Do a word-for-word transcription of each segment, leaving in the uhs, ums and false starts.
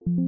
Silav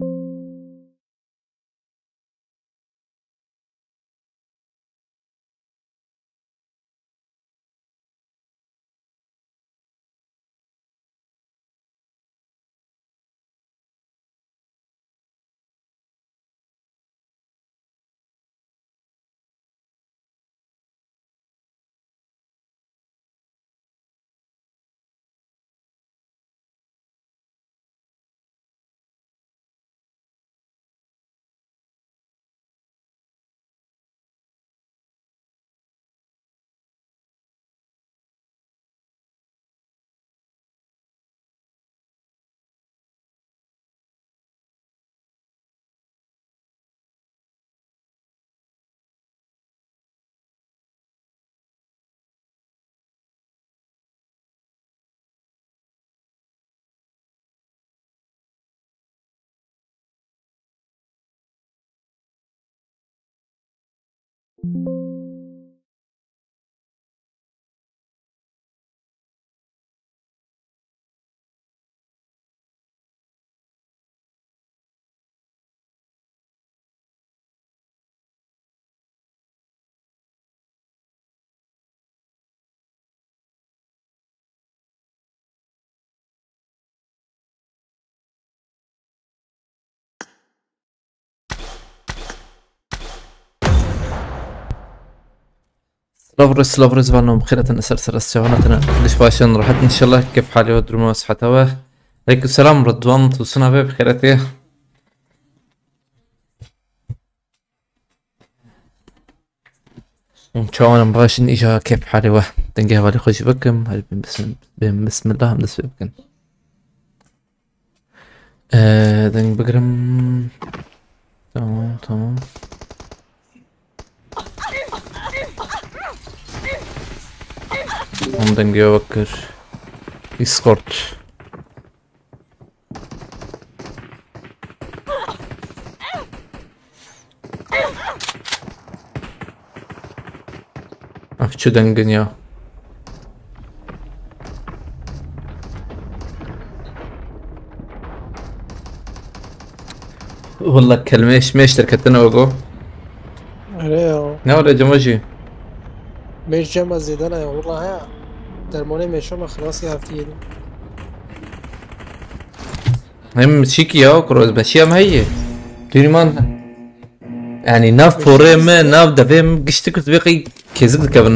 rêz, silav rêz, van bixêr hatin, ser ser ez çavan hatin. Diş başin rahat inşallah, kef halê we, duruma we, siheta we. Aleyküm selam Rıdvan, tu sina be bixêretê. Çawanım başin, îja kef halê we. Dengê hevalê xwe jî bikim. Hadi bin bism-, bin bismillah em dest pê bikin. Ee, deng bigirim. Tamam, tamam. Hûn dengê we kir. Escort. Ev çi deng in ya? Walla kelmêş mêş derketine wego. Erê ya. Ne were cema jî? Mêş cema zêde ne ya, walla he. Dermanê mêşa me xilas ya heftiyê de. Hem çîkî ya, kuro ez beşiya me heye. Dûrî man. Yani nav porê me, nav devê me giştik, tu bê qey kêzik dikevin.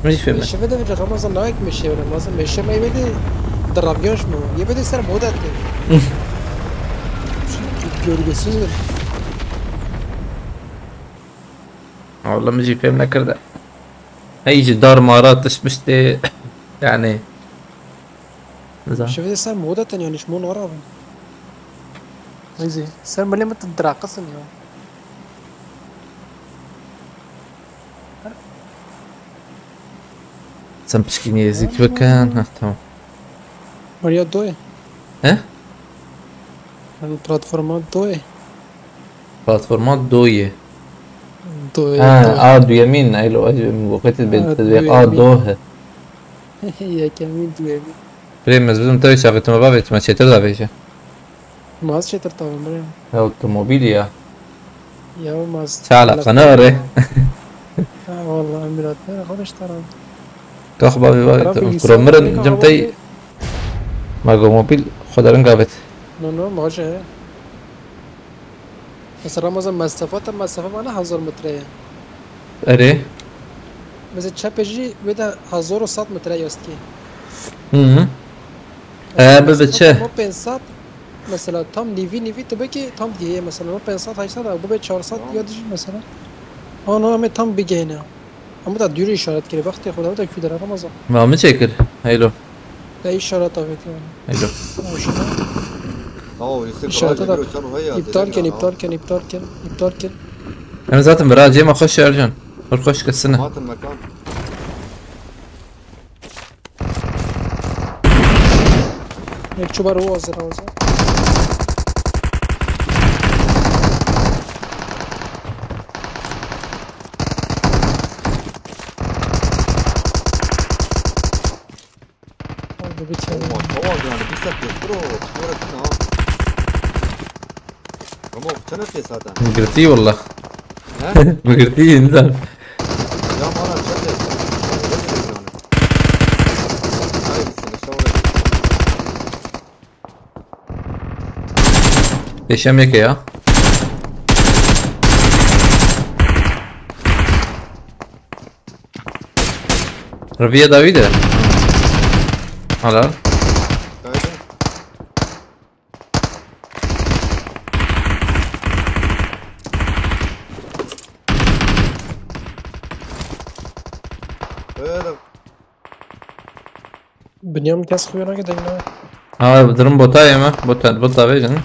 Min jî fêm. Meşe vede vece Ramazan nayek meşe vede. Ramazan meşe me vede diravyaj mı? Ye vede ser moda te. Görgüsüz. Walla min jî fêm nekirde. Hey ji dar mara tişt miştê. Yani. Nizam. Şevê ser moda ten yani, ji mo narabin. Neyse, ser milê min tu diraqisin ya. Sen pişkî nêzik bikin. Ha, tamam. Maria doye. He? Yani platforma doye. Platforma doye. Doye, Ha, doye. A duyemîn, eylo, ez wekî Ha, dibê, ez wê A duyemîn. Dohe. Yekemîn, duyemîn. Birê min, ez bidim tevî çavê tuma bavê tuma çêtir davêje. Maz çêtir tavê birê. Ya otomobîlî ya. Ya maz. Çala qana re. Ha, vallahi Emirat, ne xwe de işte abi. Kax bavê bavê Tarafı tu insan kuro mirin bir cim tey. Kahvaltı. Mago mobil xwe derin gavet. No, no, maje. Mesela Ramazan mesafe, tam mesafe bana hazar metre ya. Erê. Mesela çepê jî wê de hazar û sed metre yastî. Hı hı. Mesela Ee, bibe mesafe çi? Tam o pênc sed, mesela tam nîvî nîvî tu bikî tam diye mesela o pênc sed heyşt sed, bu be çar sed ya dijî mesela. Ana em ê tam bigihîne. Em da dûrî îşaret kirî, bextê xwe de, da kû dera Ramazan. Ma min çêkir. Heylo. Te îşaret avêtiye. Heylo. Tamam, Yusuf, İşaret bravo, da. Yusuf, sen o haya, İptal ken, iptal ken, iptal ken, iptal ken. Em zaten bira cema xweş Ercan. Hır xweş kesine. Matın mekan. Yek çubar o hazır, hazır. Hadi bir kere. Aman, tamam yani, bir saat yok, bro. Çıkıyor yakın ha. Zaten. Girtî wallah. He? Girtî insan. Ya bana çek et. Öyle bir yani. Hayır, sen işte oraya. Deşem yeke ya. Riviye dawî de. Helal. Kaydı. Öyle. Binyam kes xuya nake dengna. Ha, durum bota yeme. Bota, bota vejin.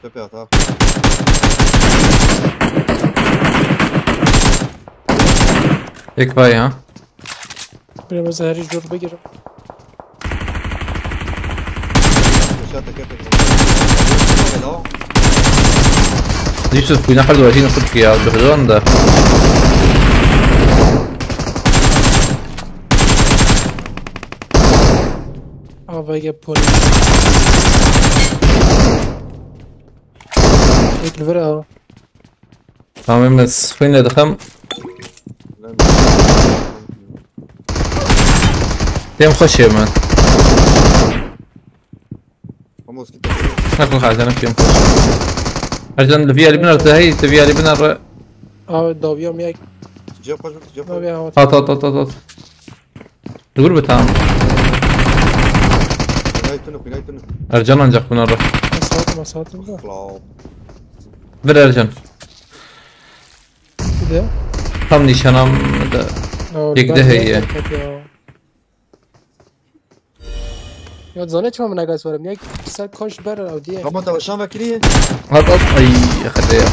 Tepe at ha. Ek vay ha. Biraz heri jor begirim. Aşağı teker teker. Helal. Yusuf, bu ne kadar uğraşıyla kurt ya, durdu da. Ava gel poli. Ek li vir a. Tamam, ez xwînê dixim. Têm xweş ê min. Vamos, git. Nakul xazen, têm xweş. Ercan, li vî alî binar te hey, te vî alî binar re. Abi, daviya mi yek. Cevap kaç, cevap kaç. Daviya, evet. At, at, at, at, at. Dur bir tamam. Binayı tunuk, binayı tunuk. Ercan ancak bunları. Nasıl atma, nasıl atma da. Klau. Bir Ercan. Bir de. Tam nişanam da. Ya, yek ben de heye. Ya. Ya, zane çima min negas verim. Ya, sen koş ber ev diye. Tamam, tamam, şan vekili. At, at. Ay, xede ya.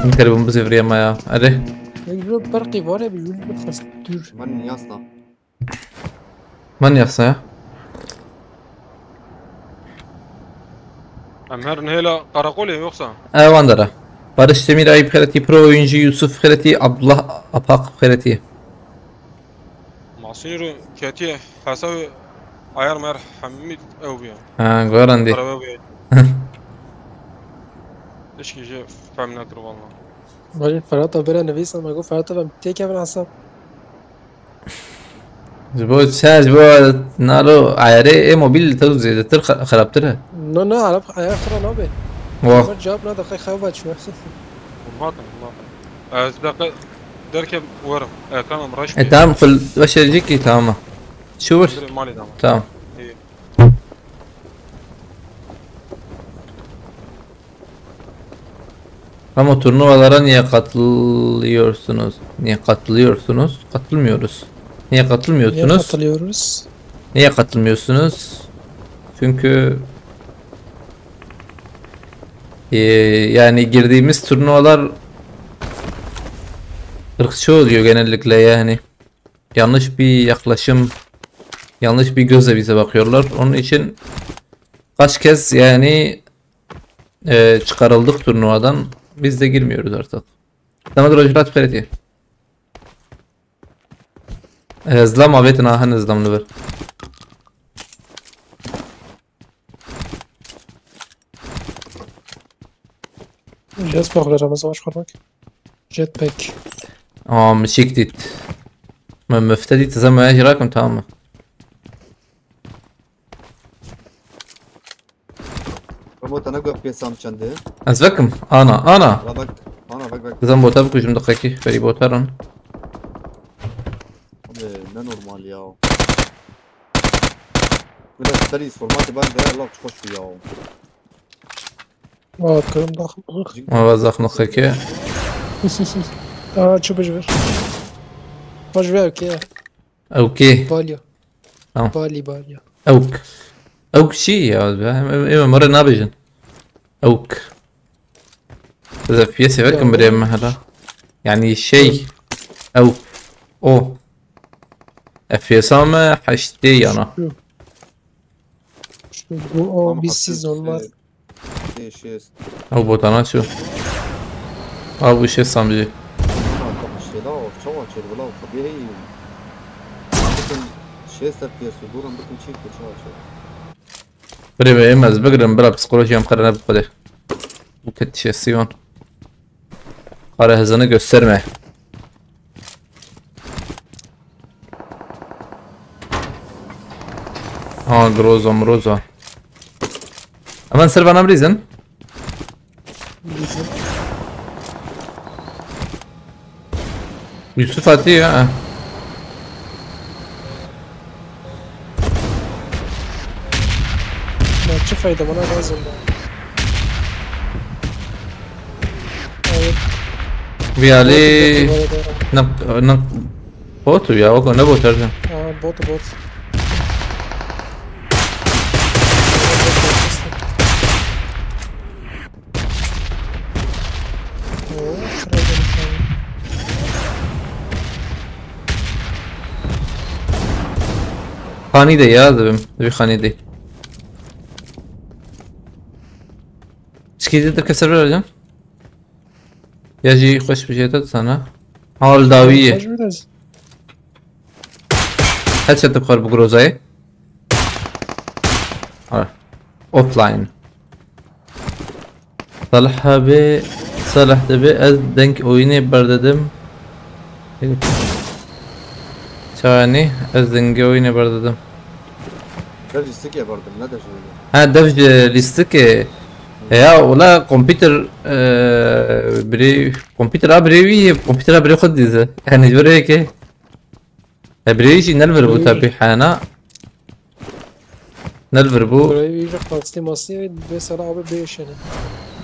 Min telefon bize viriye ma ya. Hadi. Ya, yürü, berqi var ya, bir yürü, bir fas-, dur. Ben yasla. من yasa ya. Em herin hêla qereqolê yoksa? Ewan dere. Barış Demir Ayıp Xeretî, Pro Oyuncu Yusuf Xeretî, Abdullah Apak Xeretî. Masîr û Ketî hesabê ayar mer hemî ew bûye. Ha, goran dî. Qerewe bûye. Tişkî jî fehm nekir valla. Barış Ferhat abi bire nivîs ama go Ferhat abi em têkevin hesab. Ji bo çi? Ji bo nalo ayarê ê mobil li te zêdetir xe-, xerabtir e. No, no, Arap ayar xira nabe. Wah. Ama cevap nade, xey xew baç me. Hûn hatin, hûn hatin. Ez deqe derke werim. Ekranım reş. E, tamam, xul weşe jî ki tamam. Şu vur. Direkt malî tamam. Tamam. İyi. Ama turnuvalara niye katılıyorsunuz? Niye katılıyorsunuz? Katılmıyoruz. Niye Niye katılmıyorsunuz? Katılıyoruz? Niye katılmıyorsunuz? Çünkü, e, yani girdiğimiz turnuvalar ırkçı oluyor genellikle yani. Yanlış bir yaklaşım, yanlış bir gözle bize bakıyorlar. Onun için kaç kez yani e, çıkarıldık turnuvadan. Biz de girmiyoruz artık. Dema de rojhilat xêretî. E, zlam avêtin, aha, ne zlam li vir. Jetpack lira, mesela hoş kurmak. Jetpack. Aa, mişik dit. Me müfte dit, zema ya jirakim, tamam mı? Ramo, te ne got pê sam çend e? Ez vekim. Ana, ana. La bak. Ana bak bak. Dizem bota bikujim diqekî. Ferî botaran. Abi ne normal ya. Biraz seriz formatı ben de Allah hoş ya. Aa, kırım bak. Ama zaxmı xeke. Aa, çubuş ver. Hoş ver ki. Okey. Balya. Tamam. Bali, balya. Ewk. Ewk çi ya? Em, em, em, mare nabêjin. Ewk. Zefiyê sevekim birê me hela. Yani şey. Ewk. O. F P S me heştê yana. Şu. Şu, bu o, tamam, bir siz haklısın. Olmaz. Ew botana çû. Ew bû şêst samcî. Çawa çêdibila, çawa çêdibila, xwediyê heyî. Bikin Şêst F P S û, durun bikin çî ku çawa çawa. Birê me, em ez bigirim, bila psikolojiya em qere nebe xwedê. Bu ket şêst wan. Qare hizini gösterme. Ha, Groza, Mroza. Hemen ser bana bilîzin. Yusuf hatiye ha. Ya çi fayda bana lazım da. Evet. Viali. Bot, bot, bot, bot. Nak, nak, bot ya, o ne bot Ercan? Ha, bot, bot. Oo, şuraya gelip yani. Xanî de ya, dibim. Dibî xanî de. Çikî de keser ver hocam. Ya jî xweş bi jêta sana. Hal dawî ye. Xweş biraz. Headshot dixwar bi Grozayê. Ha. Offline. Salih abi, Salih dibe ez deng oyunê berdedim. Çawa ne? Ez dengê oyunê berdedim. Dev ji stikê berdim, ne dev ji oyunê. Ha, dev ji lîstikê. Ya, wala kompîter, e, birê, kompîter a birê wî, kompîter a birê xwe dîze. Yani, ji birê yekê. E, birê jî ne li vir bû Birê tabî hena. Ne li vir bû. Birê wî ji qastî mastî bê sala abi bê şene.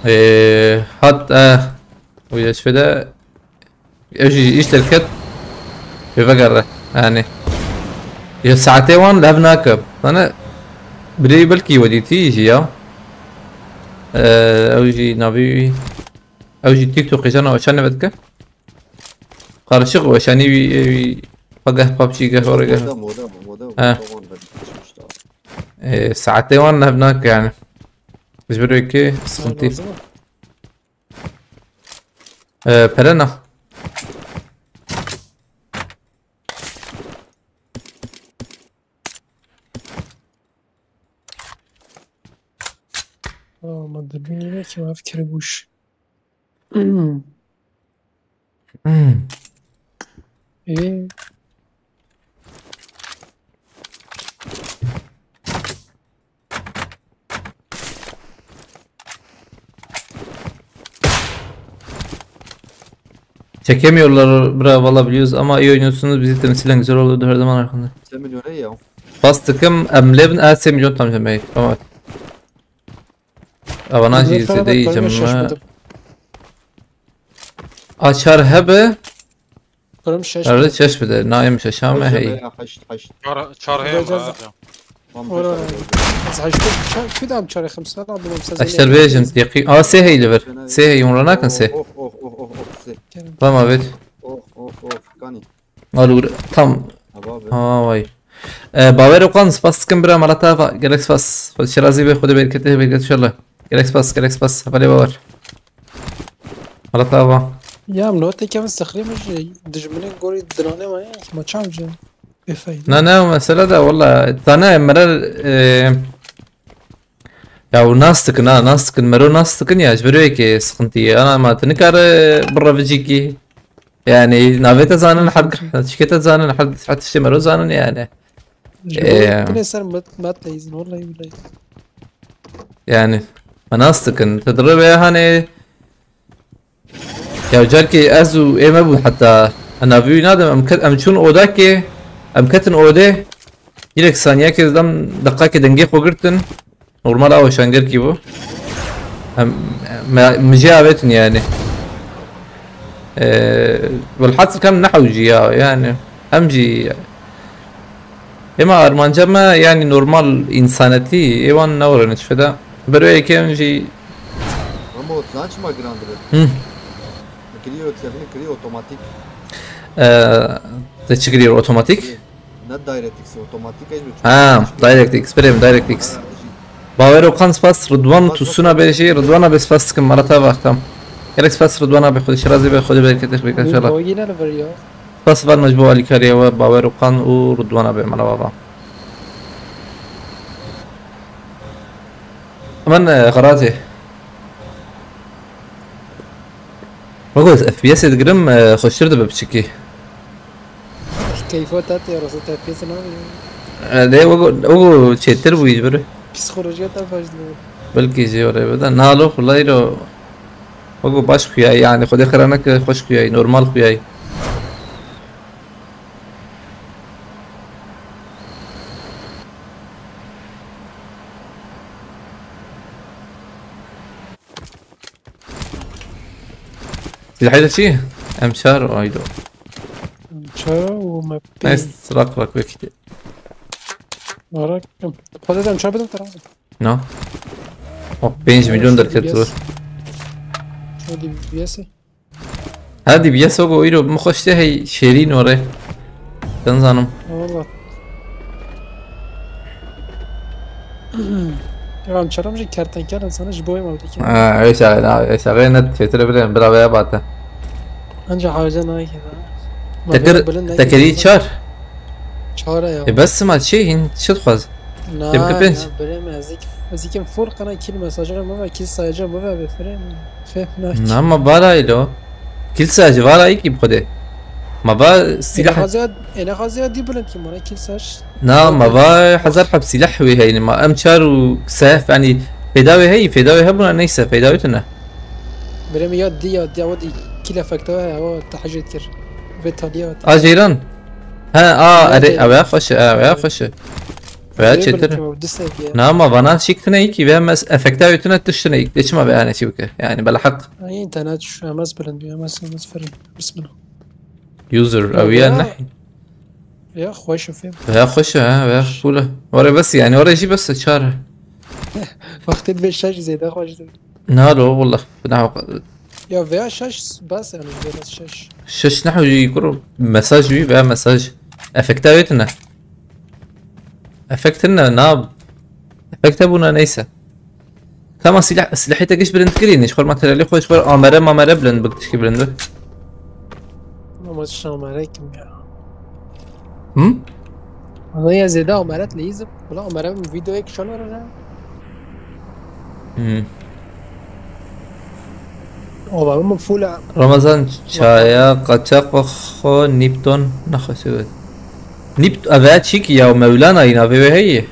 E, hat, e, û yeşfede Ew jî îş derket. Wê vegere. Yani. Ya saetê wan lev nake. Sana birê belkî we dîtî jî ya. Ee, ew jî navî wî. Ew jî TikTokê jana weşanê vedike. Karışık weşanî wî, wî. Pageh PUBG geh oraya geh. Moda, moda, moda, He. moda wan vedike. Ee, saetê wan lev nake yani. Ji ber wê ki sıkıntı. Lazım mı? Ee, pere ne? Aa, ma dibînî ne ki ma fikirî bûş. Ê. Çekemiyorlar bra, valla biliyoruz ama iyi oynuyorsunuz, bizi temsilen güzel olurdu her zaman arkanda. Sen milyona ya. Bas takım emlevin er sen milyon tam demeyi. Tamam. Avana Millet jî arada zêde yî kırmızı cem şaşmadım. Açar hebe. Kırım şaş Erdi bile. Çeş bide. Naim şaşame Hocam hey. ya, haşt, haşt. Çar, çar heyim Hocam var hocam. Tam Ora. beş tane. Ez haşt. Çar, kudam çar hemsa bilmem size. Eşter bejin. Yaqî. Aa, sê hey li vir. Sê hey, umra nakin sê. Oh, oh, oh, oh, oh, sê. Tamam, evet. Oh, oh, oh, kani. Alur. Tam. Tamam abi. Ha, vay. Ee, Bawer Okan, spas dikim bira, mala te ava. Gelek spas. Xwedê şirazî be, Xwedê bereketê, bereket inşallah. Gelek spas, gelek spas. Hevalê Bawer. Mala te ava. Ya, em note kevin sexrê min ji dijminê gorî dinanê me, ya, ma çav ji. Bêfeyda. Na, ne, o mesele de, walla, tane, mere, e, ya, û nas dikin, ha, nas dikin, mero nas dikin ya, ji ber wê yekê sıkıntı ye. Ana, ma tu nikare birre vicîkî. Yani, navê te zanin, her, çikê te zanin, her, her tiştê mero zanin yani. Ji Ee. bo binê ser met, met leyzin, vallahi billahi. Yani, me nas dikin. Te dire be hani, ya, carkê ez û ê me bû heta. Navî wî nadim, em ket, em çûn odakê, em ketin odê. Yek saniyekê dam, deqakê dengê xwe girtin. Normal a weşangerkî bû. Em, me, min jê avêtin yani. Ee, welhasil kam nehewcî ya yani. Em jî êma armanca me yani normal insanetî ê wan ne were çi feda. Beroyê kem jî Ama o zaman çima giran dibe? Hı. Kiriyo, kiriyo otomatik. Ee, te çi kiriyor otomatik? Ne DirectX, otomatik eş mi? Ha, DirectX, berê min DirectX. Ha, eşî. Bawer Okan spas, Rıdwan Bak, bak, Tusuna bak. Bêjî, Rıdwan abi spas dikim, mala te ava tam. Gelek spas Rıdwan abi, Xwedê şirazî be, Xwedê bereketê xwe bike inşallah. Bu yine ne veriyor? Spas van me ji bo alîkariya we, Bawer Okan û Rudwana be mala baba. Min, e, xerazê. Wego ez F P S'ê digirim, e, xweştir dibe piçikî. Keyfa te tê, rasa te F P S nabî. E, dê wego, wego çêtir bûyî ji vir. Psîkolojiya te baş dibe. Belkî jî orê bide. Na lo xulayî lo. Wego baş xuyayî, yanî xwedê xira neke, xweş xuyayî, normal xuyayî. Silahê de çi? M çar û aydo. Çara û me pê. Nice, rak rak wekî. Rak. Xwedê de M çar bidim te razı. Na. O pênc milyon derket dur. Şöyle D B S. Ha, D B S o go îro min xweş tê hey şêrîn ore. Ben zanim. Valla. Ya, em çaram jî kertenkele insana ji bo em evdî ki. Ha, eşaxê, na, eşaxê ne çêtir birin, bira veya bate. Anca hawca nayê da. Tekir, tekirî çar. Çare ya. E, bes sima çi, hin çi dixwaz? Na, Tepki pênc. Na, birê me, ez ik, ez ikim full qana kil mesajı mı ve, kil sayıcı mı ve, bifirê mi? Fehna ki. Na, ma bara ilo. Kil sayıcı bara iki bu kadar. Ma ba silah. Ene xaziya, ene xaziya di bilind ki, mana kil sayıcı. Na, ma ba hazar hab silah ve heyni, ma em çar û seyf, yani feda ve hey, feda ve hebuna neyse, feda ve tune. Birê mi ya di ya di, o di kil efekte ve, o tahcet kir. Ve taliya. A Ceyran. Ha, a, erê, ewe xweş e, ewe xweş e. Veya çêtir. Na, ma vana şik tine iki ve mes efekta ve tune tiştine iki. De çima ve yani çi bike? Yani bela hak. Ay, internet şu, em ez bilind, em ez, em ez ferin. Bismillah. User, ew ya ne? Ya xweş e fêm. Veya xweş e, ha, veya cool e. Ore bes yani, ore jî bes e, çar e. Wextê divê şaş zêde xweş dibî. Na lo, wallah, bina. Ya veya şaş bas yani, veya şaş. Şaş ne hewî kuro, mesaj wî veya mesaj. Efekta wê tune. Efekt ne, na. Efekte bûna neyse. Tamam, silah, silahê te giş bilind kirî, ji xwe materyalê xwe, ji xwe amere mamere bilind bi, tişkî bilind bi. Ama şamere kim ya? Hı? Ama ya zêde amaret leyizim. Bula amere videoya kişan var ya. Hı. Oba, min full a- Ramazan çaya qaçax xo Nipton naxwese got. Nipt-, eve çîkî ya Mevlana yî navê wê heye.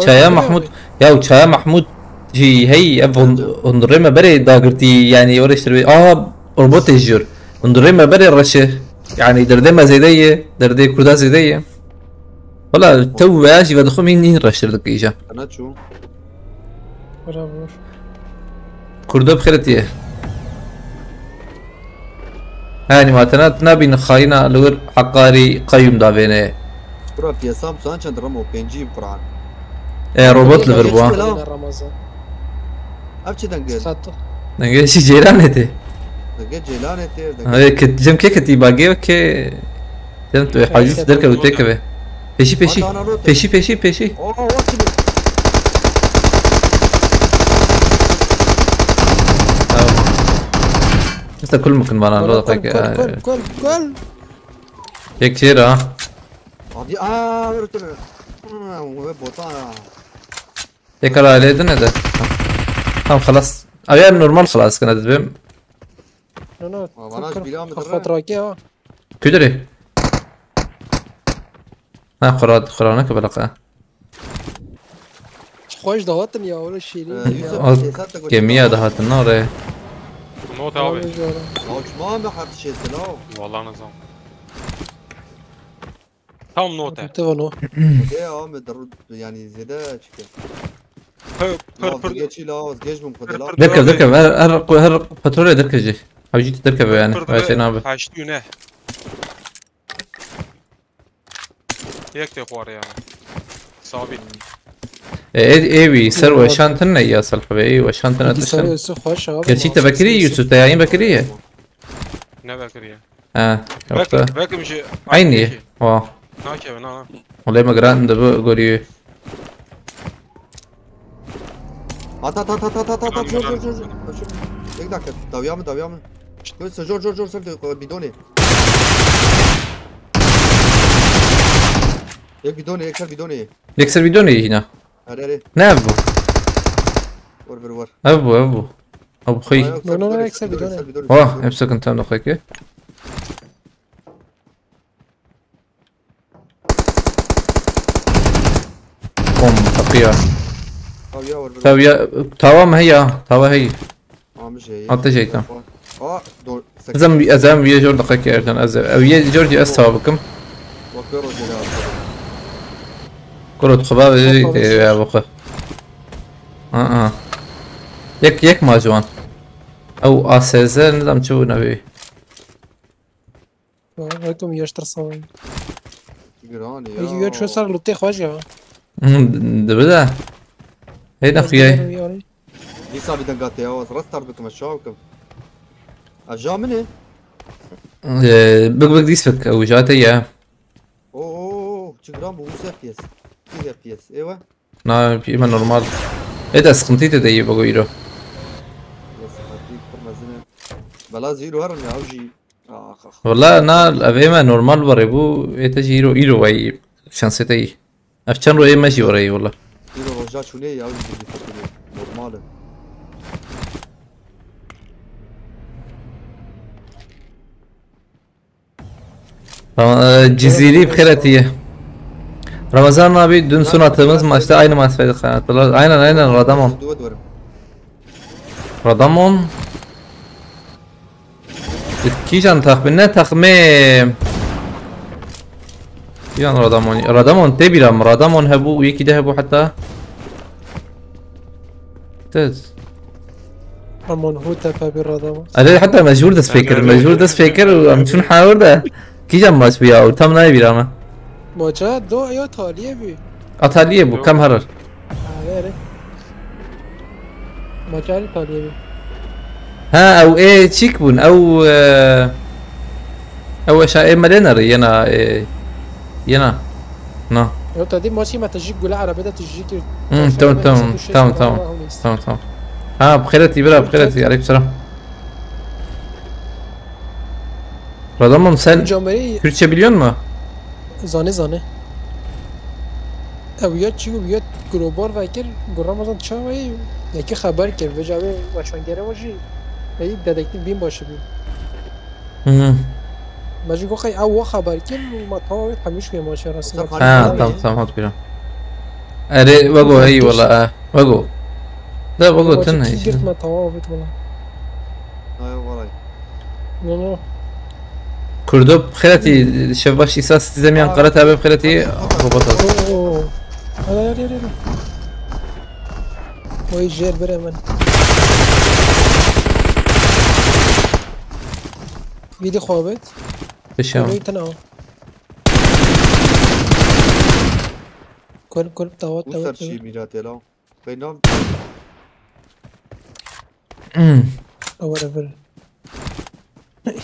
Çaya Mahmud, ya Çaya Mahmud jî hey, ev hund-, hundirê me berê dagirtî, yani orê ştir. Aha, robotê jor. Hundirê me berê reşe. Yani derdê me zêde ye, derdê Kurda zêde ye. Wala, tew veya jî vedixwim hîn, hîn reştir dike îja. Ana çû. Bravo. Kurdo bi xêr hatiye. Hanî ma tena nabîn xayîna li wir heqarî qeyûm davêne. Kura piyasam san çend remo pêncî Kur'an. E, robot li vir bû ha. Ramazan. Ev çi dengê? Dengê jî ceyranê tê. Dengê ceyranê tê, dengê. Hayê, kit-, cem kê kitî bagê kê. Sen tu hacî derkeve û têkeve. Peşî, peşî. Peşî, peşî, peşî. Oo, o çi? Tamam. Usta kul mukun bana, lo da pek. Kul, kul, kul, kul. Yek şey daha. Abi, aa, ver ötürü. Ha, o bota. Tekrar aile edin de. Tamam, xelas. Abi, normal xelas kına dedim. No, no, bana kul, kul. Bîra mi dire? Xatıraki ya. Kudirê? Ha, xura, xura neke belaqa. Xweş dahatin ya, öyle şirin. Ee, ya. Yusuf, o gemiye dahatin, ne oraya? Not abi. Tamam, abi, her şey selam. Vallahi nazam. Tam not. Te vano. De ya, me der-, yani zede çıkıyor. Pır, pır, pır. Geçi la, az geçmem kadar la. Derkev, derkev, her, her, her petrole derkevci. Hawî jî tu derkeve yani. Pir, pir, vay dibe Hüseyin abi. Heştû ne? Yek tê xwar yani. Sabit. E, e, ê wî ser weşantin ne ya Salih be, ê weşantin. Bilgisayarı üstü xweş abi. Gerçi te vekirî Yusuf, te yayın vekirî ye. Ne vekirî ye? Ha, yoksa. Belki, belki bir şey. Aynı ye. Ki. Wa. Nakeve, na, na. Olay mı gran de bu görüyor. At, at, at. Tamam, tamam. Jor, jor, jor, jor. Jor, jor. Bir dakika. Davya mı, davya mı? Jor, jor, jor, jor, bidoni. Bidoni. Yek bidonê, yek ser bidonê. Yek ser bidonê yî hîna. Erê, erê. Ne ev bû? Were vir, were. Ev bû, ev bû. Ev bû xwî. Ay, yok, No, no, no, ser bidonê, yek ser bidonê. Ser bidonê, ser bidonê. Oh, em sekin tam daxeke. Bom, teqiya. Tawiya, were vir. Tawiya, tawa me heya, tawa heyî. Amije. Hatta şey tam. Aa, do-, Ez em, ez em vîyê jor daxeke Ercan, ez ev yê jor jî ez tawa bikim. Bakıyorum geri abi. Kuro tu xwe bavê jî, Tamam, e, tamam. Ev xwe. Aa. Yek, yek ma ji wan. Ew A S Z nizam çi bû nevê. Vay, vay, tu mi yaştır sağ ol. Giran ya. Peki, ya ço ser lutê xwe ya. Hmm, dibi de. Hey, ne xuyay. Dîsa bir dengate ya, ez restart bikim, ez çawa bikim? Ev ja min e? Ee, bik bik dîs bik, ew ja te ye. Oo, oo, oo, çi giran bu, yüz F P S. Yüz F P S, ewa. Na, pî me normal. Ê de sıkıntı te de iyi bak o îro. Ya sıkıntı pir mezin e. Bela zî îro herin ya, ew jî. Ah, ah. Valla na, ev ê me normal bare bu, ê te jî îro, îro vay şansê te iyi. Ev çend ro ê me jî orayî valla. Îro roja çûnê ya, ew jî normal e. Tamam, e, Cizîrî bi xêr hatiye. Ramazan abi, dün son attığımız maçta aynı maç verdik. Aynen, aynen, Radamon. Radamon. Kîjan taxmîn, ne taxmîn? Kîjan Radamon? Radamon tê bîra min. Radamon hebû, yekî de hebû heta. Tez. Ramon hu tepe bir Radamon. Erê, heta mecbur dest pê kir, mecbur dest pê kir û em çûn hewir de. Kîjan maç bû ya, û tam nayê bîra me. Maça do ya taliye bû. A taliye bû, kam herir. Erê, erê. Maça taliye bû. Ha, ew ê çîk bûn, ew, e, ew eşa ê me lê nere, yena, e, yena. Na. Yo, te dî maçî me te jî gule arabê de tu jî kir. Hmm, tamam, tamam, tamam, tamam. Tamam, tamam. Ha, bi xêretî bira, bi xêretî, aleyküm selam. Radamon, sen Kürtçe biliyor musun? Zane, zane. Ew ya çi, ya grobar vekir, gu Ramazan çawa yekî xeber kir, vêca wê weşangere wajî, ey dedektif bîn başi bî. Hı hı. Me jî got, qey ew wa xeber kir, ma tawa wê hemî şûyê maçê resî. Ha, tamam, tamam, hat bîra. Erê, vego, hey, wala, e, vego. De vego, tin, kî girt me tawa avêt wala. Ay, walay. No, no. Kurdo xeletî, şevbaş îsa size miyan qara tabe xeletî, robot az. Oo. Hadi, hadi, hadi, hadi. Oy, jêr bire min. Vîdî xwe bit. Pişam. Vîdî tena. Kul, kul, tawa, tawa, tawa. Ser çî mîra tela. Beynam. Hmm. Whatever.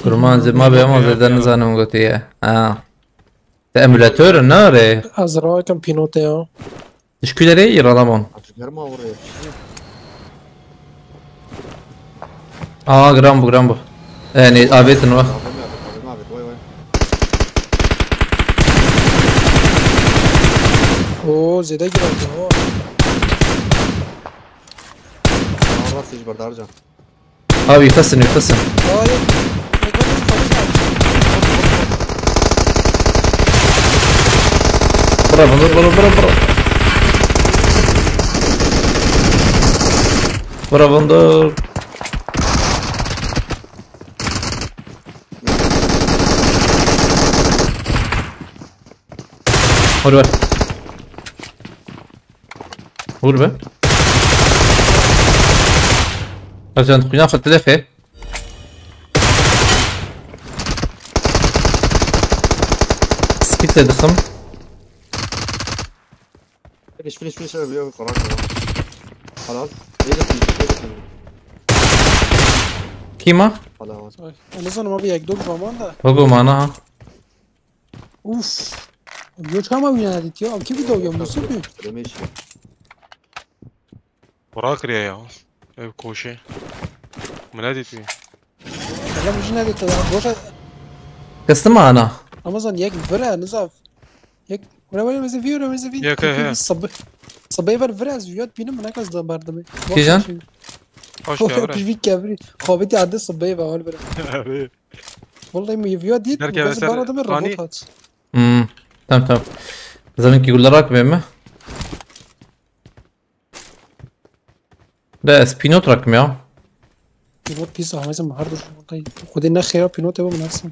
Kurman zê ma be ama zêde nizanim gotiye. Ha. Te emulator ne re? Ez rakim pînote ya. Dişkû derê yî Radamon. Açık yarım avur ya. Aa, gram bu, gram bu. Yani avetin var. Abim abi, abim abi, vay vay. Oo, zêde girer o. Aa, rast iş berdar can. Abi yıkasın, yıkasın. Aa, yok. Bura bunu, bura, bura, bura. Bura bunu. Hadi ver. Vur be. Ercan, xwîna xwe dilê xê. Skit le dixim. Finish, finish, finish, ölüyor, koran, koran. Halal. Neyse, finish, neyse, finish. Kîma? Halal. Ay, en azından abi yek dok zaman da. Bak o mana ha. Uf. Yo, çama wîna dît ya. Kî bir dok ya, Musa bir. Demiş. Burak ya. Ev koşe. Min nedît wî. Valla min jî nedît ya. Boşa. Kestim ana. Ramazan yek vire, nizaf. Yek. Were were weze vî were weze vî. Yeke, he. Sabê ver vir ez viyat bînim ne kes da berdimê. Kîjan? Hoş geldin. Pişvî kevri. Xabitî erde sabê ve hal vere. Vallahi mi viyat dît. Derkeve Gazı ser bana da bir Rani. Robot hat. Hmm. Tamam tamam. Zaten ki gullar akmıyor mu? De ez pînot rakim ya. Pilot pis ahmezim her dur. Vallahi. Xudê ne xêra pilot ev nasıl.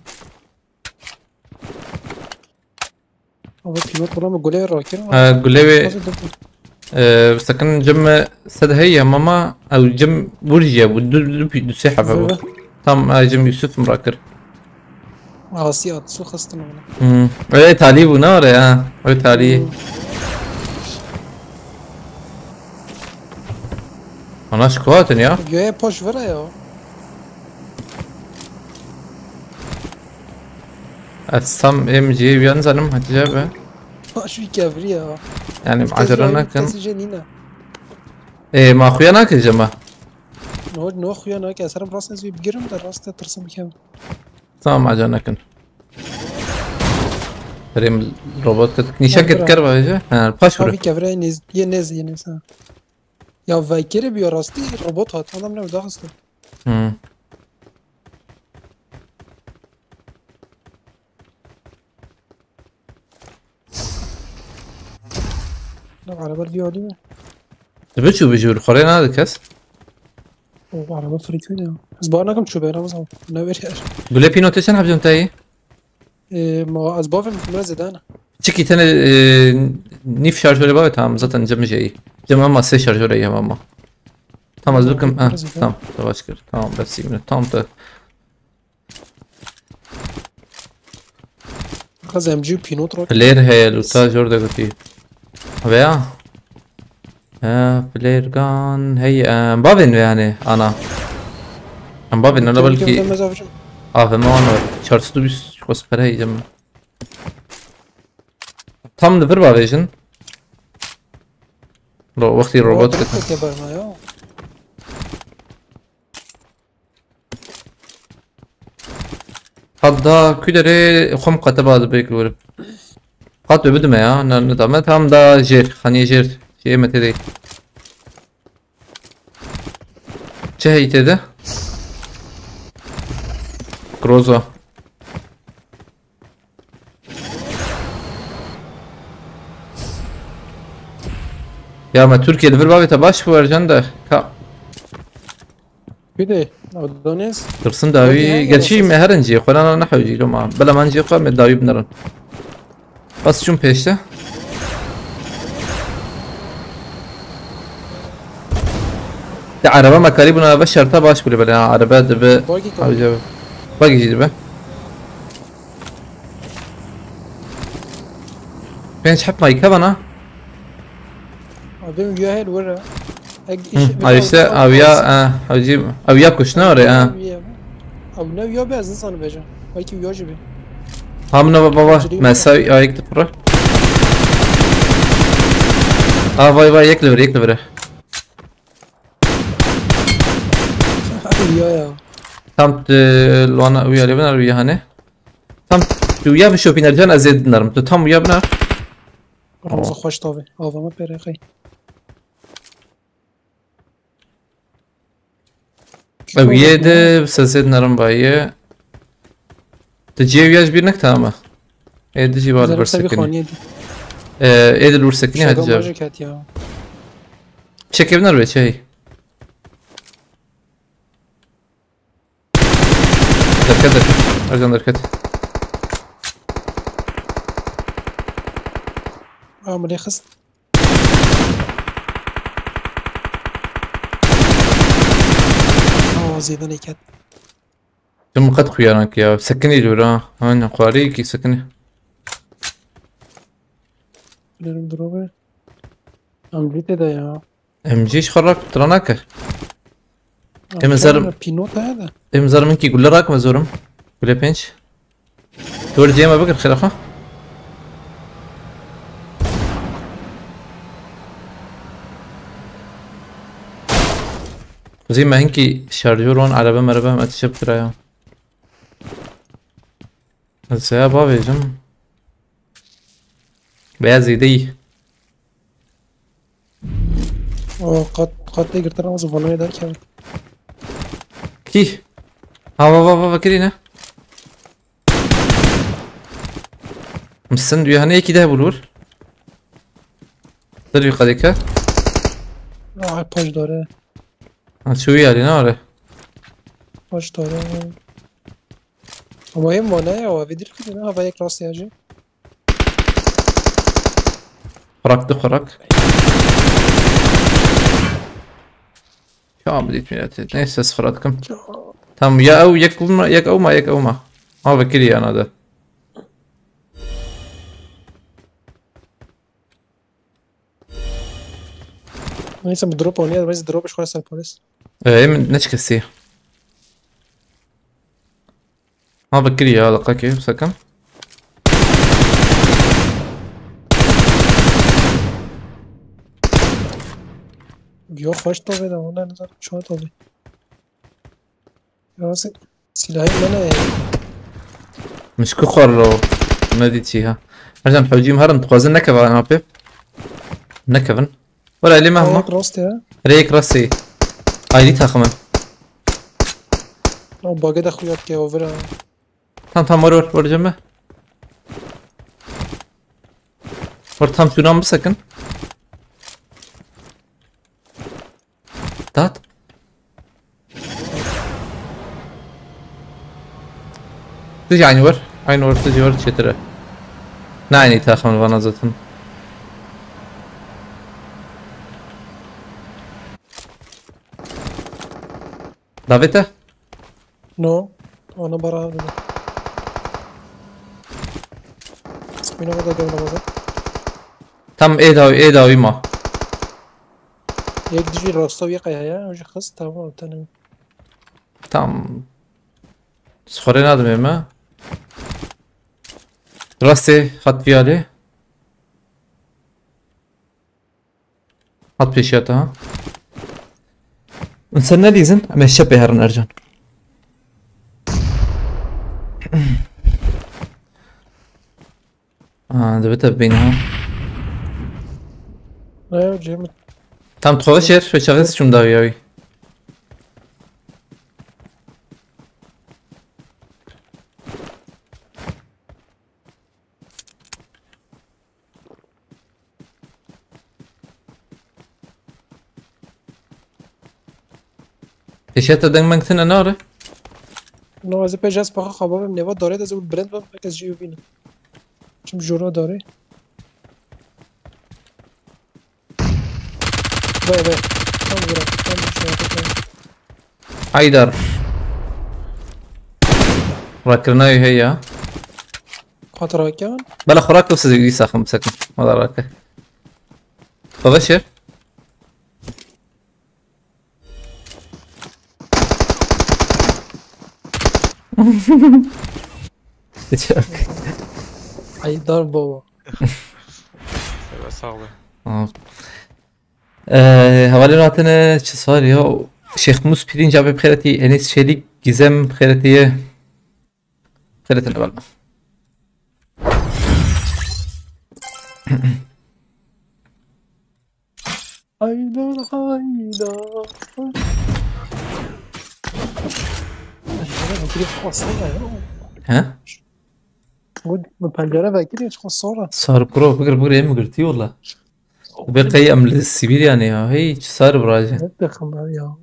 Ama pilot bana mı gule rakir. Ha, gule ve Fazla dur. e, sakın cim sed heye mama ev cim vurciye bu du du du sê hebe bu. Vur. Tam e, cim Yusuf mi rakir. Asi at su xastin ona. Hmm. Öyle talî bu ne var ya? Öyle talî. Ana şu kuatin ya. Göğe poş vere ya. Ez tam M C'yi bir yalnız hanım Hatice abi. Poş bir kevri ya. Yani acele nakin. Tesi jenine. E, ma xuya nakir cema. No no xuya nak eserim rast ez bir girim de rast tırsım kem. Tamam acele nakin. Rem robot ket. Nişan ket kar var ya. Ha, paş vurur. Abi kevre nez ye nez ye nez ha. Ya vekere bir rastî robot hat adam ne daha hızlı. Hmm. Ne araba diyor değil mi? Dibe çû bijûr xorê nade kes. O araba frikü ne? Ez bar nakim çu bera zaman. Ne veriyor? Gule pînotê çend hebcûn teyî? E, ma ez bavim mire zedana. Çikî tene e, nîf şarjorê bavê tamam zaten cem jeyî. Cem ama sê şarjorê yem ama. Tamam ez bikim. Ha, tamam savaş kir. Tamam bes minut. Tamam da. Kaz M G pînot rak. Player heye luta jor de gotî. Veya. Ha, player gun hey em bavên ve yani ana. Em bavên ana belki A V M wan var. Çar sed û bîst xwest pere heycem. Tam di vir bavêjin. Lo wextî robot dikin. Hatta küdere xum kate bazı belki vurup. Hat öbü dime ya. Ne, ne dame tam da jer. Hani jer. Şey mete değil. Çi heyî tê de? Groza. Ya me Türkiye li vir bavê te baş bû Ercan de. Ka Bir de Adonis. Tirsim dawî geçî me herin cî xwe nana nehewcî lo ma. Bela man cî xwe me dawî binerin. Bas çûm pêşte. De araba me karî bûna ve şerta baş bûle bele ha araba dibi. Bagi Abi kaldı. cevap. Bagi jî dibe. Pênc hep mayka bana. Abi ya her were. Hı, abi işte abi ya ha, hacı abi ya kuşna oraya ha. Abi ne ya be ez insan veje. Belki ya jibi. Hamına baba baba. Mesela ayıktı pura. Aa vay vay yekle ver yekle ver. Ya ya. Tam e, luana uya leben uya hani. Tam tu ya bir şopin ercan ez edinarım. Tu tam uya bina. Ramza hoş tabi. Avama pere kay. Ev yê de bi sesê narin bayê. Di cê wiyaj bir nek tamam. Ê di jî var Zarif bir tabi sekini. Xaniyê di. Ee, ê di lur sekini hadi Şaka cevap. Majik hat ya. Çek evler ve çey. Derket derket. Ercan derket. Amrê xist. Awa zêde neket. Tim qet xuyanak ya. Sekini lura. Aynen xwari ki sekini. Lerim drobe. Amrê te de ya. M G iş xarak tırana kir. Em zarım- Pilot heye de. Em zarım ki gulle rak mı zorum. Gulle penç. Dur cema bakır xiraxa. Kuzey me hinkî şarjör wan araba meraba em ateşe bikira ya. Ez ya bavêjim. Veya zêdeyî. O qat, qat lê girtin, ez vanayê derkevim. Kî? Ha, va, va, va, va, kirî ne? Misin diyor, hani iki de bulur. Dur bir kadika. Ay, paş dore. Ha, çuvi yani, ne var? Paş dore. Ama hem var ne ya, o bir dir kudun ha, bayek rast ya, jî. Bıraktı, bırak. Ya, bir gitmiyor. Neyse, sıfır atım. Tamam, ya ew, yek bulma, yek ew ma, yek ew ma. Ha, vekili yana da. Neyse, bu drop oynuyor, biz drop iş koyarsan polis. Ee, emin ne çıkası? Ha, vekili ya, dakika ki, sakın. Yok, hoş tabi de, onlar da çok tabi. Ya, se-, silahı bana ya. Mişku xorlo. Ne dî çi ha? Ercan, hewcîm herin, dixwazin nekeve ana pê. Nekevin. Wala, elê me hema. Ayak rast ya. Rêyek rastî. Ayrî taxim in. O bagê de xuyat ke, o vira. Tam, tam, were, were, were cem me. Were tam şunan bisekin. Dat. Tu jî aynî wer. Aynî wer, tu jî wer çêtir e. Ne aynî taxim vana zaten. Davete? No. Ona bara dedi. Spina da gel bazen. Tam ê dawî, ê dawî ma. Yek dijî rasta wî qaya ya, o jî xist, tamam, tane. Tam. Sixorê nadim ê me. Rastê hat viyalê. Hat pêşiya te ha. Sen ne dîzin? Em ê şepê herin Ercan. Ha, divê te bibîne ha. Ayo, Cemil. Tam tu xwe şêr, şwe çaxê çûm dawî ya wî. Pêşiya te deng meng tine nare? No, ez ê pêş ez paxa xwe bavim nêva darê de, ez ê bilind bim, herkes jî bibîne. Çim jora darê. Vay, vay. Tam vira, tam vira, tam. Haydar. Rakirina wî heye. Xatir rakiyan? Bela xwe rakir, siz wî saxim bisekin. Wala rakir. Xwe veşir. Çok. Haydar baba. Seve sağ ol. Aa. Ee, hevalên hatine çi sar ya? Şêx Mûs Pîrînc, abi bi xêretî, Enes Çelik, Gizem bi xêretî ye. Xêretî ne belma. Haydar, haydar. Pencere vekirî xwe sor e. He? Bu, bu pencere vekirî xwe sor e. Sar kuro, bigir, bigir, em girtî wala. Bê qey em li Sibîrya ne ya. Hey, çi sar birajê. Ne dixim ya.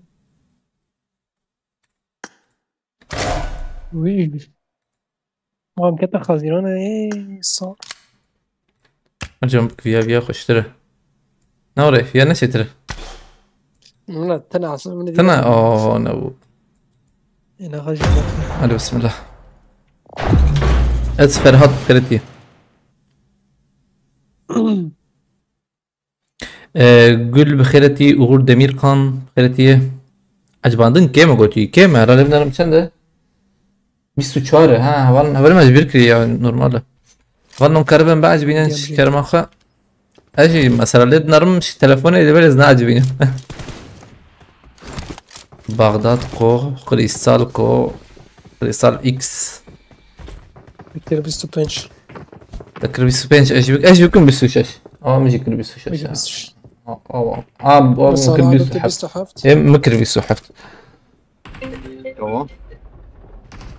Wî. Mam kete xezîran e, ey, sa. Hocam, viya, viya xweştir e. Ne oraya? Viya ne çêtir e? Min tena asıl, min Tena, o, ne bu? Ena xezîran. Hadi bismillah. Ez Ferhat Kırıtı. Ee, Gül bi xêretî, Uğur Demirkan bi xêretî ye. Ecibandin kêm e gotî. Kêm e. Herhalde binêrim çend e? Bîst û çar e. Ha, hevalin, hevalin me ji bîr kiriye ya, normal e. Hevalin, em karibin biecibînin ji kerema xwe. Ez jî mesela lê dinerim ji telefonê, lê ez naecibînim. Bagdad ko, Kristal ko, Kristal X. Victor bîst û pênc. Kir bîst û pênc, ez jî bik-, ez jî bikim bîst û şeş. Ama min jî kir bîst û şeş ya. Bîst û şeş. A, a, a, a, min kir bîst û heft. Bîst û heft. Em, min kir bîst û heft. Tamam.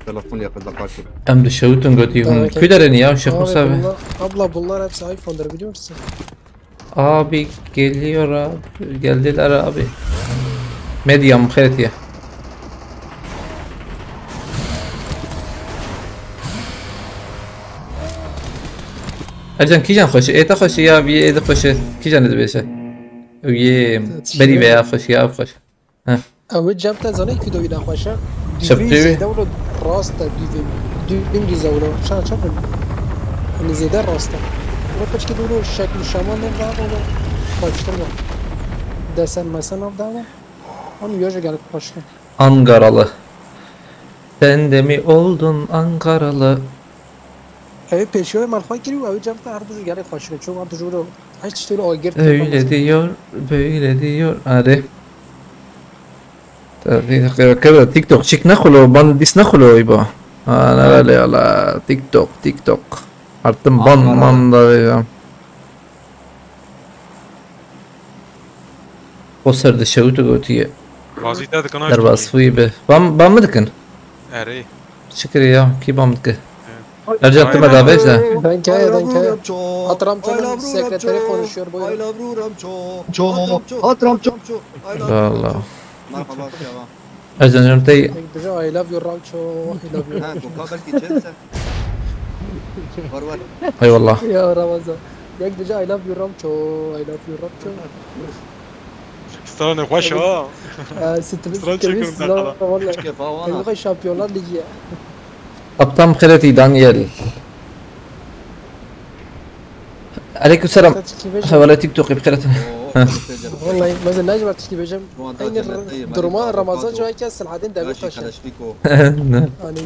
Telefon yakında kaçtı. Em dişewitin gotî hûn. Tamam, okey. Kuyderên ya, Şêx Abi, Musa be. Bunlar, abla, bunlar hepsi iPhone'dur, biliyor musun? Abi geliyor abi. Geldiler abi. Medya mixêtiye. Ercan kîjan xweş e? Ê te xweş e ya vî ê de xweş e? Kîjan dibêje? Ew yê berî veya xweş ya ev xweş. Heh. Ew ê cem te zanî kî doyî nexweş e? Şeptî wî? Dûvî zêde wilo rast e dûvî. Dûvî dûvî zewlo. Şa çap in. Hani zêde rast e. Wilo piçkî dûvî şekil şema ne da wilo. Xweştir wa. Desen mesen av da wilo. Onu yoje gelip xweştir. Ankaralı. Sen de mi oldun Ankaralı? Ew pêşiya mal xwe kiriyo, ew cem te her du gelê xweş e. Ço van tu jûro her tiştê lo agir. Öyle diyor, böyle diyor. Hadi. Tabii, kırda TikTok çık ne kulo, ban dis ne kulo iba. Ha, ne öyle ala, TikTok, TikTok. Artık ban, ban da ya. O ser dişewit û gotiye. Razî te dikin, ha, Derbas fûyî be. Bam, bam mi dikin? Erê. Şikir ya, kî bam dike? Ercan, tu me davêj de. Ben kaya, ben kaya. Atram Ço'nun sekreteri konuşuyor, buyurun. Ço. Atram Ço. Allah Allah. Merhaba, merhaba. Ercan canım, tey. Yek dije I love you Ramço, I love you. Ha, koka belki içersen. Var, var. Eyvallah. Ya Ramazan. Yek dije I love you Ramço, I love you Ramço. Stranê xweş ha. Ee, stres, Stran stres, çekiyorum la, ben. Vallahi. Kefa vana. Ev şampiyonlar ligi ya. Kaptan Xeretî Daniel. Aleyküm selam. Hevala TikTok'ê bi xêr hatin. Vallahi, meze ne ji ber tiştî bêjim. Şu anda cennetteyim, duruma Ramazan civakî Selahaddin Demir taşe. Ne. Hani,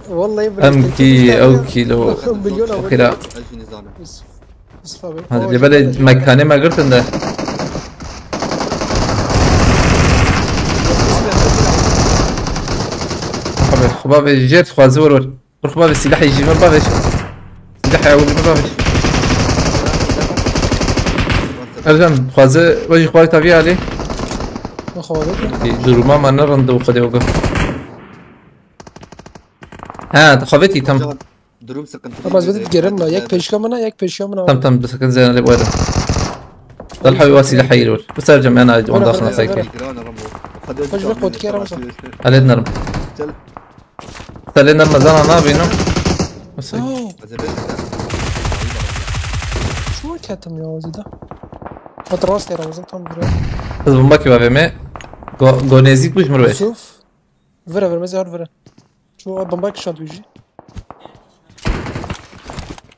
vallahi, em kî ew kî lo. Milyon abone. Xêra. Yusuf abi. Hadi, lê belê mekanê me girtin de. Abi, xwe bavê jêr dixwaze, wir wir. Qurx bavê, sîlahê jî min bavê. Sîlahê ew min bavê. Ercan, xwaze, we jî xwarê tavî alî. Duruma me ne rind û xwedê wega. Ha, xavetî tam. Durum sıkıntılı. Ama zvedit gerim la, yek peşka mina, yek peşka mina. Tam tam, bisakin zeyna lê were. Talha ve sîlahê jî wir. Bisar cem yana, ondan sonra sayke. Xwedê qotike Ramazan. Alê dinerim. Te lê nerme zana nabînim. Nasıl? Oh. Şunu ketim ya, zida. Hat rast yere, tam vire. Kız bomba ki bavê me. Go, go nêzîk bû ji min re. Yusuf. Vire, vire, meze har vire. Şu bomba kişand wî jî.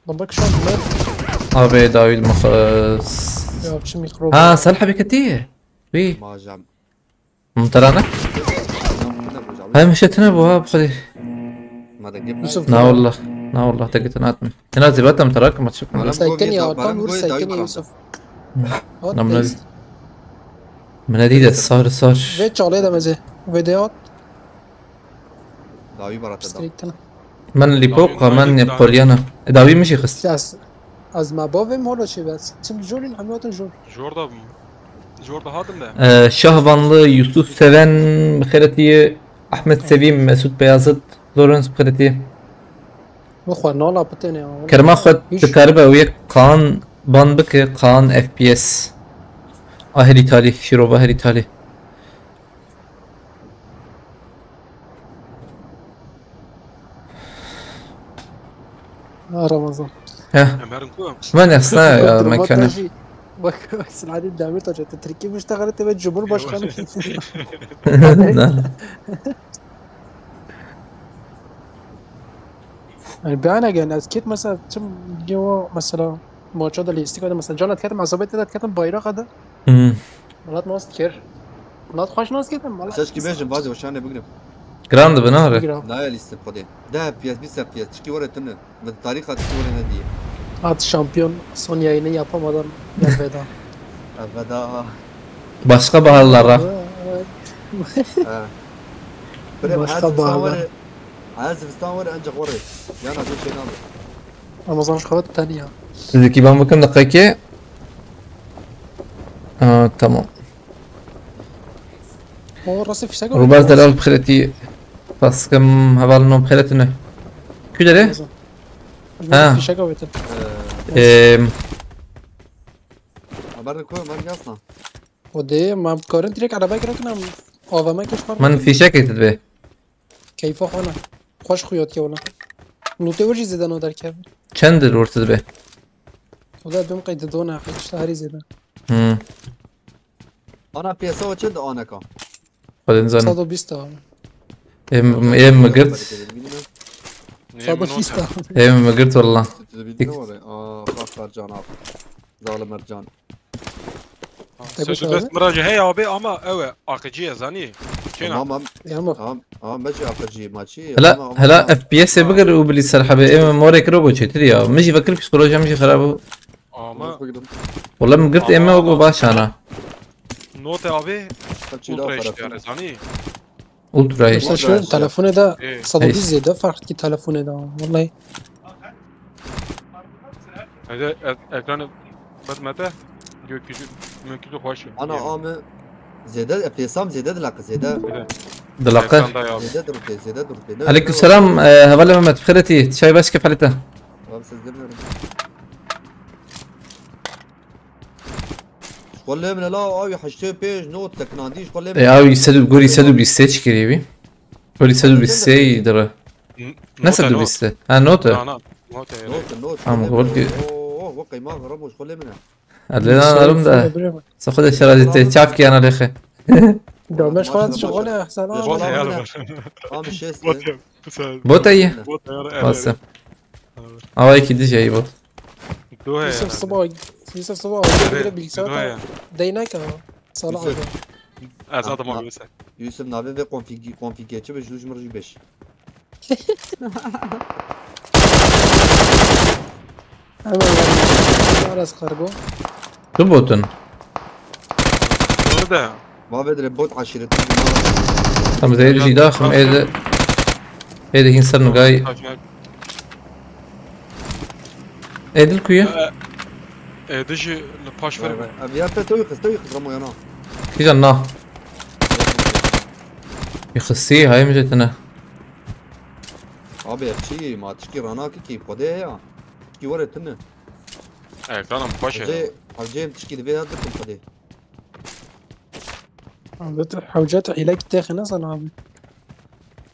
Bomba kişand me. Abi dawî mixis. Ya, çi mikrob. Ha, Salih abi ketî. Wî. Majam. Min tera ne? Hem şetine bu ha, bu kadar. Yusuf. Na wallah. Na wallah, te gittin atma. Ena zî betem tera ki maç yok. Sakin ya, tam vur sakin ya Yusuf. Namına. Min dî de sar sar. Ve çalê de meze. Ve de at. Dawî barate da. Straight. Min lîpok, min polyana. E, dawî min jî xist. Ez, ez me bavê min holo çê be. Çim jolin, hemî hatin jol. Jor da bim. Jor da hatin de. E, Şahvanlı, Yusuf Seven, bi xêr hatiye, Ahmet Sevim, Mesut Beyazıt, Lawrence bi xêr hatiye. Bi xwe nala pitêne ya. Kerema xwe dikaribe ew yek Kaan ban bike, Kaan F P S. Ahirî talî, şîrova herî talî. Ha, Ramazan. Heh. Em herin ku? Ben esna ya, duruma mekane. Bak, bak, Selahattin Demirtaş, tu Tirkî biştexile, te be Cumhurbaşkanı. Ne? Yani, ben again, ez kêt mesela, çim yo mesela, maça da lîstik, mesela, cana diketim, ezabet da diketim, bayrak adı. Hmm. Welat nas dikir. Welat xweş nas ketim, welat. Ses kî bêjim, bazê weşanê bigrim. Giran dibe, ne re? Giran. Nayê lîstin xwedê. Deh F P S, bîst F P S, çikî were tune. Min tarîxa çikî were nediye. At şampiyon son yayını yapamadan elveda. Elveda. Başka baharlara. Evet. He. Başka baharlar. Bire, ez zivistan were, ez zivistan were ancak were. Yana bir şey nabe. Ramazan ji xebat teniya. Zikî ban bikim deqekê. Aa, tamam. O rastî fişek. Rubar delal bixêretî. Paskim heval non bixêretine. Kü dere? Ha. Fişek avêtin. Eee, Haber de koy, ben yazma. O dê, ma karin direkt araba girekine. A V M keş var. Min fîşekê tu dibê. Keyfa xwe ne. Xweş xuyatiye wala. Lûtê wir jî zêde naderkeve. Çend dir orta dibe? Wala dum qeyde dona, işte herî zêde. Hmm. Ana piyasa o çend aneka? Xwedin zan. Sed û bîst abi. Em, em mi girt. Sed û bîst abi. Em mi girt valla. Sütü bildi ne var ya? Aa, bak Ercan abi. Zalim Ercan. Te goş Sed û bîst abi. Miracı hey abi ama ewe akıcı ya zani. Kena. Tamam am. Ya mı? Tamam. Tamam bence akıcı maçı. Hela, hela F P S'ê bigir û bilî ser hebê. Em morek rogo çêtir ya. Min jî vekir psîkolojiya min jî xerab bû. Ama Wala min girt em o baş ana. Note abi Kaçıyla ultra para. iştiyar zani. Ultra. Mesela şu telefonê de Ee. sed û bîst zêde fark ki telefonê de. Vallahi. Hadi e- ekranı batmete gökyüzü gökyüzü hoş. Ana amı. Zede, piyasam zede de lakı zede. Dilaqe. Ekranda ya. Zede dur pe, zede dur pe. Aleyküm selam. E, hevalê Mehmet. Bixêretî. Çay başke felite. Tamam siz demiyorum. Şkolem ne la abi heştê pênc not seknandî şkolem. E, abi sed û, gorî sed û bîst sê çi kirî wî? Gorî sed û bîst sê dire. Ne sed û bîst sê? Ha, note. Ana. Note. Not not. Tamam, gol ki- Oo, bu kıyma garip hoş şkolem ne. Adlê narim de. Sexwe de şerazî te çav kiyana lêxe. Dönme şkola şu gole sana. Bot ya. Abi şey. Bot ya. Bota ye. Bot ya. Basa. Ama iki dije iyi bot. Doğa ya. Yusuf Sıba. Yusuf Sıba. Bire bilgisayar. Değnek ha. Sana abi. Ez adam abi sen. Yusuf nabe ve konfigi konfigi çi be yüz mırjı beş. Hemen. Aras kargo. Tu botun. Burada. Ma vedre bot aşireti. Tam zeydi jî daxim êde. Êde hîn ser nigay. Êdil kuye? E, dişi paş ver. Abi ya pe toyu kız toyu kız ramoyana. Kîjan na. Yixisî hayê min jê tine. Abi ya çi ma tişkî rana ki ki pode ya. Ki were tine. E, kanım paş ya. Avcê avcê tişkî de veya dıkım pode. Abi hewcet hile ki texine sana abi.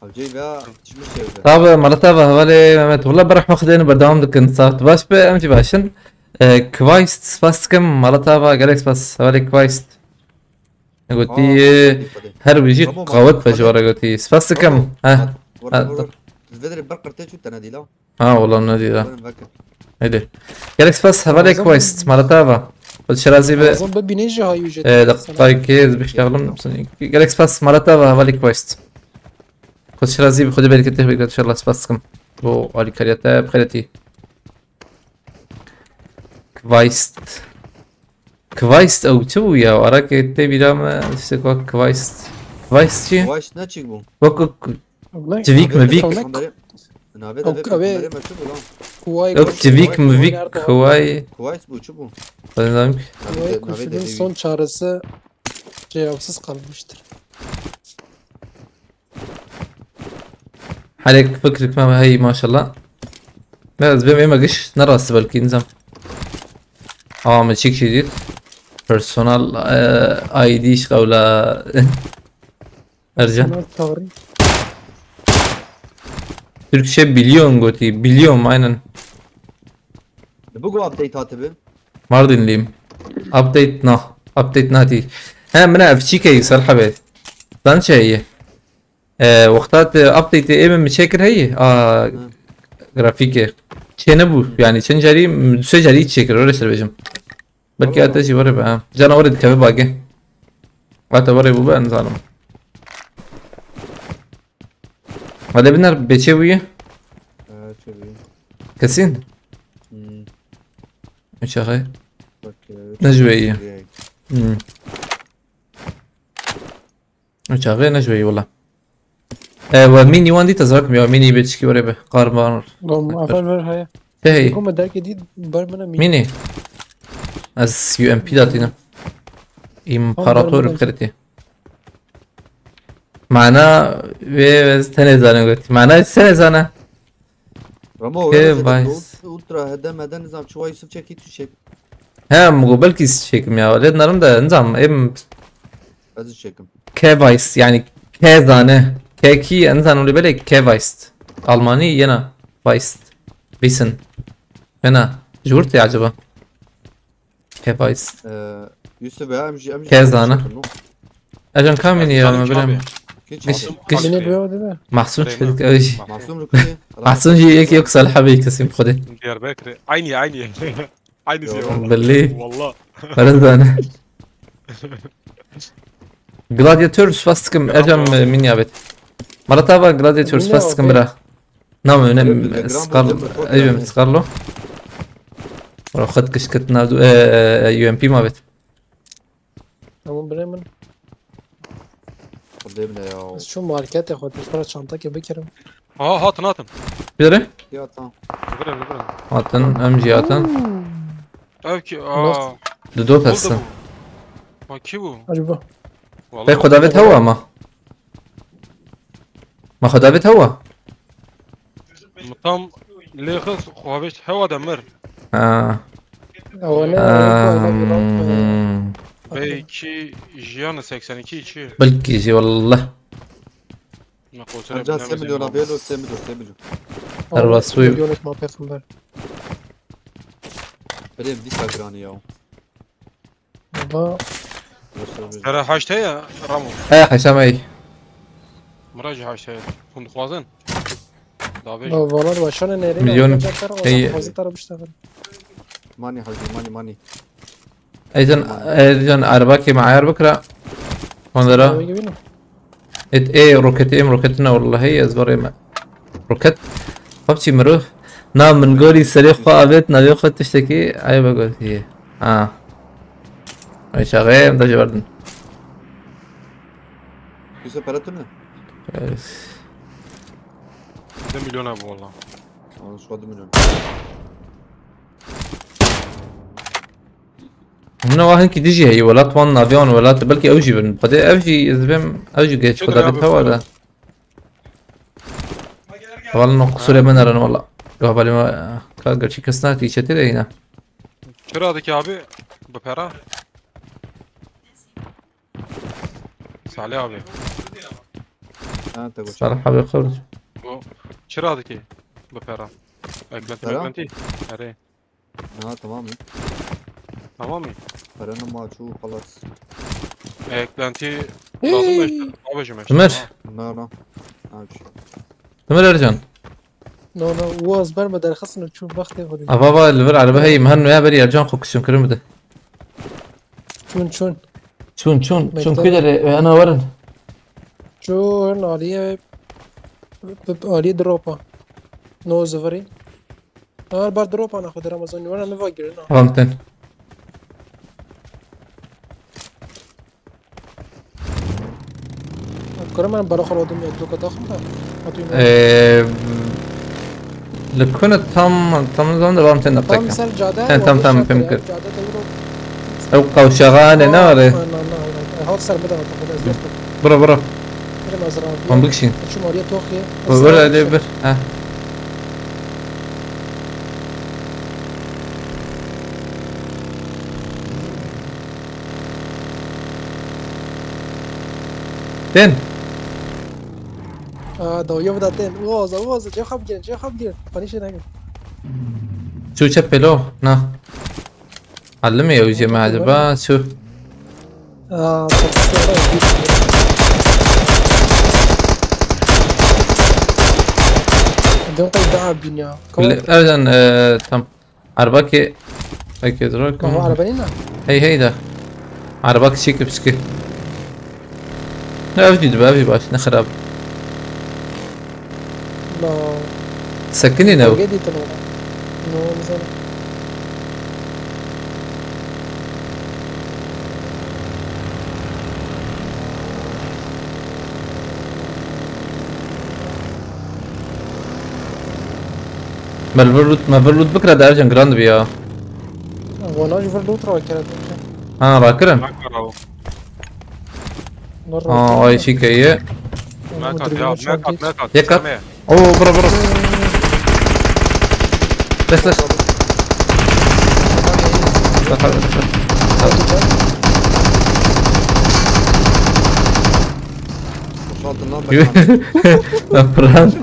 Avcê veya çimiş çevde. Tabi, mala tabi, hevalê Mehmet. Wala berehme xwedê ne berdewam dikin. Saet baş be, em jî başin. E, Quaist, spas dikim. Mala tabi, gelek spas. Hevalê Quaist. Gotî, e, her bijî qawet be ji wara gotî. Spas dikim. Heh. Vur vur vur. Vedre bir qırtê çu tane dîla. Ha, wala ne dîla. Verin vekin. Hadi. Gelek spas, hevalê Quaist. Mala tabi. Xwed şirazî be. Lazım be bine jî hayû jî. E, deqayekê ez biştaxlim. Gelek spas, mala tabi, hevalê Quaist. Xwed şirazî be, Xwedê bereket te bêke, inşallah spas dikim. Bo alîkariya te bi xêretî. Quaist. Quaist ew çi bû ya? Arakê tê bîra me, işte ku Quaist. Quaist çi? Quaist ne çik bû? Wek, wek, civîk mivîk. Navê de Ew bir kavê- kamera me çi bû lan? Kuway Yok, civîk mivîk. Kuway. Quaist bû çi bû? Ben zanim ki. Kuway kurşunun son çaresi cevapsız kalmıştır. Herek fikrik me hey maşallah. Ne ez bêm ême giş ne rastî belkî nizam. Ama me çek şey değil. Personal e, I D iş kavla. Ercan. Bunlar tarih. Türkçe biliyorum goti. Biliyorum aynen. Bu go update hatibi. Mardinliyim. Update no. Update nati. He, min ev çîkeyî ser hebê. Dan çeyî. E, wexta te update ê min çêkir heyî. A, grafîkê. Çê nebû. Yani çend carî, du sê carî çêkir. Öyle ser bêjim. Belkî ate jî were be, ha. Cana were dikeve bagê. Ate were bû be, nizanim. Hadi biner beçe bûye. Ha, çevir. Kesin. Hmm. Uçağı. Bak, e, Ne jüveyi? direkt. Hmm. Uçağı ne jüveyi wala. E, ve mini wan dî te zakim ya, mini beçki were be. Qarman. Gom, afer ver heye. Te hey. Ku me derkê dît, ber min e mî. Mînî. Ez U M P datînim. Împarator berde. Kretî. Mana wê ez tenê zanim gotî. Mana ez tenê zane. Ramo, Kê were zede Vice? Ultra, H D, M D, nizam, çuwa Yusuf çekî, tu çek. He, min got belkî ez çêkim ya. Lê narim de nizam, em Ez çekim. K Vice, yani K zane. K kî, nizam, wî belê K Vice. Almanî yena Vice. Wissen. Hena, ji wir tê acaba? K Vice. Ee, Yusuf ya, em jî, em jî K zane. Ejan kamînî ya, Ejan me bilem. Çabi. Kî Giş, çabi? Giş. Bine bro, değil mi? Mahsun Reyna. Çelik, ew jî. Mahsun Rukni. Mahsun jî yek yok Salih abi kesin xwedê. Diyarbekir. Aynı, aynı. Aynı Yo. Şey. Belli. Wallah. Para zane. Gladiator spas dikim, Ercan, e, min ya bet. Maratava Gladiator spas dikim bira. Nam öne Öyle bir Instagram Scarlo, olacak, evet, Scarlo. Ora xet kişkit navdu, e, e, U M P ma bet. Tamam, birê min. Xwedê bile ya. Ez çûm marketê xwe, tu xwe çantakê bikirim. Aha, hatin, hatin. Bire? Ya, tamam. Bire, bire. Hatin, em jî hatin. Ev ki, aa. Di do Oldu kes. Bu. Ma kî bû? Acaba. Pek xwe davêt hewa ma. Ma xwe davêt hewa. Tam lêxis xwe vêşt hewa de mir. Ha. Ew ne, ew ne, ew ne, ew ne. Em, Belki jiyan seksen iki çi? Belkî jî wallah. Ne qosere Ancak bilemezim se milyon ama. Abi, lo se milyon, se milyon. Her Abi, vasfı yok. Milyonek ma pêxember. Belê dîsa giranî ya. Baba. Sere haşt heye, Ramo. He, haşam ey. Mira jî haşt heye. Hûn dixwazin? Davêj. Ba, vana de başane nêrî. Milyon. Ey. Xwazî tara biştexin. Mani hacî, mani, mani. Ejan, ejan erbakê me ayar bikira. Onlara. Abi gibi ne? Et, ê, roketê em, roketê ne wellahî, ez barê me. Roket? Xwe biçî mirov? Na, min gorî serê xwe avêt, navê xwe tiştekî, eybe gotiye. Ha. Ay çaxê em de jiberdin. Yusuf, para tune? Evet. Du milyon abi valla. Al, şu du milyon. Hûn ava hinkî dijî heyî welat wan navê wan welat, belkî ew jî bin. Xwedê ev jî, ez dibêm ew jî geç Çi xwe davêt abi hewa de. Wala no qusûrê min nerin wala. Hevalê me, ka gerçî kes nati çetê de yine. Çira dikî abi? Bi pera? Salih abi. Ha, te goç. Salih abi xewr. Bu çira dikî? Bi pera. Eklenti Pera? Meklenti. Erê. Ha, tamam mı? Tamam mı? Paranın maçı, halas. Eklenti lazım mı işte? Abi, Ömer. Ha. Na, na. Abi. Ömer Ercan. No, no, waz ber me derxistin û çû bextê xwe dî. Ava va li vir erbe heyî, min her noya berî Ercan xwe kişim kirin bide. Çûn, çûn. Çûn, çûn, çûn. Mektebe. Kî derê, e, ana werin. Çûn aliyê, aliyê dropa. No zivirî. Her bar dropa na xwe de Ramazan, were ne vagirin ha. Tamam, ten. Kare min bera xwe radim ya, doka daxim da. Hatuyum. Ee, li ku ne tam, tam zaman devam ten. Tam dakika. Ser cade. Ten, tam, tam, pem kir. Cade de wilo. Ew qawşaxane ne are? Na, na, na, na. Hat ser bida, hat bida. Bira, bira. Birim ez ravi. Hûn bikişîn. Çûm aliyê toxê. Bira, hadi bir. Ha. Tên. Aa, dawiya bida tên. Uaz, uaz, cevap girin, cevap girin. Panîşê nekin. Çû çe pêlo, na. Allimê ew jê me acaba, çû. Aa, tabii. Dön koy daha bin ya. Tamam. Ercan, e, tam. Erbakê, belkî ez rok. Baba, araba nîna? Hey, hey de. Erbak çêkir piçkî. Ne, ev jî dibe, ev jî baş, ne xirab. No. Sekinî ne? Bölge dîtin ola. No, bize. Me li vir loot, me vir loot bikira, dercan giran dibi ya. Vana ji vir loot rakire. Ha, rakirin. Ha, ay çî keye. Mekat ya, mekat, mekat. Yek kat. Oo, bura, bura. Leş, leş. Boşaltın lan. Lan Fırat.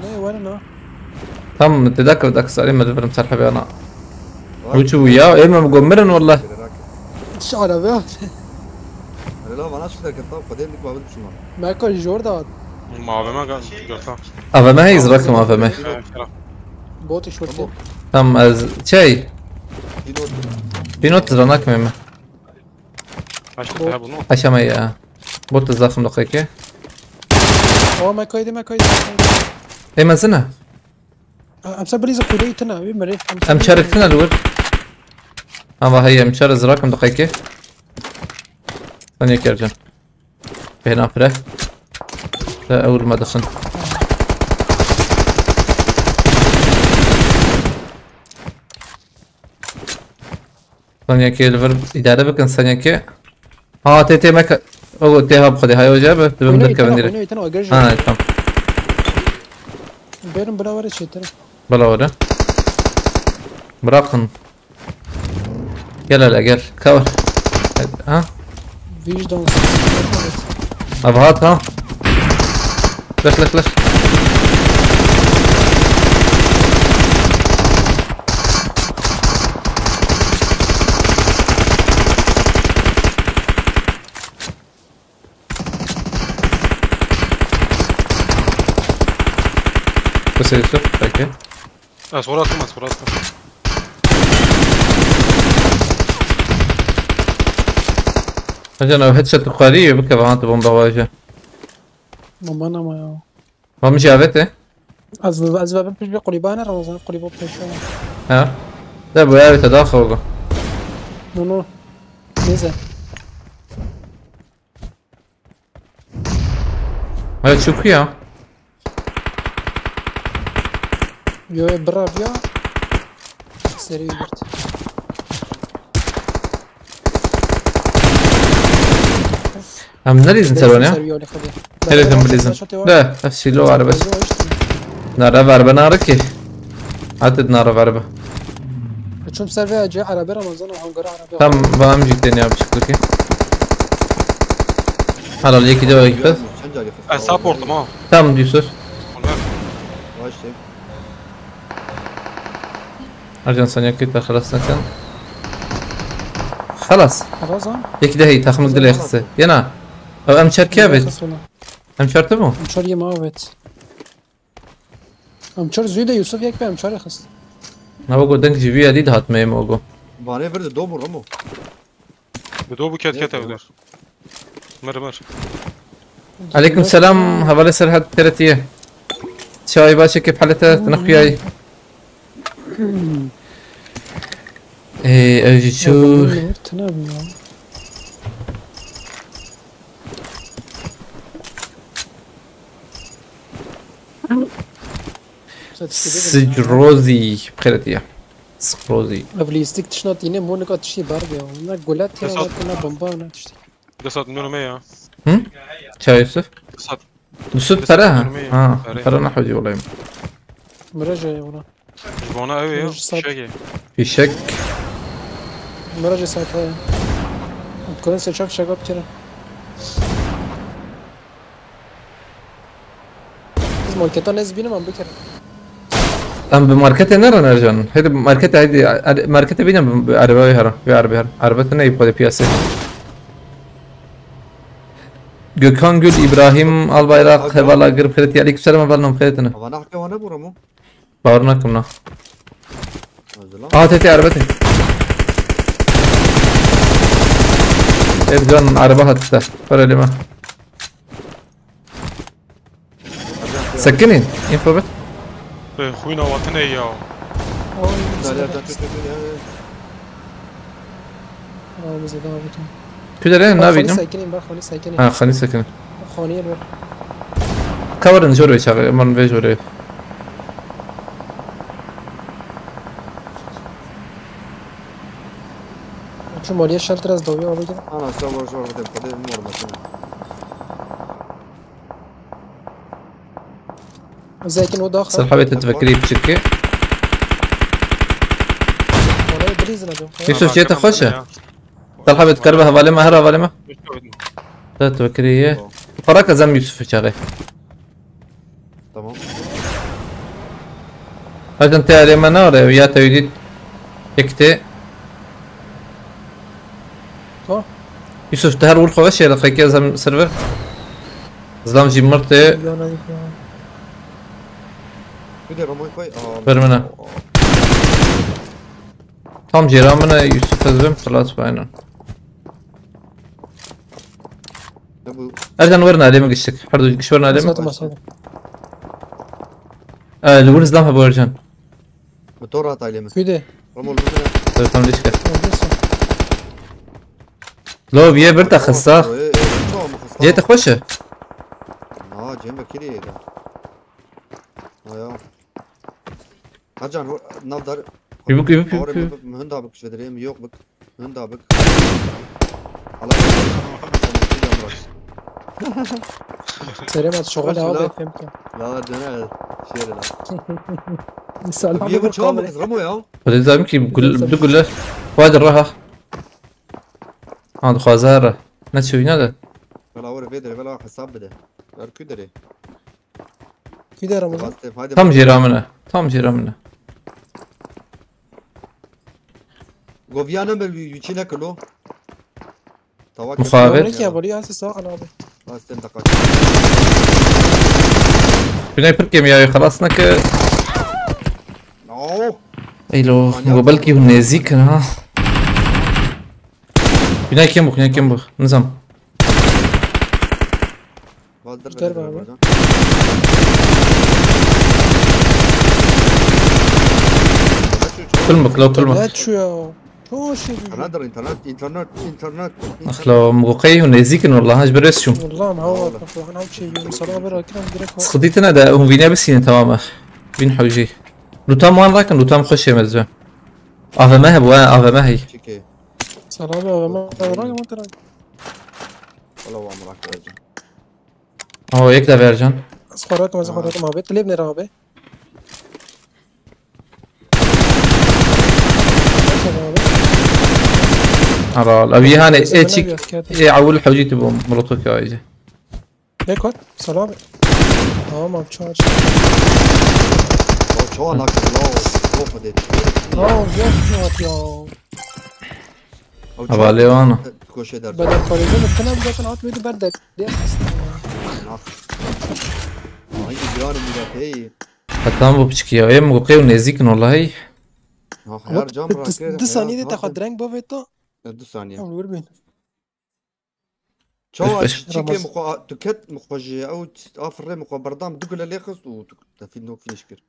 Ne var lan? Tam te dakika, dakika sarayım, me divirim ser hebeyana. Uçu ya, ê me gomirin wallah. Şu araba. Hele lan, bana şu dakika, tamam, kaderim bir kuabet şuna. Meko jor da. Ma A V M gö-, göster. A V M heyiz, rakım A V M. Bot şortu. Tamam, ez şey. Pinot zranak mı? Aşağı bunu. Aşama ya. Bot zafım da kayke. O me koydu, me koydu. Ê me zina. Em ser bilî zixûreyî tune, wî mirê. Em çarik tune li wir. Ama hey, em çar zirakim diqeyke. Sen yeker can. Bêhna fire. Te ew li me dixin. Sen yekê li vir îdare bikin, sen yekê. Ha, tê, tê meke. O tê ha bi xwedê, hay oca bi. Dibim derkevin dirê. Ha, tamam. Benim buna var ya çetin. Bala var ha. Bırakın. Gel hele gel. Cover. Ha? Vicdansız. Abi hat ha. Flash, flash, flash. Kısa Yusuf, peki. Ez xwe rakim, ez xwe rakim. Hocam, ev headshot xwarî bike, bana tu bomba vaje. Bomba nama ya. Mam jî avete? Ez, ez ve pişt bir kulübane Ramazan, kulübe peşe. Ha? De bu avete daha xorgo. No, no. Neyse. Evet, çok iyi ya. Yo, yo, bravo ya. Seri gitti. Em nelîzin ser wan ya? Nerê em bilîzin? De, ev sîlo var bes. Nara ver be nara ki. Hatit nara ver be. Çum ser ve acı arabe Ramazan o hangara arabe. Tam vam jî tenya biçik ki. Halal yekî de wek bes. Ez supportum ha. Tam Yusuf. Ercan, sen yakıt da xelas nekin. Xelas. Xelas ha? Yekî de hey, takımlık dile xiste. Yena. Ev em çerkiye bit. Em çerti bu? Em çer yema evet. Em çer züde Yusuf yek be em çer xist. Na bu go denk ji vî yadî de hat me yema go. Vare bir de do bu Ramo. Bi do bu ket ket evler. Mir mir. Aleyküm selam, hevalê Serhat Teretiye. Çay başe keyf halete, tına xuyay. Ey, ev jî çû. Sicrozî, bi xêretiye. Sicrozî. Ev lîstik tişna tîne, mo nika tiştî ber be. Ne gulet ya, ne bomba, ne tiştî. Desat nûr me ya. Hı? Çay Yusuf? Desat. Yusuf para ha? Ha, para ne hocam olayım. Miraje ya buna. Ji bona ew ê, fîşekê. Fîşek. Miraje saate ya. Kurin seçe fişeka bikire. Biz marketa ne zibînim em bikire. Em bi marketê nerin Ercan. Hadi markete, hadi, hadi markete bînin bi araba wê herin. Wê araba herin. Araba te neyê xwedê piyasê. Gökhan Gül, İbrahim Albayrak, hevala gir xêretiye. Aleyküm selam, heval nam xêretine. Ava nahke wane bura mı? Bawer nakim na. Hadi lan. Aa, tê, tê, araba tê. Ercan, araba hatta. Ver elime. Sekinîn. Info ver. Xwîna watine ya. Oy, Ercan, Ercan, Ercan, Ercan. Aa, bize daha bütün. Kudere nabînim. Xanî sekinîn, bak, xanî sekinîn. Ha, xanî sekinîn. Xanî ver. Ka werin jor wê çaxê, min vê jorê. Şu maliye shelter ez dawiya alayım. Ana, sen var jor dedim, hadi mor makine. Zekin o da. Serhabê te tefekirî biçirkê. Wala bir izin alıyorum. Yusuf, cihê te xweş e? Serhabê, tu karibe hevalê me, her hevalê me. Te tefekirî ye. Para kazan Yusuf çaxê. Tamam. Hacın te alê me nare, ya te dît. Yek tê. To? Yusuf, te her wir xwe veşê li xekê zem server. Zilam jî mirtê. Yana yıkma. Bir de Romo'yu koy. Aa, Ver bana. Tam cêra min e, Yusuf ez bim, xilas baynan. Ne bu? Ercan, werin alê min giştik. Her du giş werin alê min. Masada, masada. E, li wir zilam hebû Ercan. Motor hat alê min. Küde. Romo, Romo. Telefon lişke. Oradasın. Lo, bir ye bir de xista. Ee, ee, tamam, xista. Cê te xweş e? Na, cem bekiri ye de. Ha ya. Hacan, ho-, navdar. Yubuk, yubuk, yubuk, yubuk. Mühün daha bık şöyle, yok bık. Hunda bik. Allah. Selamet, şoxel Başla. Abi, efendim. La döne şiir la. Selam. Bir bu çağ mı kız Ramo ya? Hadi zaten ki gül, du güller. Hadi raha. Ha, dixwaze here. Ne çi wîna de? Vela were vê derê, vela hesab bide. Ver kü derê. Kü derê Ramo? Hadi. Tam jêra min e. Tam jêra min e. Goviya ne bil yüçine kilo. Tava Muxabet. Öyle ki ya, böyle ya, siz sağ ol abi. Aslen de kaç. Güney pir kêmiyayê xelas neke. No. Eylo, Manyak. Bu belkî hûn nêzîk in ha. Güney kêm bû, Güney kêm bû. Nizam. Baldır. Gider be abi. Kulmuk, lo kulmuk. Ne şu ya? Çok şey diyor. İnternet, internet, internet, internet. Axlo, muqey û nêzîk in, wallah, ji ber ez çûm. Wallah, ha, Wallah. Bak, bak, ne şey diyor. Sana haber akran direkt o. Sıkıntı ne de, hûn vîne bisînin, tamam e. Vîn hewcî. Lutam wan rakin, lutam xweş ê me dibe. A V M hebû, he, A V M hey. Çike. Sana bir A V M var ama direkt. Wallah, wa merak ettim. O yek de vercan. Ez xwe rakim, ez xwe rakim abi. Tu lê binêre abi. Ara, ev yê hanê, e, çik, e, ewil hewcî tu bû, molotof ya iyice. Bek at, selam. Tamam abi, çağır. Ya, çağır, nakit, la, o, o, hadi. Ya, yok, yok ya. Ew Hevalê wan e. Koşê der. Bedel parêzê min tune bide, hat wê di ber de. Dê xist. Nax. Ay, giran bû da pey. Hetan bu piçikî ya. Ê min got qey û nêzîk in wellahî. Nax, her cam rakir. Di saniyê de te xwe direng bavêta. Du saniye. Em wir bin. Çawa çikê min xwe, tu ket min xwe ji ew afirê min xwe berdam, du gule lê xist û tu te fîn nok finish kir.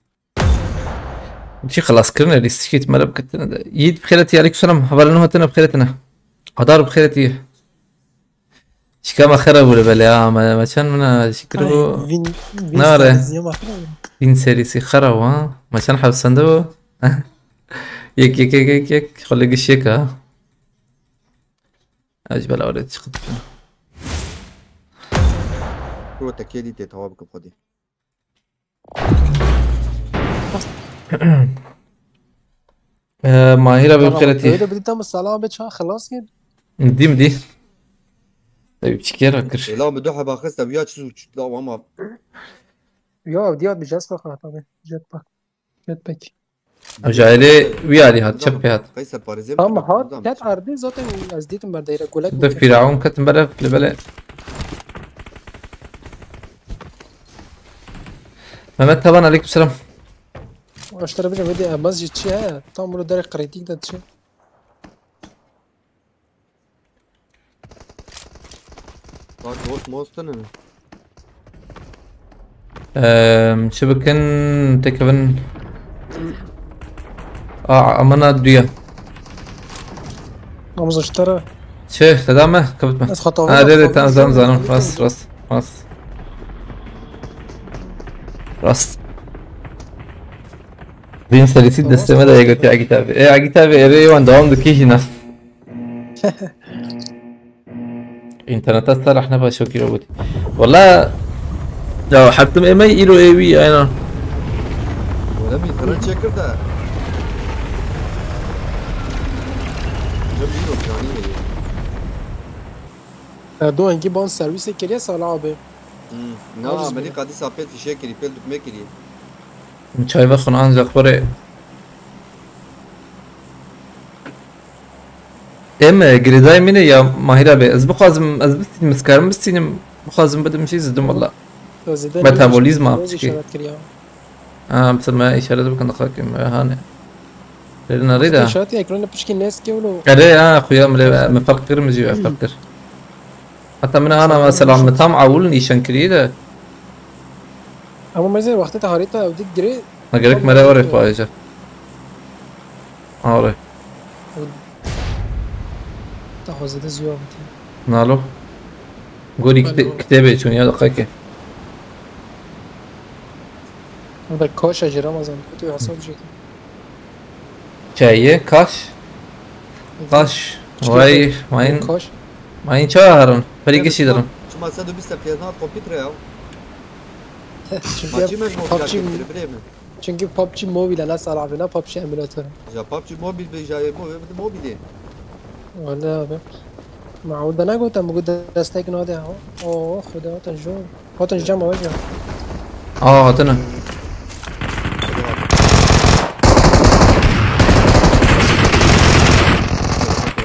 Çi xelas kirine, lîstikî tu me re biketine de. Yî bi xêretî, aleykum selam. Hevalê nû hatine bi xêretine. Adar bi xêretî. Şikama xera bû li belê ha, me, me çend mina şikir bû. Nare. Bin serîsî xera bû ha. Me çend hewsende bû. Yek, yek, yek, yek, yek. Xwe lê giş yek ha. Ez ji bela were çiqit. Kuro tekê dî tê tawa bikim xwedî. Ee, Mahîra bi xêretî. Öyle bir tam salam be çağ xelas gel. Dî mi dî? Tabii çikiye rakir. Ela mi du heba xista, ya çiz uç da ama. Ya diya bir jes bak tabii. Jetpack. Jetpack. Ev ji alê wî alî hat, çep pê hat. Qeyser parêzê. Ama hat, ket ardê zaten ez dîtim berdeyre, golek. Def Fîraun ketin bere, li belê. Mehmet Taban, aleyküm selam. Aştara bile vedi, emaz ji çi he? Tam bunu derek kritik de çi? Bak, boss, boss tane mi? Ehm, çi bikin, têkevin. Aa, amana duya. Namaz aştara. Çi, te da me, kevit me. Ez xata. Ha, de, de, tam zan, zanim, rast, rast, rast. Rast. Vîn serîsî destê me de yê gotiye Egît abi. Ê Egît abi, êrê wan dewam dikî jî ne. Înterneta ser rehne be şokî robotî. Wala ya heptim êmey îro ê wî ayna. Wala min internet çekir de. Cem îro canî ye. Erdoğan ki ban servîsê kiriye Salih abi. Hmm. Na, Aziz Amerîka dîsa pêl fîşek kirî, pêl dukme kirî. Çay vexwin ancak xwe rê. Em, e, girêdayî min e ya Mahîr abi. Ez bixwazim, ez bistînim, ez karim bistînim. Bixwazim bidim jî zidim wala. Metabolîzma. Metabolîzma. Işaret kiriya. Ha, bi me îşaret bikin, diqekim, e, hane. Lêrin arê de. Îşaret ekranê pişkî nêz kewlo. Erê, ha, xuya min lê, min ferq kir, min jî ferq kir. Heta min ana mesela min tam ewil nîşan kiriye de. Ama mesela wextê te harîta ew dik girê. Na gerek tam mere were xwaje. Are. Te xwezê de ziyo avêtiye. Nalo. Gorî kite-, kitêbê çûn ya diqeke. Ew de kaşa jî Ramazan, tu hesab jî. Çaye, kaş? Kaş. Vay, mayın, mayın çawa herin? Perî gişî dirin. Çima sed û bîst F P S nat kompître ya? Çünkü PUBG, birê min. Çünkü PUBG Mobile, ne Salih abi, ne PUBG emülatörü. Ya PUBG Mobile be, ya mobil, mobilê. Wele abi. Ma ew de negote, min got destek nade ha. Oh, Xuda, hatin jor. Hatin ji cem ava jî. Aa, hatine.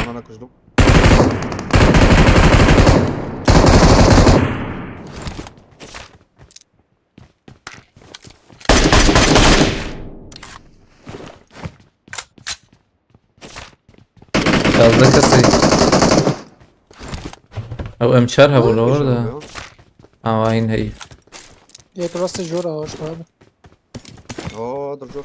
Ana kuşluk. Fazla kasayı. Ew M çar hebû li wir de. Ha, wayîn heyî. Yek rastê jor a, hoş abi. Oo, dur, dur.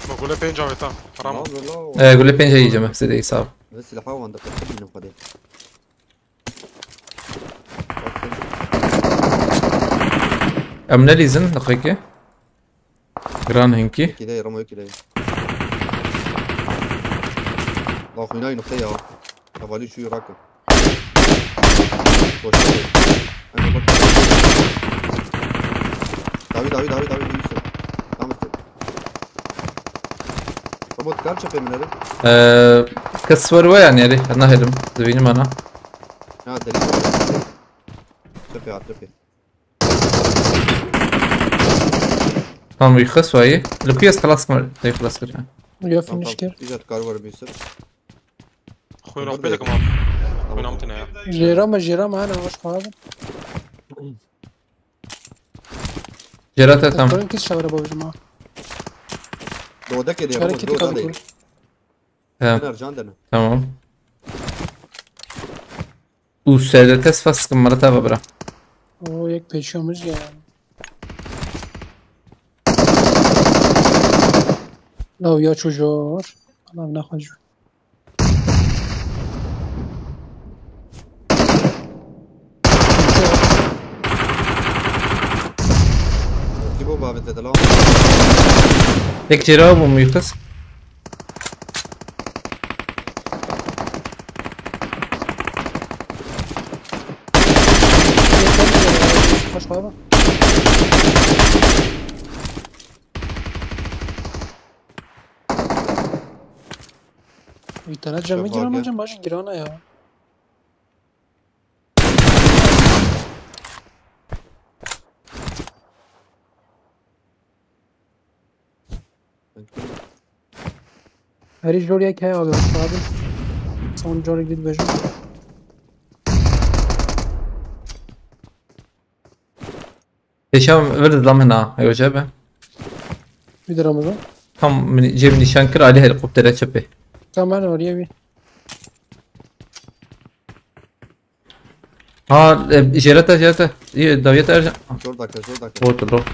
Ma gule pênc avêta. Haram. Abi, la, E, gule pênc heyî cem, hepsi de sağ ol. Ve silaha wanda, kaçtı bildim hadi. Em nelîzin, diqeke. Giran hinkî. Yekî de, Ramo yekî de. La xwînayî nuqte ya. Hevalî şu rakı. Koştu. Dawî, dawî, dawî, dawî, dawî. Tam üstü. Ramo, dikar çepê min erê. Ee, kes var we yani, erê. Nahêlim. Dibînim ana. Ha, deli. Çepê, ha, çepê. Tam wî xist wayî. Li ku ez xilas kir, tê xilas kir. Ya finish kir. Îca dikar were bîsir. Xwîn rok pê dikim abi. Xwîn am tine ya. Jêra me, jêra me, hene hoş xwe abi. Jêra te tam. Kurin kis şawre bavjim ha. Dodekê de. Çare kiti kabi kur. He. Ercan dene. Tamam. Û S D T spas kim, mala te ve bira. O yek pêşiya min jî ya. Law ya çû jor. Law naxwe jor. Kibo bavê te de law. Tek cera bû mu yıkız? Kaç baba? Internet cem mi giran hocam? Başı girana ya. Herî jor yek heye abi, abi. Son jor gidip bejim. Pêşa vir dilam hina, ew cebe. Bir de Ramazan. Tam min, cem nîşan kir, alî helikoptere çepê. Tamam, ben oraya bir. Ha, e, jêre te, jêre te. Î, dawiyê te Ercan. Zor dakika, zor dakika. Bot, bot.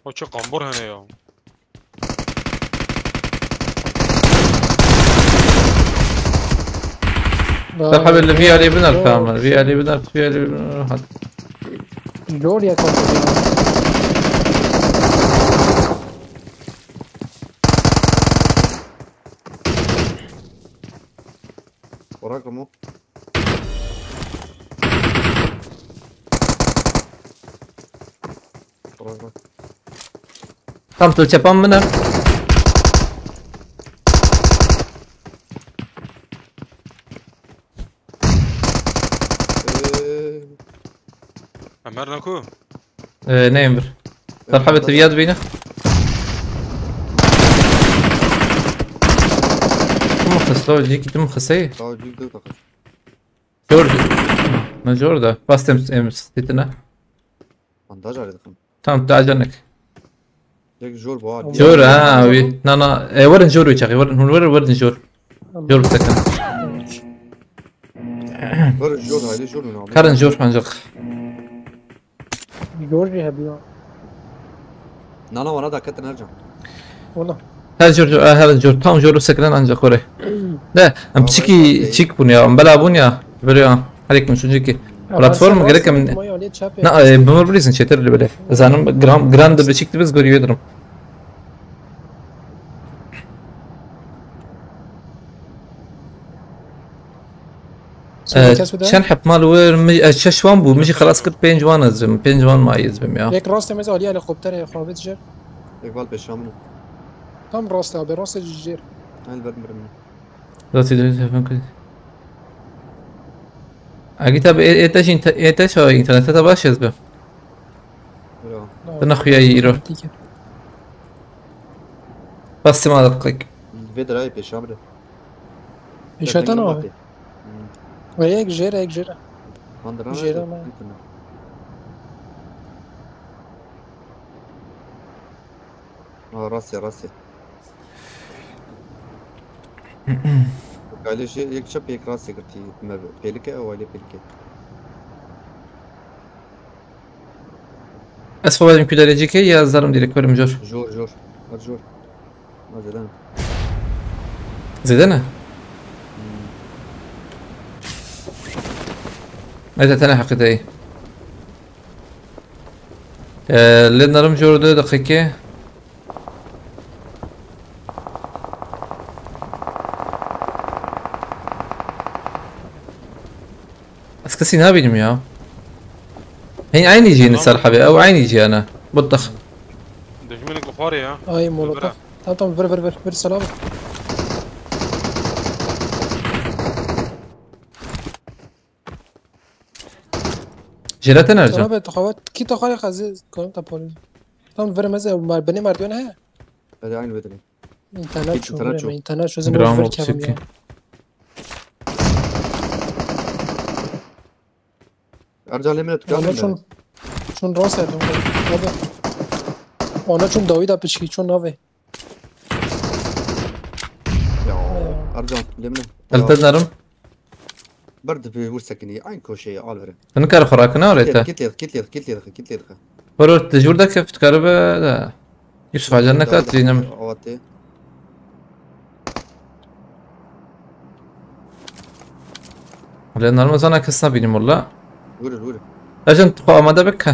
O çi qambur hene ya. Merhaba, li vî alî binerf, tamam. Vî alî binerf, vî alî binerf. Hadi. Zor ya kanka. Orak mı? Orak mı? Tam tu çepan min e. Ee, Ömer Naku. Ee, ne emir? Sarhabê tu viya dibîne? Tu min xista, cîkî tu min xiseyî? Tamam, cîkî tu min xist. Jor. Ne jor da. Bas em, em stitine. Bandaj arê dikim. Tamam, tu acele nek. Yek jor bu abi. Jor ha, wî. Na, na. E, werin jor wî çaxî. Werin, hûn werin, werin jor. Jor bisekin. Werin jor, haydi jor ne abi. Karin jor ancak. Jor jî hebiya. Nana wana da ketin Ercan. Wala. Her jor, her jor, tam jor sekinen ancak oraya. De, em çiki, çik bun ya, em bela bun ya. Böyle ya. Her ekmek şuncaki. Platform gerek em. Na, e, bimur bilirsin çetir böyle. Zanim gram, gram da bir çikti biz görüyordum. Ee, kes bide. Çend heb mal wir, mi, e, şeş wan bû, min jî xelas kir, pênc wan ez bim, pênc wan mayî ez bim ya. Yek rastê me alî helikopterê xwe bit jêr. Yek val pêşa min. Tam rastê abi, rastê jêr. Hel ver mirim. Zaten de telefon kır. Agita be, e, e, te jî inte-, e, te şa internete de baş ez bim. Bravo. Te ne xuya îro. Bas sima de qik. Vê dirayê pêşa min. Pêşa te ne abi? Ve yek jêr, yek jêr. Jêr ama. Ha, rastê, rastê. Kalê jê yek çep yek rastê girtî. Me pêlike ew ailê pêlike. Ez xwe vajim ku derecî ke ya zarim direk werim jor. Jor, jor. Her jor. Ma zêde ne. Zêde ne? Neyse, tene heqî deyî. Ee, lê narim jor de deqîqe. Ez kesî nabînim ya. Hên aynî jî ne ser hebê, ew aynî jî ne. Butix. Dijminik bi xwarê ya. Ay, molotof. Tamam, tamam, vir, vir, vir, vir, selam. Jêre te nerca? Sana be, tu xawa, kî tu xwarê xezî, koyum ta polî. Tam vir meze, mar-, binê merdivên heye? Hadi aynı bedene. İnternet şu, internet şu. İnternet şu, zim Gram vir kevim ya. Ercan Emre tutar. Ona çun, çun rast edin. Abi. Ona çun dawi da piçki, çun nave. Ya, Ercan, lemine. Eltederim. Ber di vê wir sekinî, aynı koşeyê al verin. Nikare xwe rakine orê te. Kitlê, kitlê, kitlê, kitlê. Xwe rot dijûr de keft karibe de. Yusuf Hacan ne kat dînim. Awatê. Lê normal zana kes nabînim walla. Vurur, vurur. Ercan, tu xwe amade bik.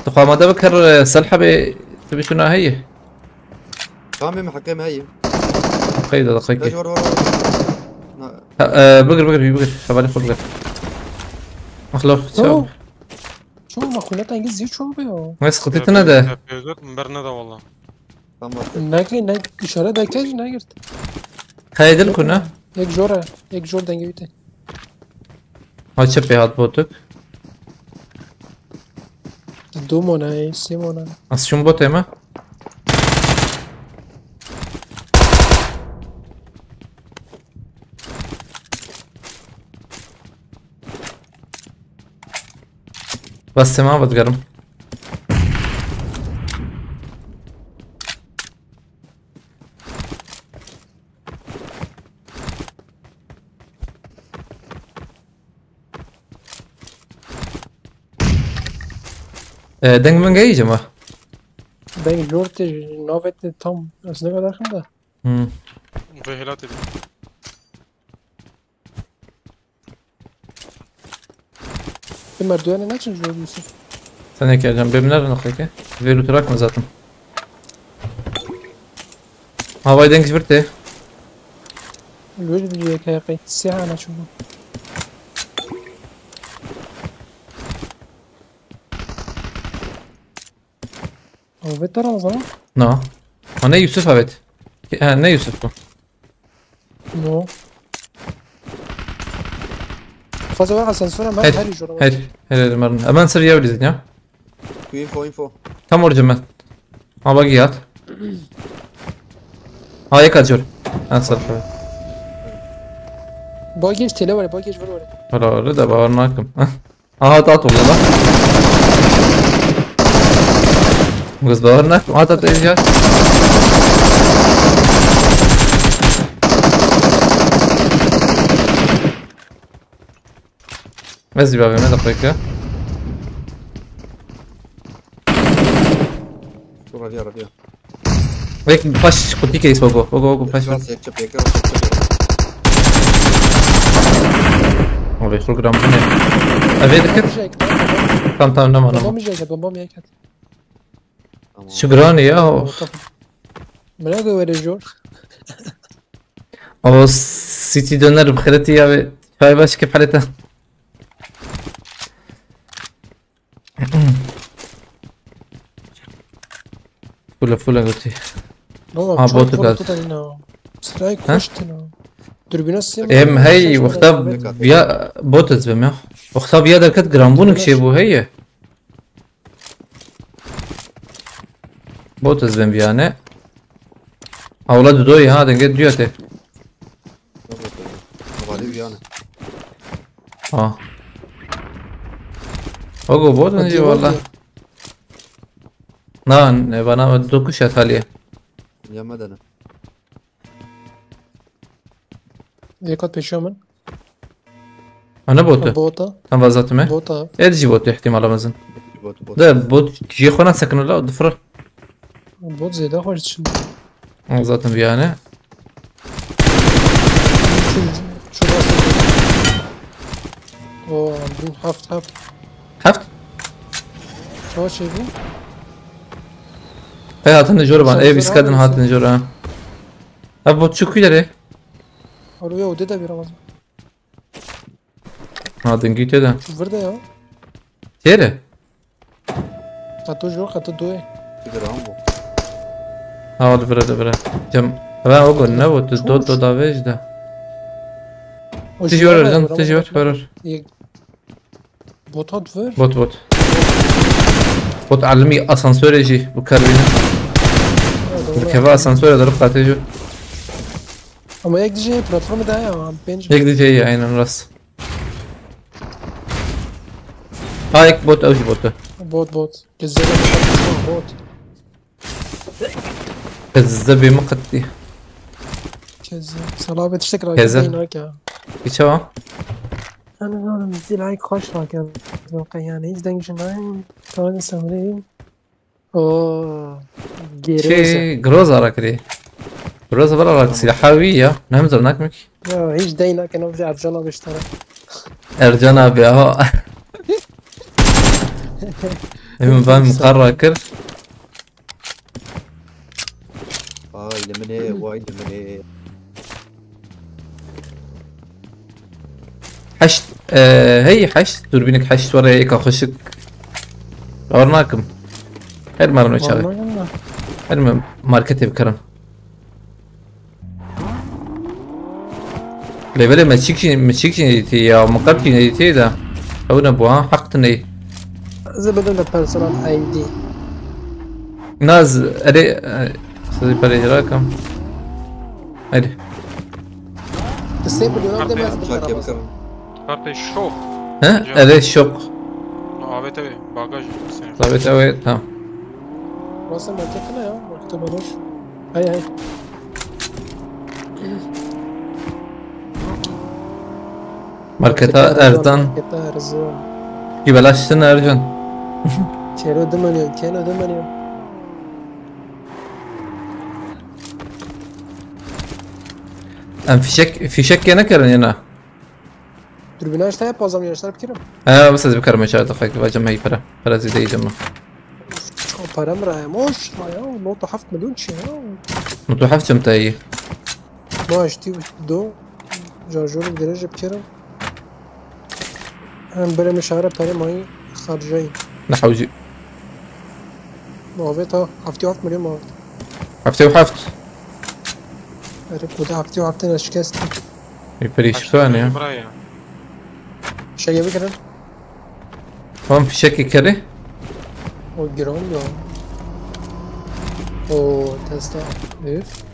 Tu xwe amade bik her, e, Selha bê tu bişûna heye. Tamam, em hekem heye. Qeyda da qeyke. Vur, vur, vur. Ha, e, bigir, bigir, bigir. Hevalê xwe bigir. Maxlo, çaw. Ço ma xuleta Îngilîz zî ço be ya. Ne sıkıntı ne de. Pêzot min ber neda walla. Tamam. Nekê, ne, işaret deke jî negirt. Kaydın kuna. Yek jor e, yek jor dengê wî tê. Ha, çepê hat botuk. Du mone, sê mone. Az şun botê me. Bas, tamam, vazgeçerim. Ee, deng min gayî cema. Deng jor te navê te tam ez ne kadar da. Hmm. Ve hilat edin. Ti merdivene neçin ji bo Yusuf? Sen ne geleceğim? Benim nereden okuyayım ki? Veru trak mı zaten? Havayı denk virte. Lûj bi yek heqî. Siyah ana çûbû. Ew vê te Ramazan? Na. Ha, ne Yusuf evet. Ha, ne Yusuf bu? No. Fazla var asansöre ben Her, her jora. her, her, her, marın. Hemen sıraya bilirsin ya. Ku info info. Tam orada ben. Ha bak yat. Ha yek açıyor. En sarfı. Bagêj têle were, bagêj vir were. Hala öyle de bağırın hakkım. Aha da at oldu lan. Kız bağırın hakkım. At at ya. Ez bir A V M de koyka. Şurada bir araba. Wek paş kutu case bogo. Bogo bogo paş. Biraz yekçe peke, yekçe peke. Abi şu gram bu ne? Eve dikkat. Şey, Tamam tamam tamam. Bomba Tamam. mı şey, bomba mı yeket? Tamam. Şu granny ya. Bırak o verejor. O city döner bxireti ya ve çay baş kif halete. Fula fula götü. No, Ha, çok botu fazla gaz. tutan yine o. Strike Ha? koştun o. Dürbüne sığmıyor. Em hey Şaştı wexta ben. viya bot ez bim ya. Wexta viya derket granbûn kişê bû heye. Bot ez bim viya ne. Awla dudoyê ha denge duya te. Hadi bir yana. Ha. Ogo bot Hadi ne bot valla. ya. Na ne bana dokuş ataliye. Yemeden. Yekat peşiyor min. Ana botu. Bota. Tam vazatime. Bota. Ed ji botu ihtimala mezin. Bot bot. De bot jê xwe nasekine la difir. Bot zêde xweş diçin. Zaten bir yani. Şu, şu nasıl? O, bin haft hap. Heft. Çawa şey bu? Hey hatin jor ban. Sen Ev jor iskadin abi hatin jor ha. Abi bot çok ileri. Arıyor, o da bir Ramazan. Ha dengî te de. Şu verde ya. Têre. Kato jo, kato doy. Bir de rahan bu. Ha hadi vire de vire. Cem. Ben o gün ne bu? Tu do do da vej de. O Tijor Ercan, tijor. Ver. Bot hat ver. Bot bot. Bot alimi asansöre jî bu karbine. Bu keva asansöre darıp katê jî. Ama ek dije platformu daha ya, abi, bence. Ek dije ya aynen rast. Ha ek bot ew jî botu. Bot bot. Cezayir bot. Ez de bê min qetî. Kezi. Selamet işte kral. Kezi. Kezi inak ya. Hiç ama. Yani oğlum zilay koş bak ya. Yok yani hiç dengişin ay. Tamam sanırım. Oo. Geri. Şey Groza rakri. Groza var arak silahı ya. Ne mi zor nakmek? Ya hiç değil lan, kena bize Ercan abi işte. Ercan abi ha. Hemen ben mukarra kır. Vay limine, vay limine. Heşt, e, hey heşt, durbînek heşt were êka xweşik. Ewr nakim. Her marim çaxê. Anladım da. Her me marketê bikarim. Lê belê me çîk jî, me çîk jî nedîtî ya, me qet jî nedîtî de. Ew ne bû ha, heq tu ney. Zibidin de personel I D. Naz, erê, e, sizi perê cira kam. Hadi. Disê milyonan demez Çak yapıyorum. Kartê şox. He? Erê şok. No, avête wê bagajê sen. Tabii tabii tamam. Burası market ne ya? Markete baloş. Hay hay. Marketa Erdan. Marketa Erdan. Gübelaştın Ercan. Kelo dımınıyor, kelo dımınıyor. Em fişek, fişek yene kirin yine. Dürbüne işte hep o zaman yaşlar bikirim. Ha, bes ez bikarim çar deqek vacim hey pere. Pere zî deydim. Çok para mı raya? Moş ya. Not heft milyon çi ya? Not heft çim te iyi. Ma işte do. Jarjor bir derece bikirim. Hem böyle mişare para mayı harcayın. Ne hawci. Muhabbet ha. Hafti heft milyon muhabbet. Hafte heft. Herif bu da hafti hafte ne şikesti. Bir perişkan ya. Şey gibi kirin. Tamam fişek kere. O giron ya. O testa. Üf.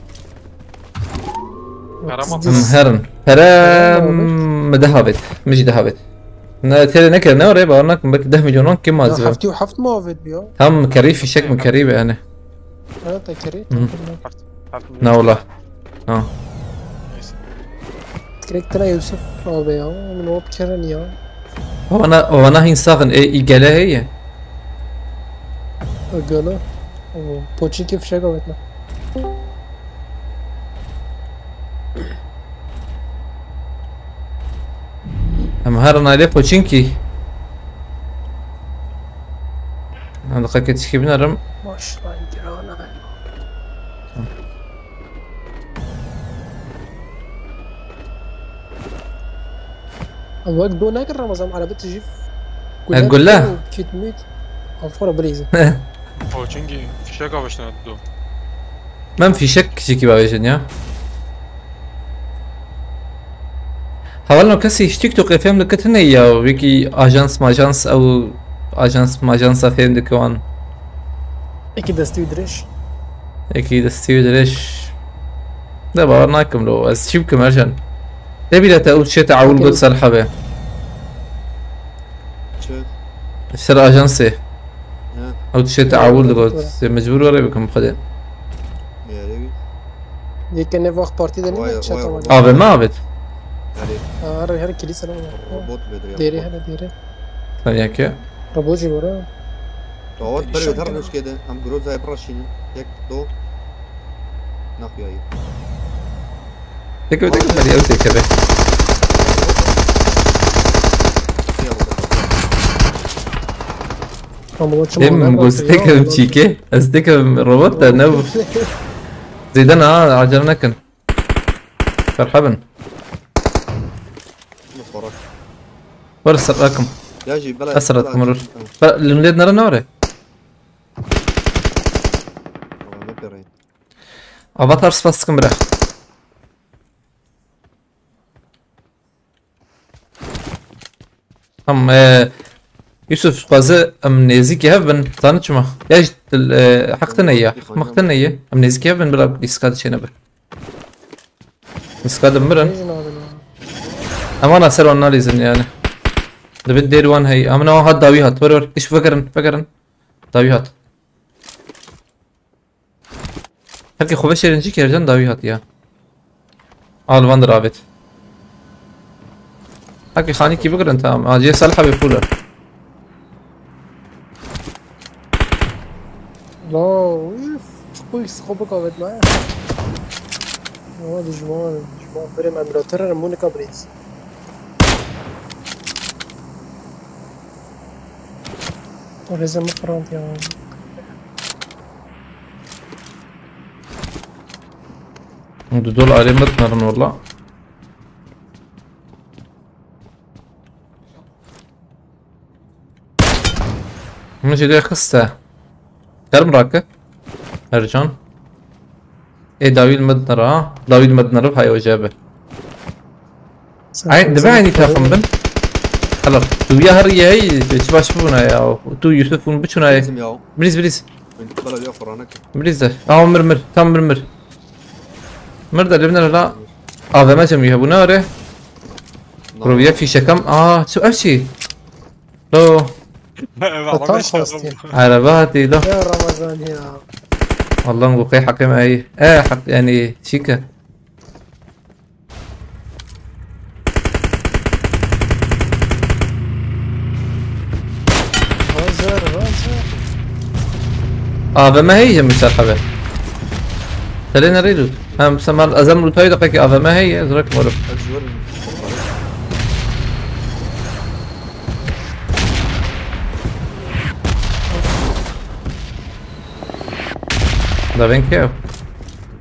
Yaramaz. Herin. Pere mi dehavêt. Mi jî dehavêt. Ne têrê nekir ne oraya bawer nakim belki deh milyon kim Ya az. hafti heft muhabbet bir ya. Tam kerî fişek mi kerî be yani. Ha tekeri. Na wala. Ha. Direkt tane Yusuf abi ya. Min hop kirin ya. Wana wana hin saxin e î gele heye. Ögöle. Poçinki fişek avetme. Em her nalê Poçinki. Em diqe keçikî binerim. Maşallah girana. Wek do nekir Ramazan araba tijî. E, gulle. Kit mit. Afora bileyze. Poçinki fişek avetiştine do. Min fîşek kiçikî bavêjin ya. Hevalno kesî ji TikTokê fêm dike tune ya, wekî ajans majans ew ajans majansa fêm dike wan. Eki destî û dirêj. Eki destî û dirêj. De bawer nakim lo, ez çî bikim Ercan. Ne bîle te ew çê te ewil got ser hebê. Çi? Ser ajansê. Ha. Ew tiştê te ewil digot. Sê mecbûr were bikim xwedê. Yare wî. Yeke ne vaxt partî de Vay, ne çata vay, var. vay. Avê me avêt. Yare. Her her kilîse ne var. Robot vedir ya. Deri hele deri. Sen yeke. Robot jî var ha. Robot Perişan beri öter kene. nuşkede. Em Groza'yı bıraşının. Tek do. Nakuyayı. Teke teke beri ew teke be. Tamam o çim. Em goz teke çîke. Ez teke robot da ne bu. Zeydan ha acele nekin. Merhaba. Mustafa. Var serakum. Ya jî bela. Esrat kumurur. Limlet nere ne var? Ne pereyim. Avatar spas sıkın bira. Tamam, e, Yusuf, xweze em nêzîkî hev bin, zanî çima? Ya ji, e, heq te neye, heq te neye. Em nêzîkî hev bin, bila dîska diçêne be. Dîska dimirin. Em ana ser wan nalîzin yani. Dibin dêr wan hey. Em na hat dawî hat. Wer wer. Iş vegerin, vegerin. Dawî hat. Herkê xwe veşêrin jî kercan dawî hat ya. Al van diravêt. Herkê xanîkî bigirin tamam. Acê sel hebê pûle. La, üf, çok büyük sıkı bu kavet lan. Ama düşman, düşman. Benim emülatörlerim bunu kabul etsin. Rezil mi front ya. Du dol alê me dinarin wala. Min jê dê xiste. Germ rake. Ercan. Ê dawî li me dinere ha. Dawî li me dinere hay ocabe. Ay, dibe aynî takım bin. Helal. Tu ya her yey, çi baş bûna ya. Tu Yusuf hûn biçûna ye. Bizim ya. Biriz, biriz. Bela yok Kur'an'a ki. Biriz de. Ama mir, mir. Tam mir, mir. Mir de, limner la. A V M cem ya, bu ne are? Proviye fişekam. Aa, şu ev şey. Lo. Valla Atar beş adam. Hostin. Araba hatî lo. Ya Ramazan ya. Allah'ım bu kay hakim ay. E, hak yani, çike. Hazır, hazır. A V M heye mi ser xebe? Terê nerê lut? Hem semal azam lutayı da peki A V M heye, zrak morum. Acıyorum. Zaven ki ev.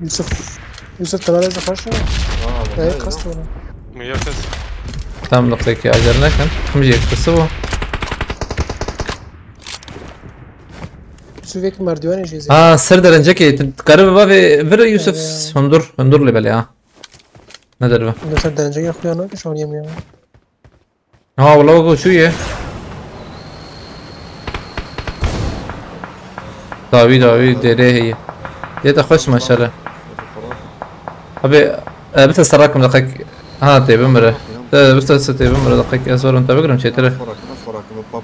Yusuf. Yusuf, te berê xweş e? Aa, Ee, kast bana. Miyakız. Tam noktaki acar nekin. Kim jek kısı bu? Yusuf, yek merdiven jêzî. Ha, ser derence ki. Karı baba ve vir Yusuf. Hundur. Hundur lebeli ha. Ne derve? Yusuf, sen derence yakıyor lan ki şu an yemiyor. Ha, wala wek şu ye. Dawî dawî derê heye. Yê te xweş maşallah. Abi, e, bite serakim deqek. Ha, tê bimire. Te bite se tê bimire deqek. Ez werim te bigrim çêtir e.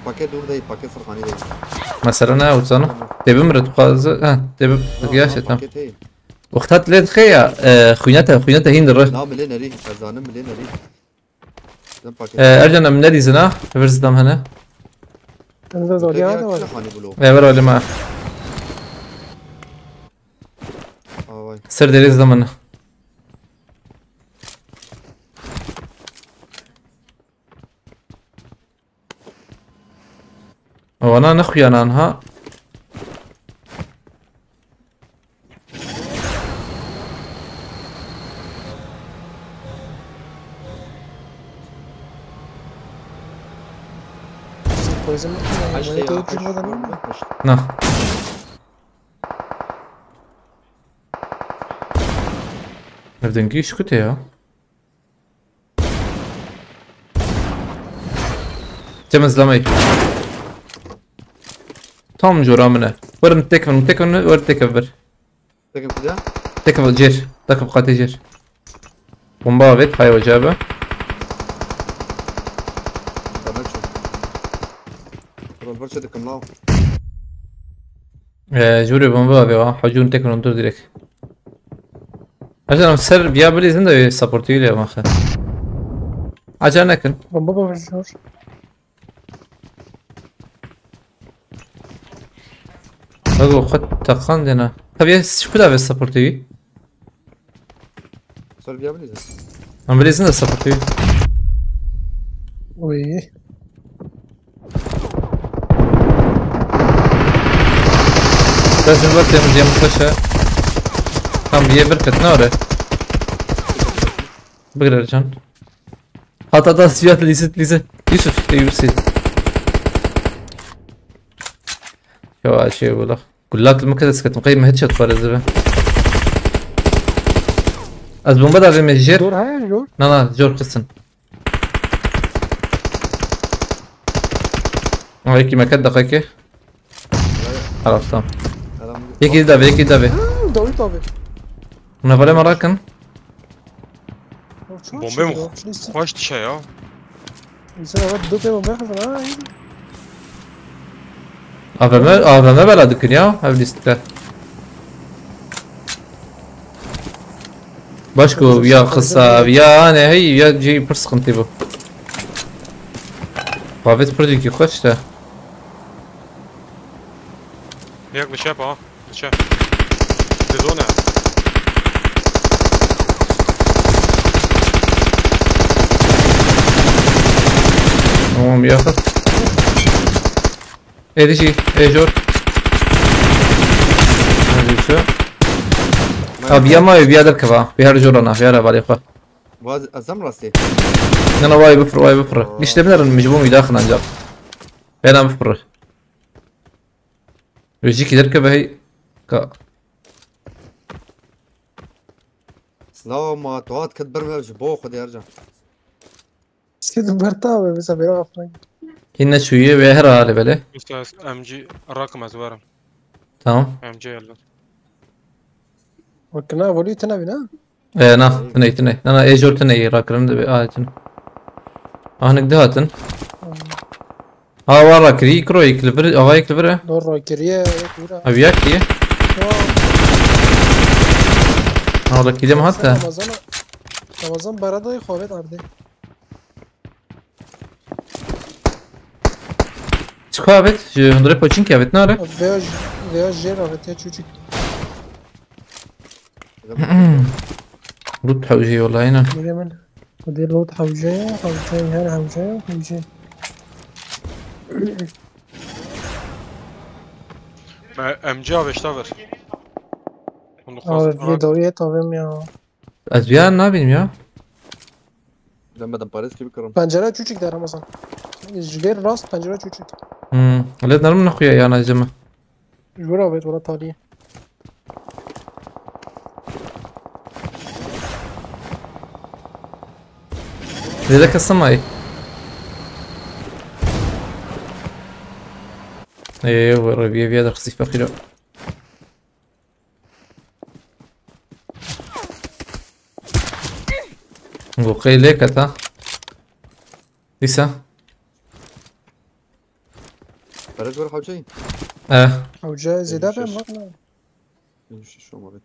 Paket dur değil, paket sırtani değil. Mesela ne yapsana? Tê bimire tu qazı. Ha, tê bim. Yaş e tam. Paket hey. Wexta lê dixe ya, e, xwînete, xwînete hîn dire. Na milê nerî, ez zanim milê nerî. Sen paket. E, Ercan em nedîzin ha. Vir zidam hene. Sen de zor ya da var. Hani bu lo. E, ver alima. Aa vay. Ser derê zidam hene. Wana nexuyanan ha. Poison. Haşte Manete ya. üç yüz liradan mı? Na. Ev dengî şikute ya. Cem izlemey. Tam jora min e. Werin tek min, tek min, wer tek ev bir. Tekim kuda? Tek ev cêr. Tek ev qatê cêr. Bomba avêt, hay ocabe. Tamam çok. Rol parça dıkım lao. Ee, jûrê bomba avê wa. Hocûn tek min dur direkt. Ajan ser biya bilîzin de supportî lê maxe. Acan nekin. Bomba bomba jor. Bak o xwe teqan dena. Tabii şu kadar ve supportî. Sor biya bilîzin. Ama bilîzin de supportî. Oy. Sen şunu bak, temiz yem taşa. Tam bir yer bir kat ne oraya? Bigir Ercan. Hat hat hat, Siyah, lise lise. Yusuf, ey Yusuf. Ya şey bu la. Gullak mı kadar sıkıntı. Kayım headshot var ezbe. Az bomba da verme jer. Dur, hayır, dur. Na na, jor kısın. Ay ki mekat dakika. Halas, tamam. Adam Yekî dî davê, yekî dî davê. Hmm, David abi. Hûn hevalê me rakin. Bombê mi xweş dişe ya? Sen evet, dur, bomba kızın ha. A V M, A V M bela dikin ya, ev lîstikler. Baş ku ya qisa, ya ne hey, ya cî pir sıkıntı bu. David pir cî xweş de. Yak li çep ha. Li çep. Li zone. Tamam ya. Êdî jî, ê jor. Hadi şu. Abi ya ma ya derkeva. Bir her jorana, bir her hevalê xwe. Vaz ezem rastê. Nana vay bifir, vay bifir. Gişte binerin mecbur mu daxin ancak. Bela bifir. Ve jî ki derkeve hey. Ka. Silav ma, tu hat ket ber me ji bo Xwedê Ercan. Skedim berta abi, mesela beni afran. Hinne çuye ve her hali bele. Usta M G rakim ez werim. Tamam. M G elbet. Bak ne, volü tane bina. E, na, tine, tine. Na, na, ê jor tine, rakirin de bir ayetin. Ahnik de hatin. Ha, var rakiri, ikro, ikli bir, ava ikli bir. Doğru, geriye, yok, bura. Abi yak diye. Ya, Ha, da kilim hatta. Ramazan, Ramazan barada xavet arde. Çıkı evet, hundre poçin ki evet, ne ara? Veya, veya jer arde ya çocuk. Lut hewji yola, aynen. Bilemem. Bu değil, load hewce, hewce, her hewce, hewce. M G avêşta ver. Hûn dixwazin Abi, vîdyoyê tavêm ya. Ez ya nabînim ya. Demedim parêz kî bikarim. Pencere çûçik de Ramazan. Ji vê rast pencere çûçik. Hmm. Lê nerm nexuya yana ceme. Ji wir avêt wala taliyê. Zêde kes nemayê. Ê, we reviyê viya derxisî feqîro. Go qey lê keta. Dîsa. Pere gor hewceyî. Eh. Hewce zêde be, Şeş. Bak ne. Şeş olmadı.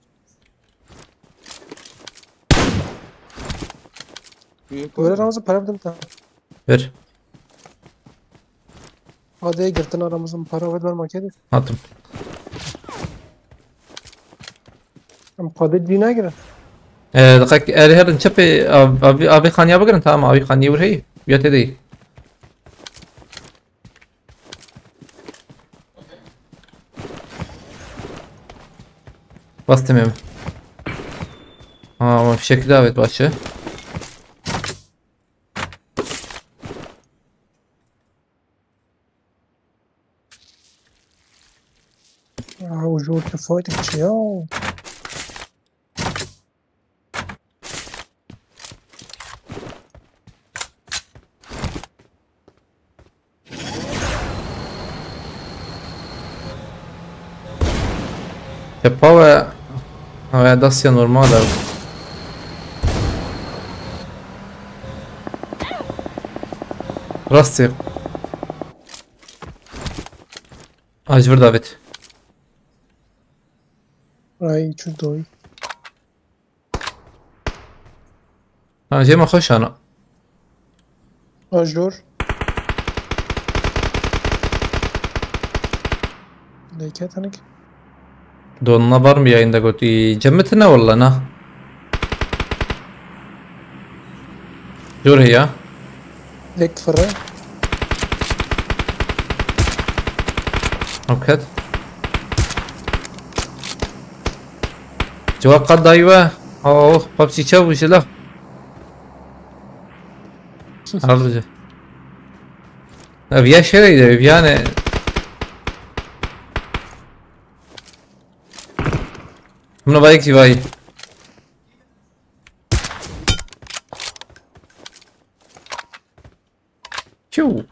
Böyle Ramazan para bidim ta. Ver. Hadi girtin aramızın para ver, ver maketi. Hatim. Em qadê dî negirin. Ee, dikak, erê herin çepê, av-, avî, avî xaniya bigirin, tamam, avî xaniye wir heyî. Ya te dey. Bastım em. Ha, ama fişek davet başı. Ya, o jor te fayda çi ya? Tepa ve, ha, ya dasiya normal e. Rastî. Aj vir David. Ay, çu doy. Ha, jê me xweş ana. Ajor. Lêke tenik. Donna var mı yayında götü? Cemmetine valla na. Dur ya. Direkt fırı. Okay. Cevap kat dayı ve. Oh, PUBG çabu jila. Alıcı. Ya, viya şereydi, yani. Buna bayık ki vay. Çu.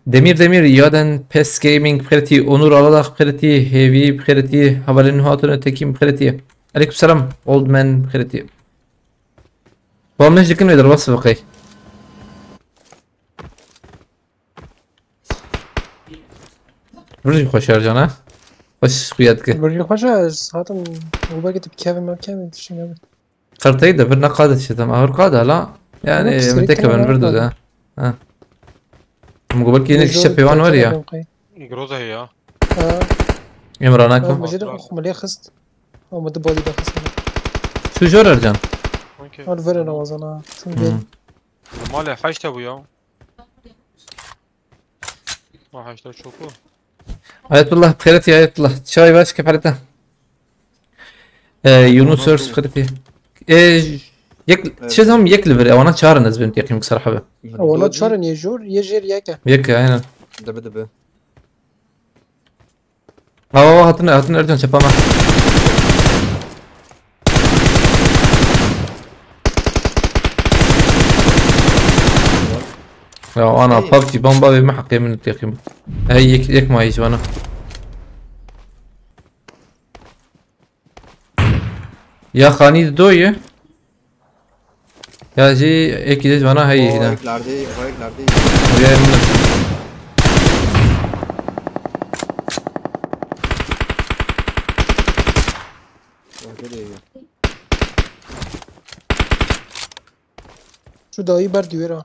Demir Demir, Yaden Pes Gaming bixêretî, Onur Aladağ bixêretî, Heavy bixêretî, Havalên Hatun Tekin bixêretî. Aleyküm selam, Old Man bixêretî. Bamlej dikin ve derbas vaqey. Virjî xweş Ercan ha. Xweş xuya dike. Virjî xweş e, ez hatim, û belkî tu bi kevin me kevin tiştî nebin. Qerteyî de vir ne qade dişitim. Ahur qade la. Yani, ama min teke ben vir dude. Ha. Min got belkî yine kişe peywan var ya. Groza ya. Ha. Emrana ka. Mecid xumulê xist. Ama de body de xist. Şu jor Ercan. Okey. Al verin Ramazan'a. Şunu bir. Malê heşte bu ya. Ha, heşte çok bu. Ayetullah, xeyreti Ayetullah. Çay baş kefarete. Ee, Yunus Örs xeyreti. Ee, yek, şey tam yek li vir, ewana çarin ez bim teqîm ksar hebe. Ewana çarin ye jor, ye jêr yeke. Yeke, aynen. Dibi dibi. Ava, ava, hatine, hatine Ercan çepa me. Ya ana, PUBG bomba ve me heqê min teqîm. Hey, yek, yek ma hiç bana. Ya xanî di do ye. Ya jî êkî de ji vana heyî hîna. Vayek lardê, vayek lardê. Rüyayê min. Vayek de ye. Şu dayî ber duyê ra.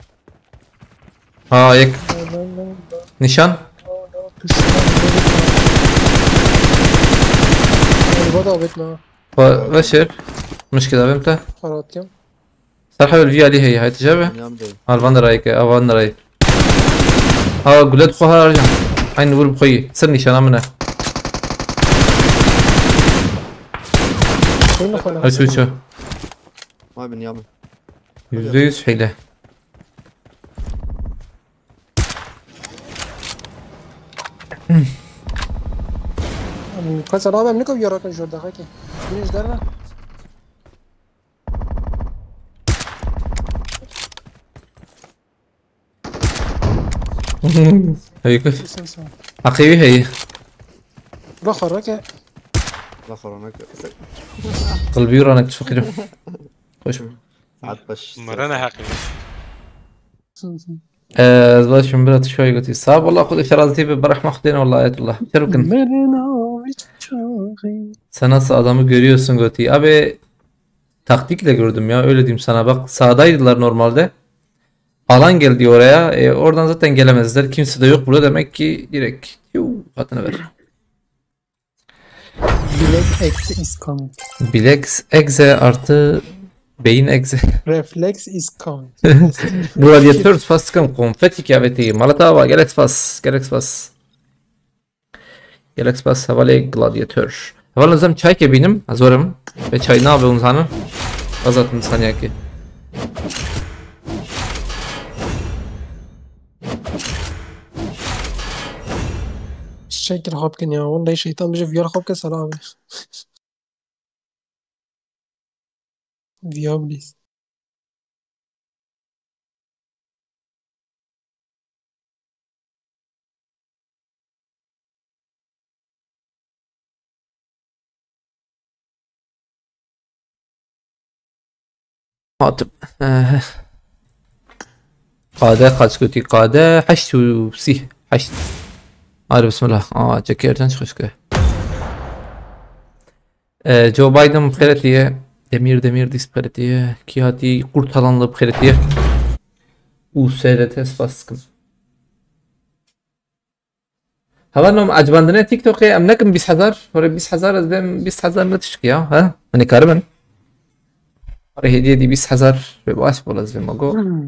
Ha, yek. Nîşan. Erba da avêt me. Ve, ve şer. Mişkil avêm te. Xarat kim? Serhewel vî alî heye, hay tije be. Al van derayê ke, al van derayê. Ha, gulet xwe har can. Aynı vur bu xwe. Sir nîşana min e. Hadi uçu. Vay bin ya. Yüzde yüz hile. Kasa abi, em nikov yarakan jor daha ki. Güneş derre. Heyî ku. Sen, sen. Heqê wî heye. Bura xwe reke. La xorona ke. Qilbî ranek tu fikirim. Hoş. Saat beş. Mırana heqî. Sen, sen. Ez başım bira tu şoy gotî. Sağ ol, Allah Xwedê şerazî be, berehma Xwedê ne, Allah ayetullah. Çer bikin. Mırana bir çoğu. Sen nasıl adamı görüyorsun gotî. Abi, taktikle gördüm ya, öyle diyeyim sana. Bak, sağdaydılar normalde. Alan geldi oraya. E, oradan zaten gelemezler. Kimse de yok burada. Demek ki direkt, yuu, hatını ver. Bilek exe is coming. Bilek exe artı beyin exe. Reflex is coming. Gladiator, spas dikim, konfeti kıyafeti. Malata var, gerek spas, gerek spas. Gelek spas hevalê Gladiator. Heval nizam çay ke bînim, ez werim. Ve çay nabe hûn zanin. Ez hatim saniyekê. Çiçek kir xwe bikin ya. Vallahi şeytan bije viyar xwe bike sala abi. Viya bilîz. Hatim. Eh. Qade kaç gotî? Qade heşt û sî. Heşt. Hadi bismillah. Aa, çekê Ercan çıkışkı. Ee, Joe Biden bi xêretiye. Demir Demir dîs bi xêretiye. Kiyatî Kurtalanlı bi xêretiye. U S R T spas dikim. Heval nom ecibandine TikTokê em nekin bîst hezar. Hore bîst hezar ez bêm bîst hezar ne tişkî ya. Ha? Hani karim em? Hore hediye dî bîst hezar ve baş bol ez bêm ago. Hmm.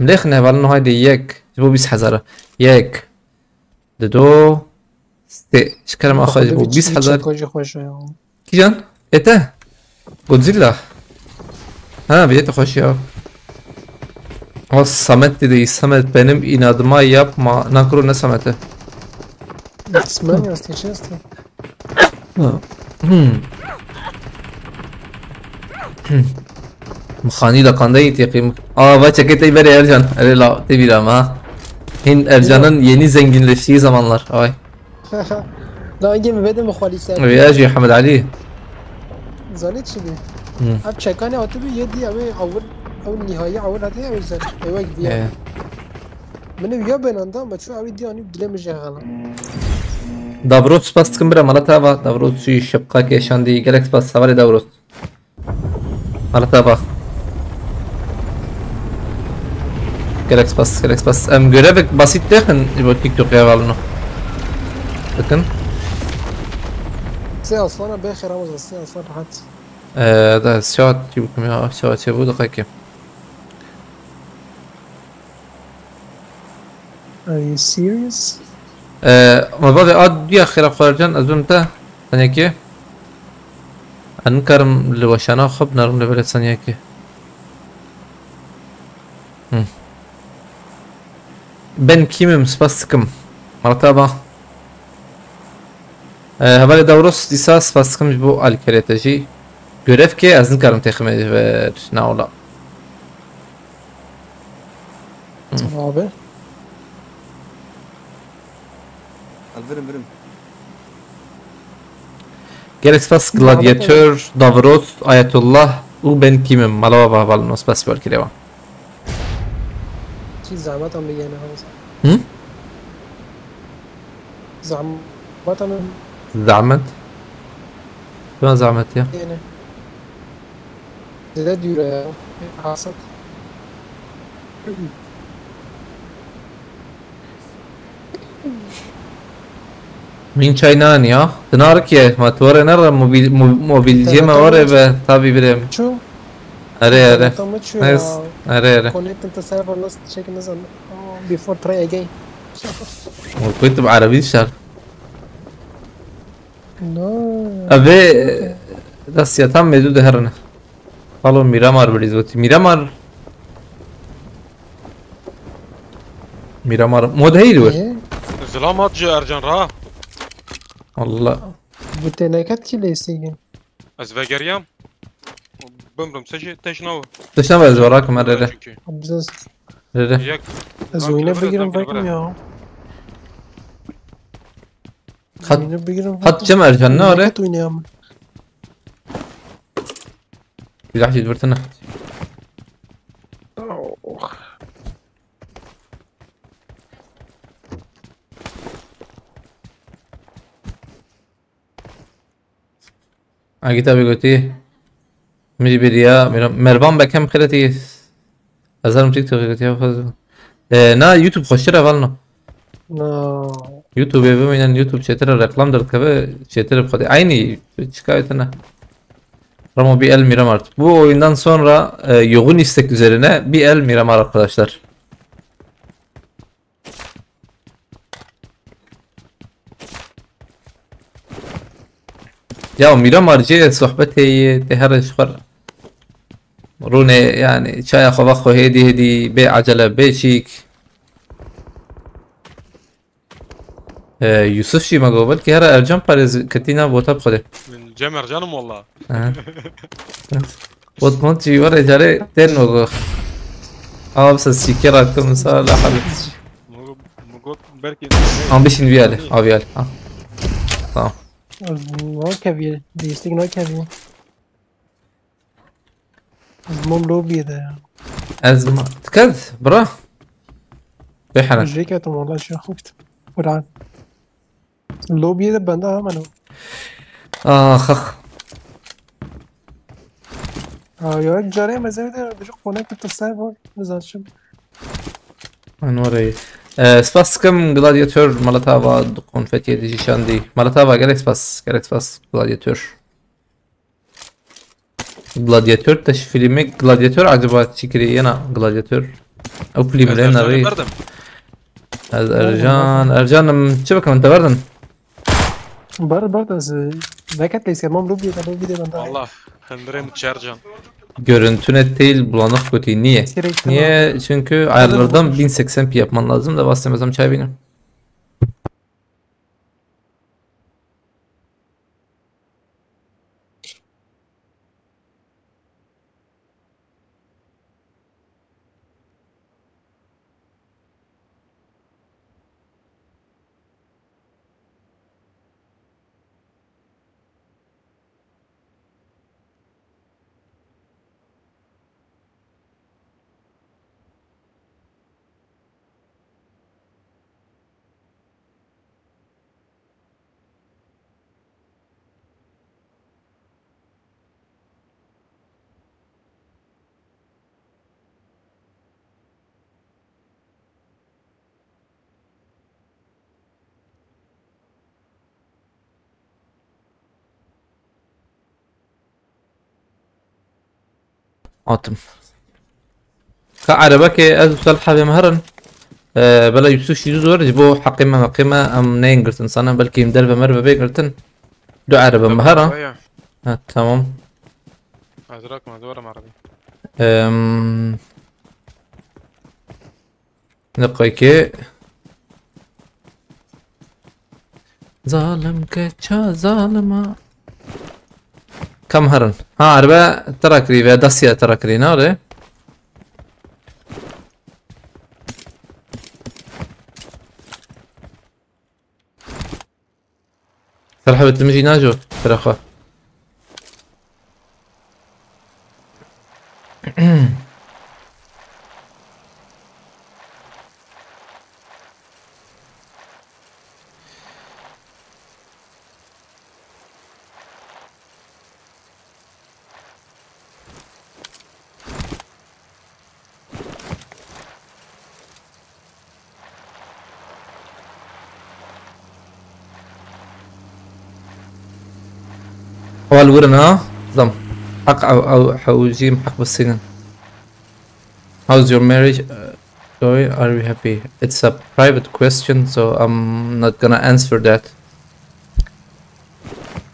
Em lêxin heval no haydi yek. Ji bo bîst hezar. Yek. Dido. Sê. Ji kerema xwe ji bo bîst hezar. Kîjan? Ete? Godzilla. Ha, viyete xweş ya. O Samet dedi, Samet benim inadıma yapma. Nakro ne Samet'e? Samet ya, station işte. Ha. Hmm. Hmm. Mixanî de qandeyî têqîm. Aa, va çekê tey berê Ercan. Erê la, tê bîra me ha. Hîn Ercan'ın yeni zenginleştiği zamanlar. Ay. La, engê min vêdin bi xwelî ser. Vêya jî Hemed Elî. Zanî çi bî? Hı. Ev çekanê hatibû yê dî, ew ê awir, ew nihayî awir hatiye, ew ê zer. Ew wek viya. He. Min ê viya benanda, me çû ew ê dî anî dilê min jê xela. Davros spas dikim bira, mala te ava. Davros jî şipqa kêşandî. Gelek spas, hevalê Davros. Hala te ava. Gelek spas, gelek spas. Em görevek basit dêxin ji bo TikTokê hevalino. Bikin. Sê aslana bê xêr ama sê aslan rahat. Ee, da saat çi bikim ya? Saat çi bu, dakika. Are you serious? Ee, me bavê a duya xêra xwe Ercan, ez bim te. Saniyekê. Ez nikarim li weşana xwe binarim li belê saniyekê. Hı. Ben kimim, spas dikim. Marta ba. Ee, hevalê Davros dîsa spas dikim ji bo alîkariyê te jî. Görev ke ez nikarim têximê ji ber naola. Hı. Abi. Al verim verim. Gelek spas Gladiator, Davros, Ayetullah û ben kimim? Mala we ba hevalino, spas ji ber kirêwa. Çi zahmet am bigene hawsa. Hı? Zahmet am. Zahmet? Kime zahmet ya? Yeni. Zêde dûr e ya. Hasat. Min çay nan ya. Dinarık ye. Ma tu were nere mobil, mo-, mobilce me were be. Tabi birem. Çu? Are, are. Tamam, çu ya. Nice. Are, are. Connecting to server, let's check this on. Oh, before try again. Kuytum Arabi şar. No. Abi, Dest ya tam mevzu de herine. Alo Miramar biriz voti. Miramar. Miramar. Mod heydi var. Ee, Zilam hat ji Ercan ra. Allah. Bu teneket ki leysi. Ez vegeriyam. Bimrim se jî teşnaw. Teşnaw ez verakim, her re. Çünkü. Abzaz. Re re. Yek. Ez lan oyuna kilobire, bigirim lan kilobire. Vekim ya. Hat, Oyuna bigirim hat vekim. Cem Ercan ne Oyuna are? Kat oynayamam. Silah jî virtine. Oh. Agî tabi gotî. Min jî bêriya Mira-, Mervan Bekem xêretî. Ez herim TikTok'ê gotiya xwe. E, na YouTube xweştir e valno. Na. YouTube'ê bimînin, YouTube çêtir e reklam derdikeve, çêtir e bi xwedê. Aynî çikayê tine. Ramo bir el Miramar. Bu oyundan sonra, e, yoğun istek üzerine bir el Miramar arkadaşlar. Ya Miramar cê sohbetê yê, tê here ji xwe rûnê, yani çaya xwe ve xwe hêdî hêdî, bê ecele, bê çîk. Ee, Yusuf jî me got, belkî here Ercan parêz ketî nav bota bi xwedê. Min Cem Ercan'ım valla. Aha. Got mont jî were carê tên me got. Abi sen sikê rakim sa la hal. Mugo, mugo belki. Am bişin bir hali, abi hali. Ha. Tamam. Nakevî, dîstik nakevî. Ez mam lobiyê de ya. Ez ma-, dikkat, bra. Bê hene. Jê ketim wala jê xwe bitim. Kur'an. Lobiyê de bende hemen o. Ax, ax. Ha, ya carê mezevê de bir connect to server. Biz açım. Anwarê. Ee, spas dikim Gladiator Malatava konfetiye dijî şandî. Malatava gelek spas, gelek spas Gladiator. Gladiator te ji filmê Gladiator acaba çi kirî yena Gladiator? Ew film Ez lê Ercan'ı nerî? Verdim. Ez Ercan, Ercan'ım çi bikim te verdin? Bar bar da ez veket leyse mam lobby da lobby de bende. Allah hındıre mi Ercan? Görüntüne değil bulanık kötü. Niye? Sürekli Niye? Çünkü ayarlardan bin seksen p yapman lazım da bastemezem çay benim. Hatim. Ka erebekê ez û Selha bê me herin. Ee, bela Yusuf şî zor ji bo heqê me meqê me em neyên girtin sana belkî em derve merve bê girtin. Du erebe me herin. Ha, tamam. Ez rakim, ez werim erebî. Em, Niqekê. Zalim keçe zalima. Kam herin? Ha, erbe tera kirî ve dasiye tera kirî nare. Serhebet min jî najo bira xwe. Wal wirin ha? Zam. Haq ew, ew, hewjîm haq bisînin. How's your marriage? Uh, Joy, are you happy? It's a private question, so I'm not gonna answer that.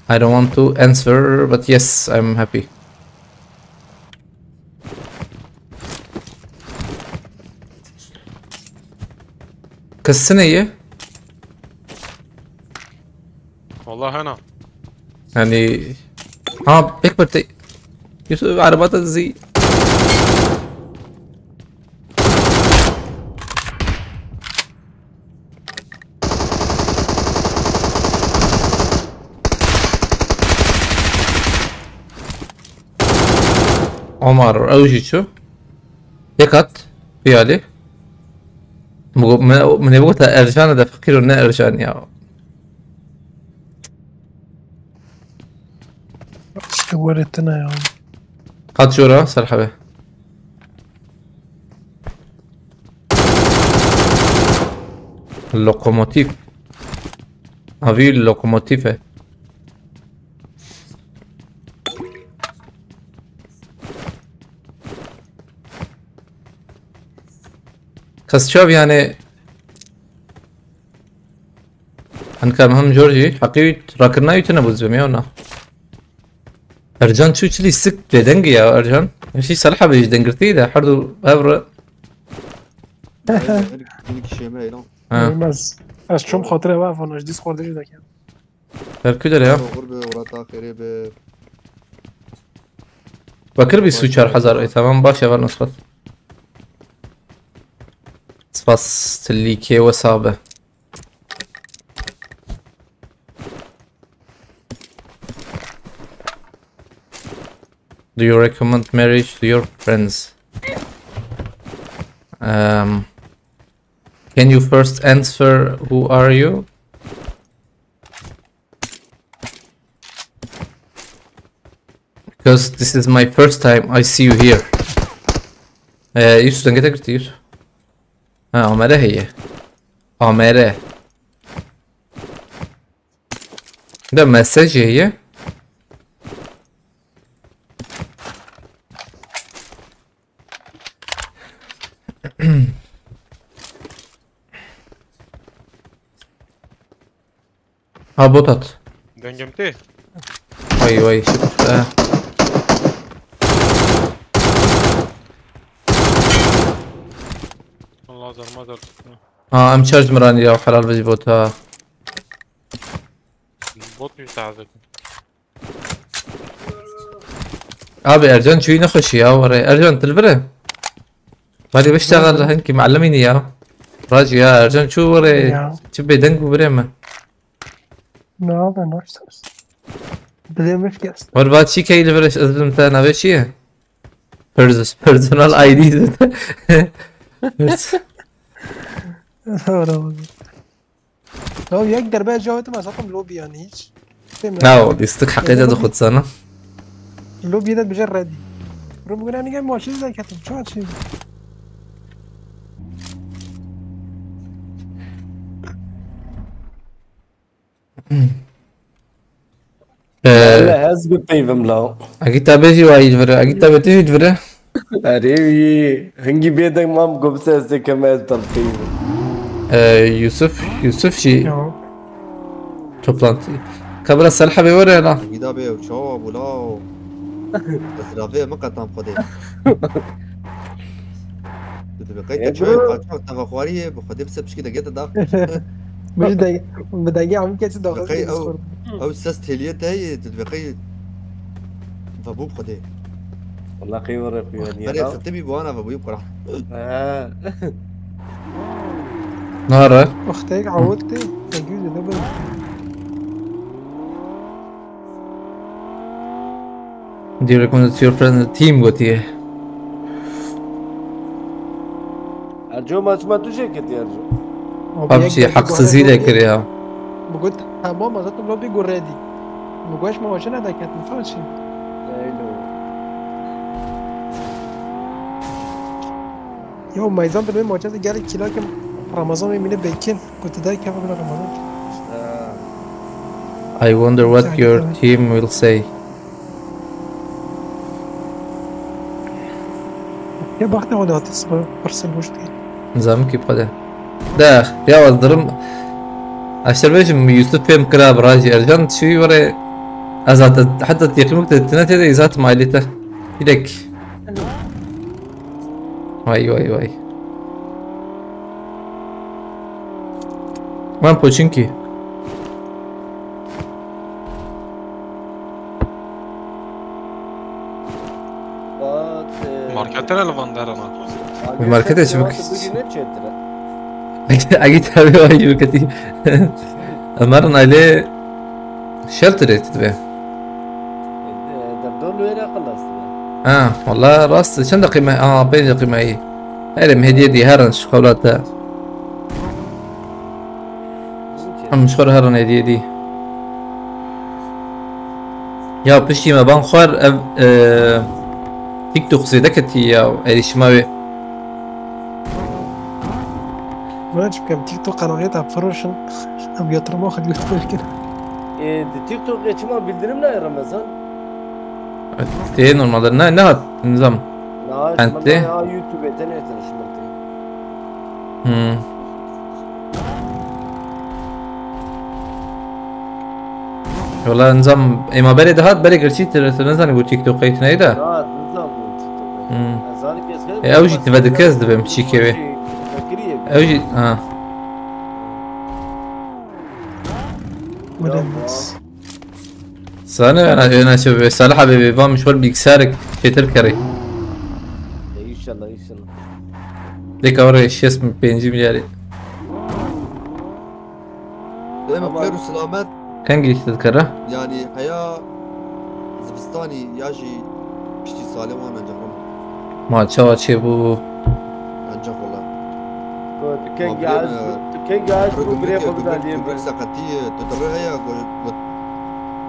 I don't want to answer, but yes, I'm happy. Kesine ye? Vallahi hena. Yani... Ha, pek perte. Yusuf, araba da zî. Omar, ew jî çû. Yek hat. Piyade. Bu, me, me ne bu kadar Ercan da fakir o ne Ercan ya. İşte bu öğretti ne ya. Hat jora, Serhabe. Lokomotif. Avi lokomotif e. Kes çav yani. Hanka hem Georgie, haqqî rakirina yutuna buzbem ya ona. Ercan çu çili sik bêdeng ya Ercan. Şî Serhabe ji dengirtî de her du evre. Yeni kişi yemeği lan. Ha. Bilmez. Ez çom xatirê ve fanaş Discord'da jî dekem. Her ku dere ya. Oğur be, orada xêrê be. Bakır bir su çar hazar. E, tamam, baş ya var nasıl? Spas tilike ve sabe. Do you recommend marriage to your friends? Um, can you first answer who are you? Because this is my first time I see you here. Ee, Yusuf, sen gete girdi Yusuf. Ha, Ömer'e heye. Ömer'e. De mesaj heye. Ha, bot at. Dengê min tê. Vay vay, şükür. Ha. Allah zarma zar. Ha, em charge miran ya, helal bizi bot ha. Bot bir taze. Abi Ercan çuyu ne hoşu ya, var ya. Ercan tilbire. Hadi beş tane henki معلميني ya. Raci ya, Ercan çu var ya. Ya. Çu beden bu bire mi? Ne abi, ne istersin? Bilemiş gelsin. Var va çi keyli bire, izlim ta nave çi ye? Pers-, personal I D. Pers-, Doğru oldu. Ya yek derbe cevap etmez, zaten lobby yani hiç. Değil mi? Ya, distik hakkı da xud sana. Lobby de bir şey ready. Rum güne ne gel maçı da ketim. Çok açayım. Ee, Hele ez bi peyvim la. Agita bejî wa yî divire, Agita be tu yî divire. Erê wî hingî bêdeng mam gobse ez ê keme ez dal peyvim. Ee, Yusuf, Yusuf jî Ya. toplantı. Kabra Serhabe were lan. Gida be ew çawa bû la. Esrafê min qetam xwedê. Tu dibê qey te çayê qaçax teva xwariyê, bi xwedê bi se pişkî de gete dax. Bir de bir de ya mümkün ki Bi dalga qey ew, geçiyorsun. Ew ses têliye te yê, tu dibê qey vebû bi xwedê. Wala qey were xuya niye Berê da. xitibî bi wana vebûyî bi qura. Ha. Nara. Wextê awet tê, te gül de böyle. Do you recommend it to your friend and team gotiye. Erco maç ma tu jê ketiye Erco. Abi, PUBG yek haksızlığı da derdi kır ya. Bu got tamam, zaten lobby go ready. Bu goş ma hoşuna da ketin, tamam şimdi. Eylo. Ya meyzan bir maça da gelip kila ki Ramazan ve mine bekin. Kutu da kebap Ramazan. Ha. I wonder what your team will say. Ya bak ne oldu, atı sıfır, pırsın boş değil. Nizam ki bixwe de. De, ya ez dirim. Aşter bêjim Yusuf fêm kira bi rajî Ercan çi were. Ez zaten heta têqîmik de tine tê de zaten ailê te. Direk. Vay, vay, vay. Ben poçinki. Markete ne li van derana? Markete çi bik? Agi tabi vay biketî. Ömer'in aile shelterê dibe. Derdor wêre xilas dibe. Ha, valla rast. Çend deqîme? Aa, pênc deqîme iyi. Herê em hediye dî herin şu xewlata. Em ji xwe re herin hediye dî. Ya piştî me ban xwar ev, e, TikTok zêde ketî ya erîşima wê. Ben çi bikim, TikTok kanalê de firoşin. Em yatırma xwe YouTube kir. E, di TikTok'e çima bildirim ne Ramazan? Tê normalde ne, ne hat nizam. Na, Ente? Ya YouTube'e tenê tanışmak. Hmm. Wala nizam êma berê dihat berê girçî tu, tu nizanî bû TikTok qeyt neyê de. Ha, nizam bû TikTok. Hmm. E, ew jî tive dikez dibim çîkê wê. Ew jî, ha. Wala nas. Sane, öne, öne şey, Salih abi, bir bam şöyle bilgisayar çetir kare. E, inşallah, inşallah. Deka oraya şêst pêncî milyarê. Deme Ama xêr û selamet. Kengî işte dikare. Yani heya zivistanî ya jî piştî salê wan ancak Roma. Ma çawa çêbû? Ancak wala. Kengî az, kengî az bu birê xwe bida diye. Seqetî, tu diri heya, go, go,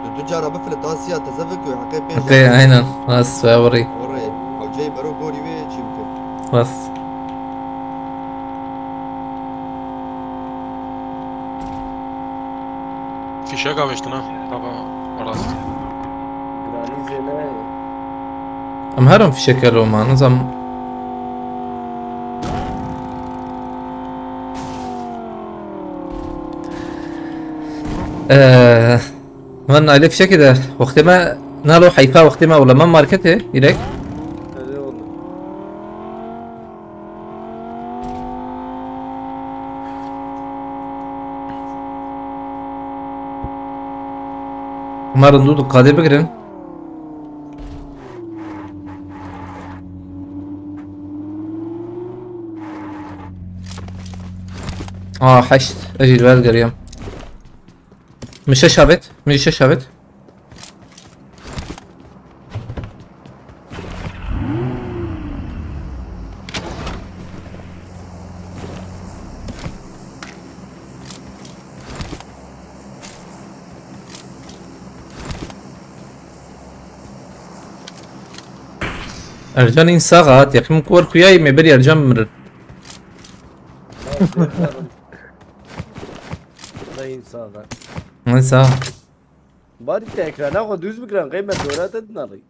tu du cara bifile tasiya teze vik, heqê pênc. Heqê, aynen. Rast, we vurî. Vurî. Hocayê bero gorî wê çi bike. Rast. Fişek avêştin ha. Tava rast. Em herin fişeke lo ma, nizam. Eee, min aile fişekê de wextê me nalo heyfa wextê me wala me marketê îrek. Umarım dû qadê bigirin. Aa, heşt. Ez jî li ber geriyam. Min şeş avêt. Min jî şeş avêt. Ercan in sağa, teqim kuwar kuyayê me berî Ercan bimirin. Dayın sağ ol. Ne sağ? Bari te ekrana xwe düz bikran, qeymet dora te dinarî.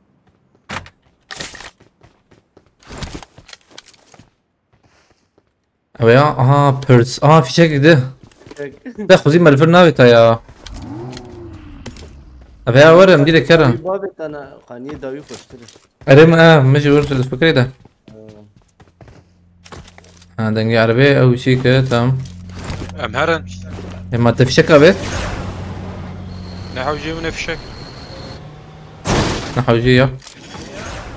Ew ya, aha, pers. Aha, fişek gidi. Fişek. De xuzî me li vir navê ta ya. Ev ya, were, em dî de kerin. Babê te ne, qaniyê dawî xweştir e. Erê min, e, min jî wir li fikrê de. Ha. Ha, dengê erebê, ew çî ke, tamam. Em herin. Ê, ma te fişek avêt? Ne hewcê min e fişek. Ne hewcê ya.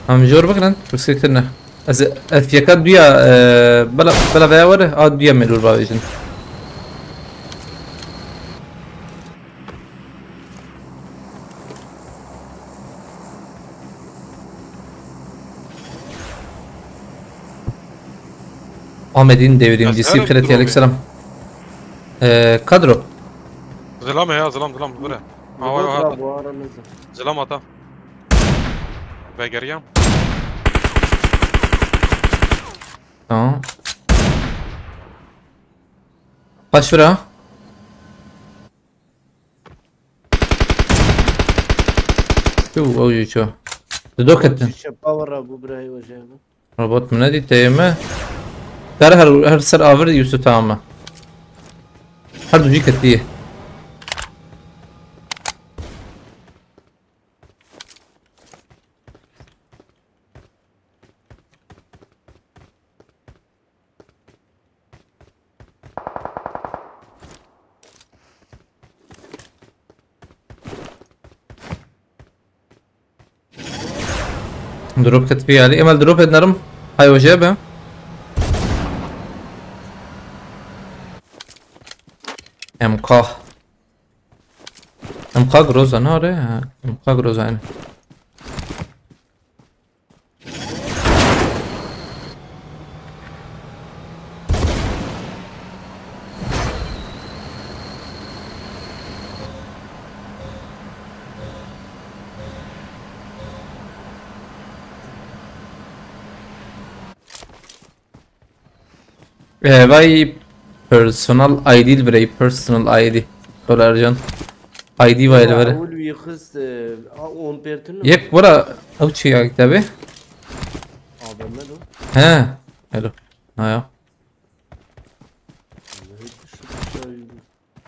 Em jor bikirin, pirsgirtin ne. Ez, ez yeka duya, e, bela, bela veya were, a duya melûr bavêjin. Ahmet'in devrimcisi. Kreti, aleyküm selam. Ee, kadro. Zilam ya, zilam, zilam, bire. Awa, awa. Zilam ata. Vegeriyam. Tamam. Kaç vira? Çû, ew jî çû. Di do ketin. Şepa were bû birayê we jê bû. Robot min nedî teyê me. Her, her, her ser avir Yusuf tamam me. Her du jî ketiye. Drop ket vî alî. Emel drop ederim. Hay hoca be. M K. M K Groza ne are? Ha, M K Groza yani. Ee, vay personal I D li birey, personal I D. Dolar can. I D vay li vere. Ewil wî xist, e, a, on pêrtin. Yek wara ew çi ya kitabê? A B M do. He. Hello. Ha ya.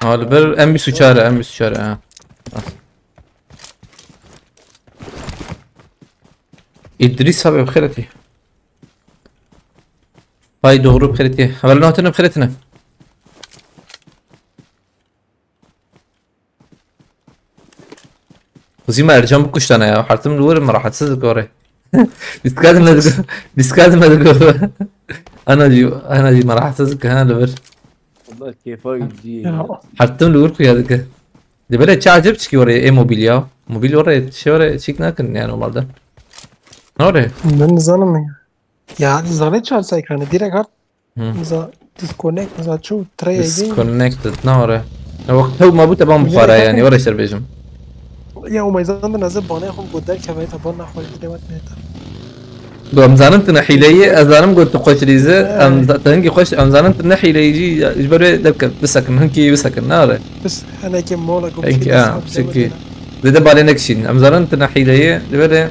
Ha, li ber M bîst û çar e, M bîst û çar e, ha. Îdrîs abi bi xêr hatî. Vay doğru bi xêr hatî. Hevalno hatine bi xêr hatine. Xwezî me Ercan bikuştane ya. Hertim li wir me rahatsiz dike orê. Discard me dike. Discard me dike. Ana jî, ana jî me rahatsiz dike ha li vir. Valla kêfa cî. Ya. Hertim li wir xuya dike. Dibere çi acib çikî orê ê mobil ya. Mobil orê şey orê çîk nakin yani normalde. Ne orê? Ben nizanim ya. Ya, zanê çar sa ekranê, direkt hat. Hı. Miza disconnect, miza çû, trey ey. Disconnected, ne ore? Ya, wek tew ma bû te ban bixwara yani, were şer bêjim. Ya, û meyzan de naze banê xwe got derkeve, te ban naxwe, direkt ne ta. Do, em zanin tu ne hîleyî, ez zanim got tu xweş rîze, em Evet. za-, te hingî xweş, em zanin tu ne hîleyî jî, ya, ji ber wê derke, bisekin, hinkî bisekin, ne ore? Bes, henekê mola ku Hinkî, bişî, ha, dest çekî. Zêde balê nekişîn, em zanin tu ne hîleyî, li were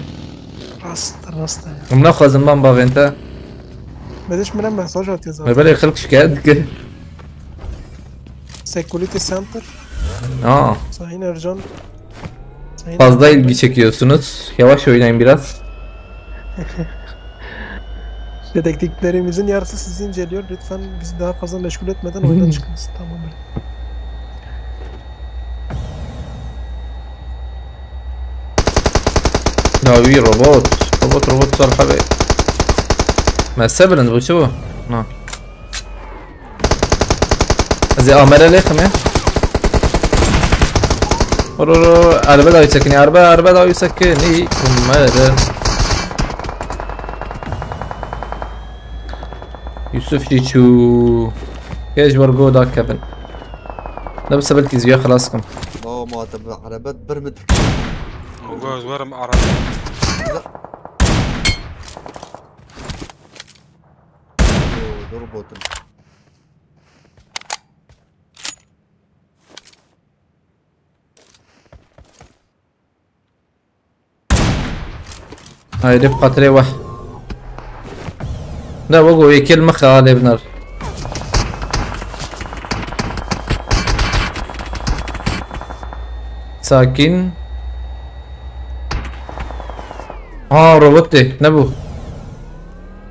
Rast, rast e. Em naxwazin ban bavên te. Bediş min em mesaj hatiye zaten. Me belê xelk şikayet dike. Security Center. Aa. Sayın Ercan. Sayın Fazla Ercan ilgi Bey. çekiyorsunuz. Yavaş oynayın biraz. Dedektiflerimizin yarısı sizi inceliyor. Lütfen bizi daha fazla meşgul etmeden oyundan çıkınız. Tamam. Ya wî robot. Robot, robot sar hebê. Me se bilind bû, çi bû? Na. Ez ê amere lêxim ê. Ro, ro, ro, erbe dawî sekinî, erbe, erbe dawî sekinî. Kumere. Yusuf jî çû. Kê ji wer go da kevin. Ne bi sebelkî ziya xilas kim. Baba ma te bi erebet bir min dikir. Goz werim araba. Dur botin. Haydi bi xatirê we. Ne wego yekê li min xeya lê binar. Sakin. Ha, robot tê. Ne bu?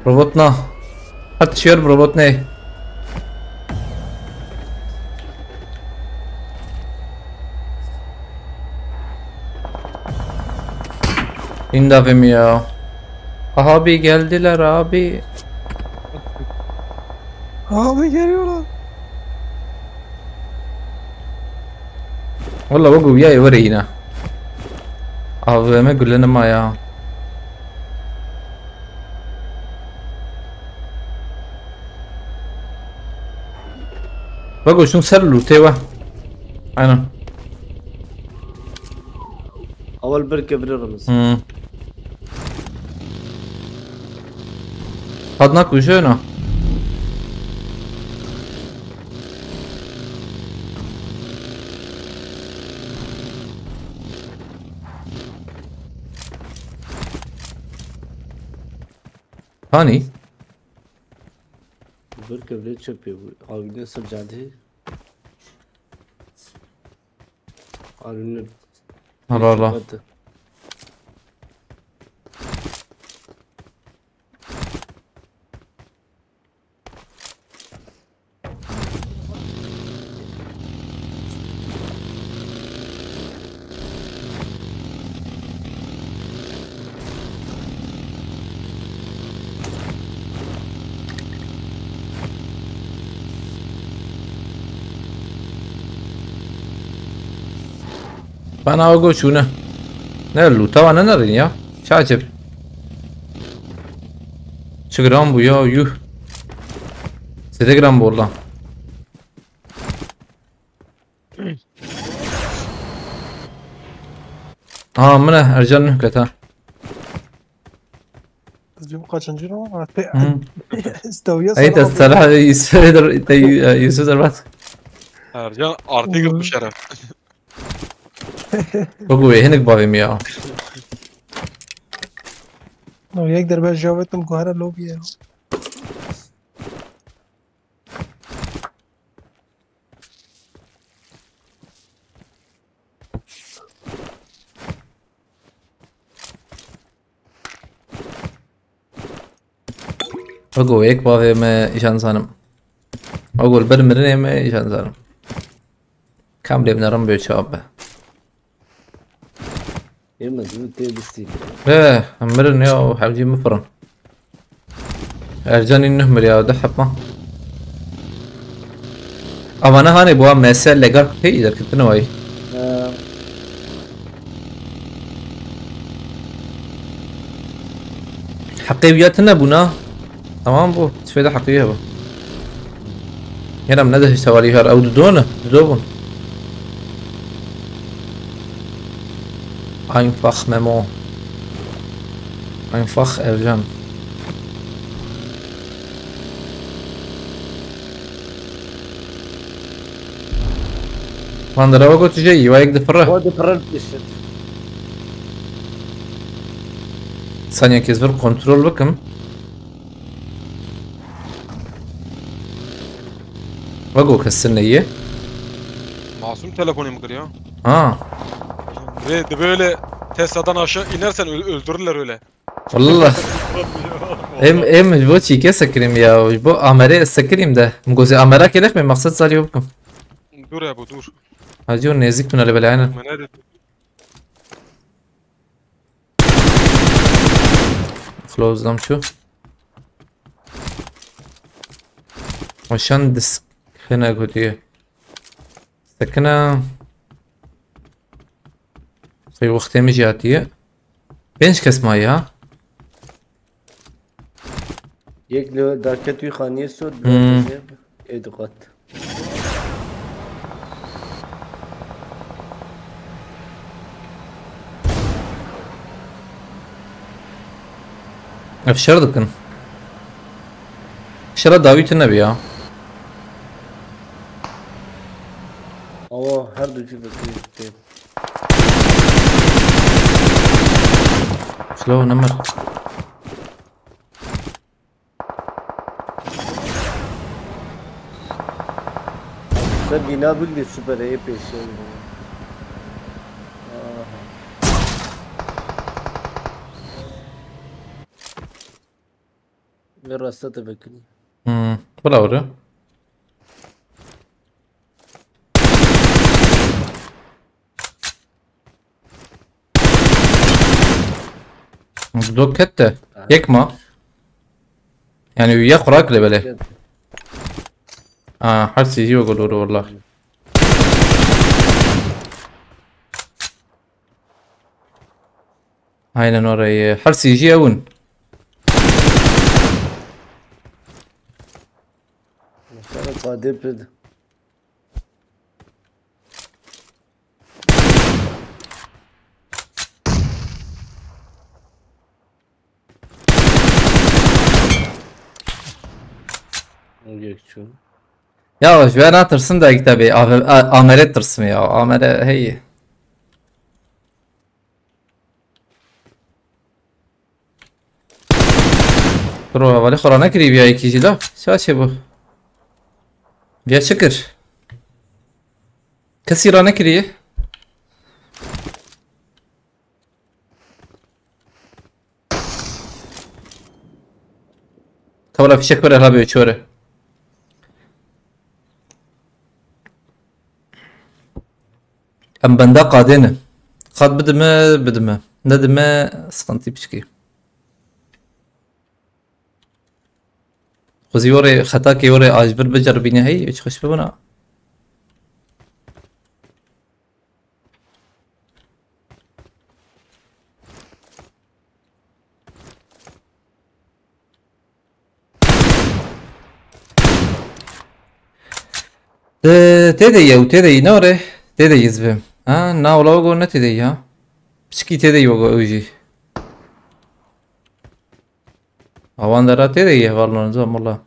Robot na. Her tişt yer robot ne? Hîn davê min ya. Abi geldiler abi. Abi geliyorlar. Valla wek wiyayê were yîna. A V M gule nema ya. Wek şûn ser lûtê we. Aynen. Awal bir kevre rimiz. Hmm. Hat nakujê na. Hani? Bir kevre çöpü bu. Abi ne sırcadı? Arun'un Allah Allah. Kapattı. Bana o go çûne. Ne lûta wa nenerin ya. Çi acib. Çi giran bû ya, yuh. Zêde giran bû walla. Ha, min e, Ercan nuh ket ha. Ez diyorum kaçıncı round? Artık Hı. Staviye Ey, sana te bakıyorum. Serha Yusuf der, te Yusuf derbat. Ercan artı kırk bu şeref. Bak bu hinek bavim ya. No, yek derbe javetim ku hera lobiye. Ogo, yek bavê me îşan zanim. Ogo, li ber mirinê me îşan zanim. Kam lê binerim bê çawa be. Ê me zû tê bistî. He, em mirin ya, hevcî min firin. Ercanî nuh mir ya, deh hepma. Avana hanê bu, M S legal pey derketine vay. He. Heqê wiya tine bûna. Tamam bu. Çi feyda heqê wiya bu. Yine em nedihişte walî her. Ew dido ne? Dido bûn. Einfach Memo. Einfach Ercan. Van der Ewa got, şey, Ewa yek dipirre. O dipirre dişit. Saniye kes bir kontrol bikim. Bak o kesin neyi? Masum telefonum kırıyor. Ha. Ve de böyle Tesla'dan aşağı inersen öl- öldürürler öyle. Wallah. Em, em ji bo çîkê sekirim ya. Ji bo amerê ez sekirim de. Min gozê amera kêlek me maqsed zalî bikim. Dur ya bu dur. Hacı o nezik tüneli bela aynen. Mene de Close dam şu. Aşan disk hene gotiye. Sekine. Sey wextê min jî hatiye. Pênc kes maye ha. Yek li daket wî xaniyê sor, Hmm. Bi ê diqat. Ev şer dikin. Şera dawî tune bi ya. Awa her du cî vekirî tê. Slow number. Sen bina bildi süper e peşin. Aha. Ve rasta te vekirî. Hmm, bravo. Dok kette. Aha. Yek ma. Yani ya kurak le bele. Ket. Aa, her şey yok olur vallahi. Aynen orayı. Her şey yok. Mesela K D P'de. Geçiyorum. Ya ji we natirsim de kitebê. A-, a-, Amerê tirsim ya. Amere hey. Bro, hevalê xwe ranekirî viya yekî jî la. Ça çêbû? Viya çi kir? Kesî ranekirî. Tewra fişek were, hala bê çore. Em benda qadê ne. Qad bidime, bidime. Nedime, sıkıntı piçkî. Xwezî were xetakê were a ji vir biceribîne hey, hiç xweş bibûna. Te, tê de ye û tê de yî ne ore? Tê de yî zibim. Ha, na wala wego ne tê de yî ha. Piçkî tê de yî wego ew jî. Awan dera tê de yî heval no nizam wala.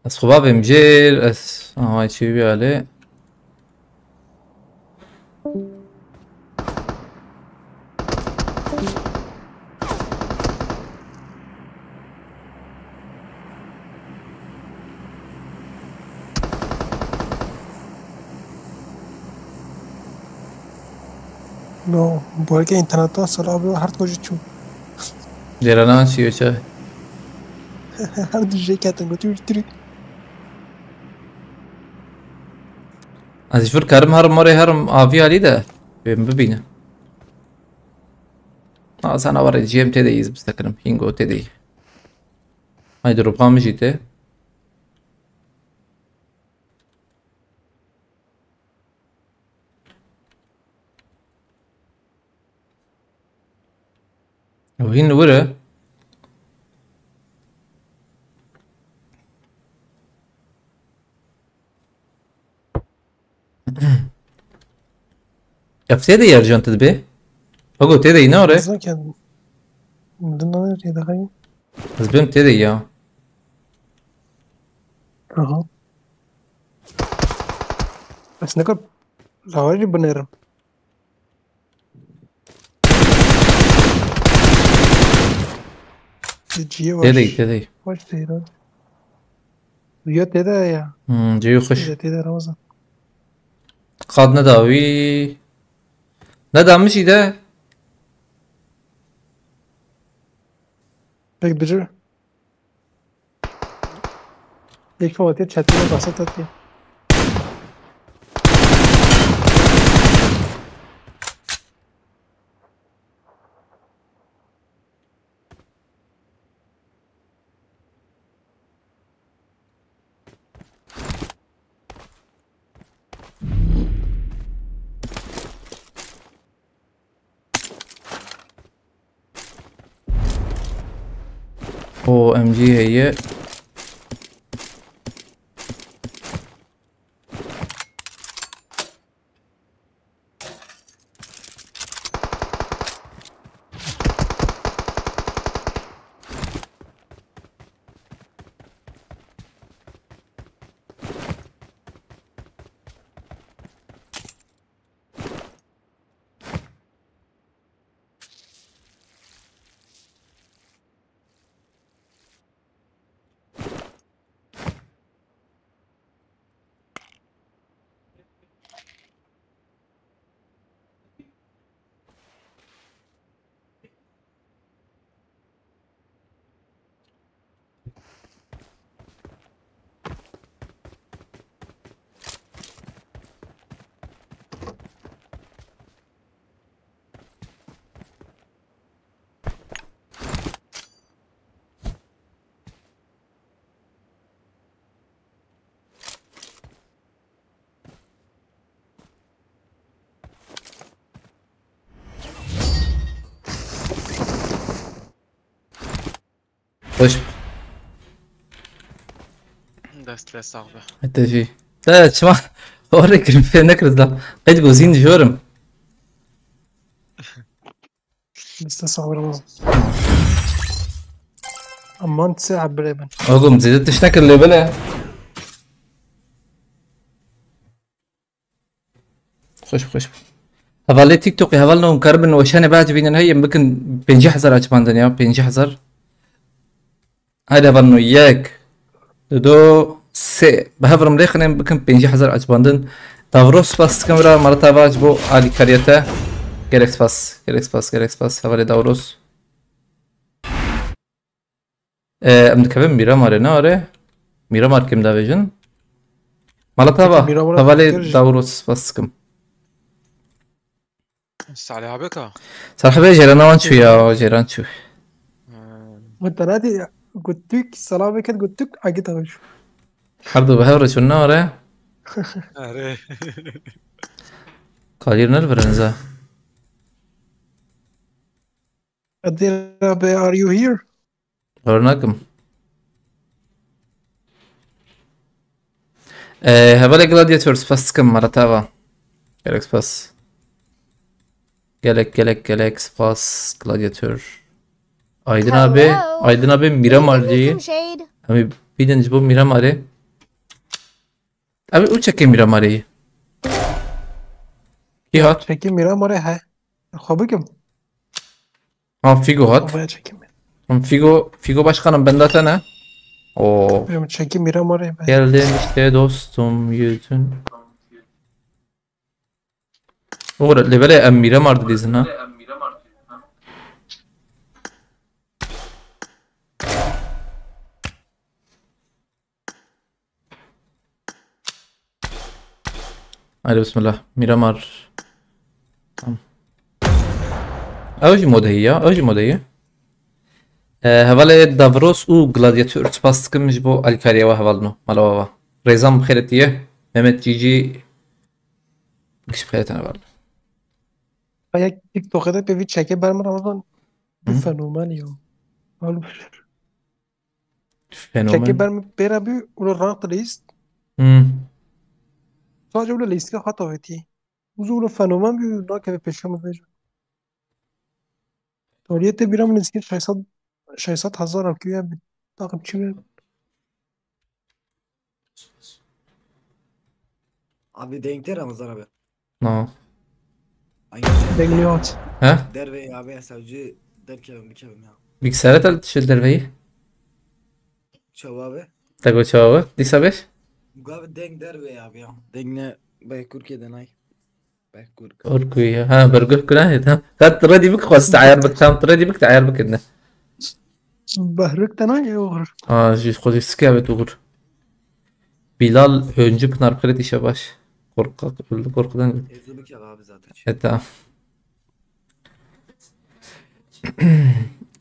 Ez xwe bavêm jêr, ez, aha, çî wî alê. No, bolke interneta sala bi her to jî çû. Cêranan çi yo çi? Her du jê ketin, gotu, "Tirî." Ez jî vir karim herim orê herim avî alî de. Bêm bibîne. Ha, sana var C M T de yiz bistekirim. Hingo tê de. Haydi rupa mi jî tê. Ew hîn li wir e. Ev tê de yer can tu dibê? Ogo tê de yî ne ore? Ez nakem. Din ne rê de xeyim. Ez bêm tê de ya. Aha. Ez ne kar lawajî binêrim. Cihê baş. Tê de yî, tê de yî. Baş tê de. Yo tê de ya. Hmm, cihê xweş. Tê de, tê de Ramazan. Qad neda wî. Neda min jî de. Pek dicir. Yek fawatê çetine basa tetiye. O M G heye. Xweş. Dest ve sax be. Hete jî. Te çima orê kirin fê nekir da. Qeyd gozîn dijorim. Liste sax be. Aman se habire ben. Oğlum zêde tişt nekir lê bile. Xweş, xweş. Hevalê TikTokê, hevalno hûn karibin weşanê biecibînin hey, em bikin pêncî hezar açmandin ya, pêncî hezar. Haydi hevalno, yek, du, sê. Bi hev re em lêxin em bikin pêncî hezar açmandin. Davro spas dikim ra, mala te va ji bo alîkariya te. Gelek spas, gelek spas, gelek spas. Hevalê Davros. Ee, em dikevin Mîramarê, ne are? Mîramar kim davêjin? Mala te va, Mîramar hevalê Dawro spas dikim. Salih abi ka? Salih abi jêrana wan çû ya, jêran çû. Hmm. Min te nedî, gotuk, selamê ket gotuk, agit abi çû. Her du bi hev re çûn, ne are? Are. Kadir ne li vir in za? Kadir abi, are you here? Hör nakim. Ee, hevalê Gladiator, spas dikim, me re tava. Gelek spas. Gelek, gelek, gelek spas, Gladiator. Aydın abi, Hello. Aydın abi Miramarcıyı. Need some shade? Em ê bînin ji bo Miramarê. Abi û çekê Miramarê yî. Kî hat? Çekê Miramarê he. Xwe bikim. Ha, Figo hat. Kafaya çekeyim. Hem Figo, Figo başkanım, benda te ne? Oo. Benim çekeyim Miramar ya ben. Geldim işte dostum, yüzün. Oğur, lebele em Miramar dizin ha. Haydi bismillah. Miramar. Tamam. Ew jî modeyî ya. Ew jî modeyî. Ee, hevalê Davros û Gladiator, spas dikim ji bo alîkariya we hevalno. Mala we va. Rêzan bi xêrê tiye. Mehmet Cîcî. Giş bi xêrê tene heval. Ayak TikTok'da bir çeke berme Ramazan. Bir Hı. Fenomen ya. Al. Fenomen. Çekê ber min pêre bû, û li rank list. Hmm. Sadece û li lîstika xwe tavêtî. Û zû li fenomen bû, nakeve pêşiya min vêca. Tariyê te bîra min nizîkî şeş sed, şeş sed hezar akû ye, bir takipçi ve. Abi, deng te Ramazan abi. No. Ay, Deng ne hat? He? Derve abi, ya savcı derkevim, bikevim ya. Bilgisayara tal tişil derveyi. Çawa abi? Tego çawa? Disa beş? Gavi deng derve abi ya. Deng ne? Be Kurke denay. Be Kurke. Orkuya. Ha, berguh kula he, tamam. Kat ready bik, xwest ayar bik, tam ready bik, ayar bik ne. Behrek denay, oğur. Ha, jî xwezî sike evet, oğur. Bilal Öncü Pınar, kredi işe baş. Korkak öldü korkudan. Teyze bir kere abi zaten. E, tamam.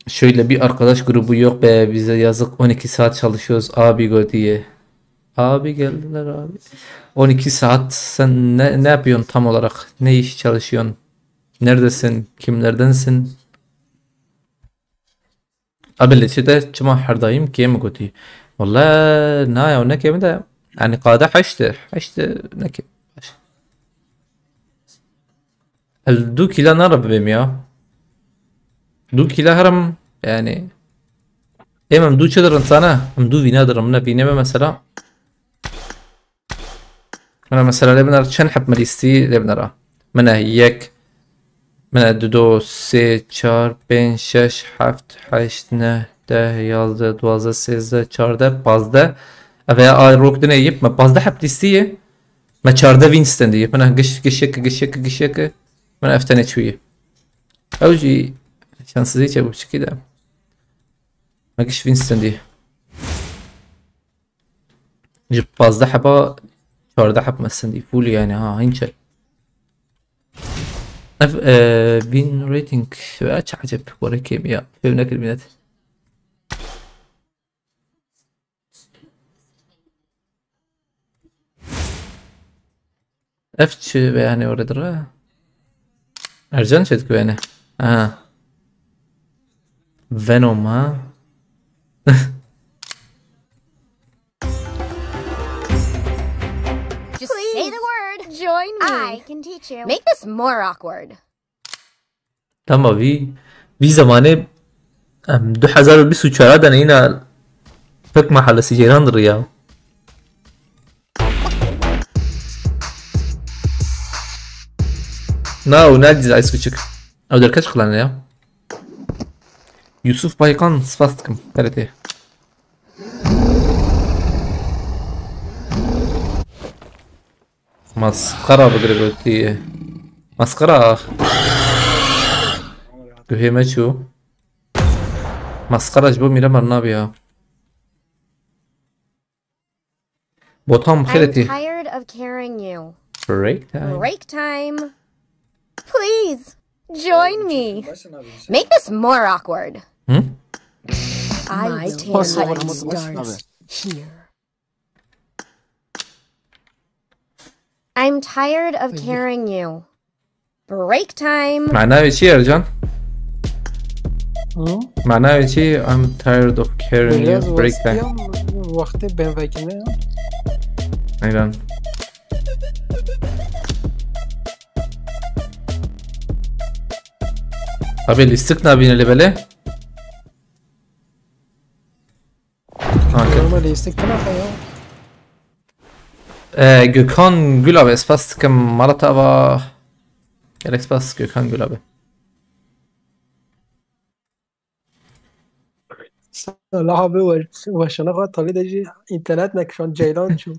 Şöyle bir arkadaş grubu yok be, bize yazık, on iki saat çalışıyoruz abi go diye. Abi geldiler abi. On iki saat sen ne, ne yapıyorsun tam olarak? Ne iş çalışıyorsun? Neredesin? Kimlerdensin? Abi li çi te çima her daim kêm gotî? Wele na ya, ne kêm de, yani qade heşt e. Heşt e, ne kêm. Baş. El du kîla nare bibêm ya. Du kîla herim yani. Êm em du çi dirin sana? Em du vîna dirin. Min vînê me mesela. Min mesela lê binera çend heb min lîstî lê binera. Min e yek, min e du, do, sê, çar, pênc, şeş, heft, heşt, neh, deh, yazdeh, duwazdeh, sêzdeh, çardeh, pazdeh. Eve ya ay rok dinê yip me pazdeh heb lîstî ye. Me çardeh vîn stendî ye. Min e giş, giş yek, giş yek, giş yek. Min ev tenê çûye. Ew jî şansizî çe bû çikî de. Me giş vîn stendî. Ji pazdeh heba çardeh heb me sendî. Full yani ha, hinçe. Ev, e, win rating ve çi acep gore kêm ya. Fêm nekir minet. Ev çi be yani orada dura? Ercan çet güveni. Aha. Venom ha. Just say the word. Join me. I can teach you. Make this more awkward. Tamam, vî, vî zamanê em du hezar û bîst û çar de neyna pek mahalesi ceyran diriya. Na, o ne diz Ice küçük. O derkeç kılan ya. Yusuf Baykan, spas dikim. T R T. Masxera bigire gotî. Masxera. Guhê me çû. Masxera ji bo Miramar nabe ya. Botan bi xêr tî. I'm tired of carrying you. Break time. Break time. Please, join me. Make this more awkward. Hı? I will cut you here. I'm tired of carrying you. Break time. Mana wê çi ye Ercan? Hı? Mana wê çi? I'm tired of carrying you. Biraz break time. Wextê ben vekine ya. Aynen. Abi lîstik nabîne lê belê? Okey. Ama lîstik tine ya. Ee, Gökhan Gül abi, spas dikim, mala te ava. Gelek spas Gökhan Gül abi. Sala abi, we-, weşana xwe talî de jî înternet nekişand, ceylan çû.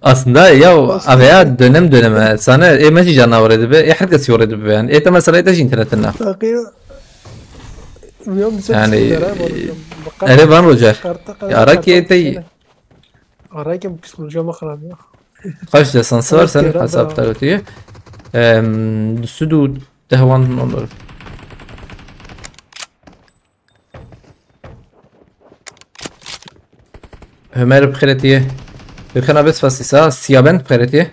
Aslında ya, aveya dönem döneme. Sana e, me jî canavar dibe. E, herkes yore dibe yani. E, te mesela te jî internetin ne? Takî, uyan bir Yani, erê van roja. Ara ki e, te Ara kim psikolojiya me xirab ya. Kaç destansı var senin hesap tarafı? Em, sudu dehwan olur. Ömer bixêretiye. Gökhan abi spas dîsa. Siyaben bixêretiye.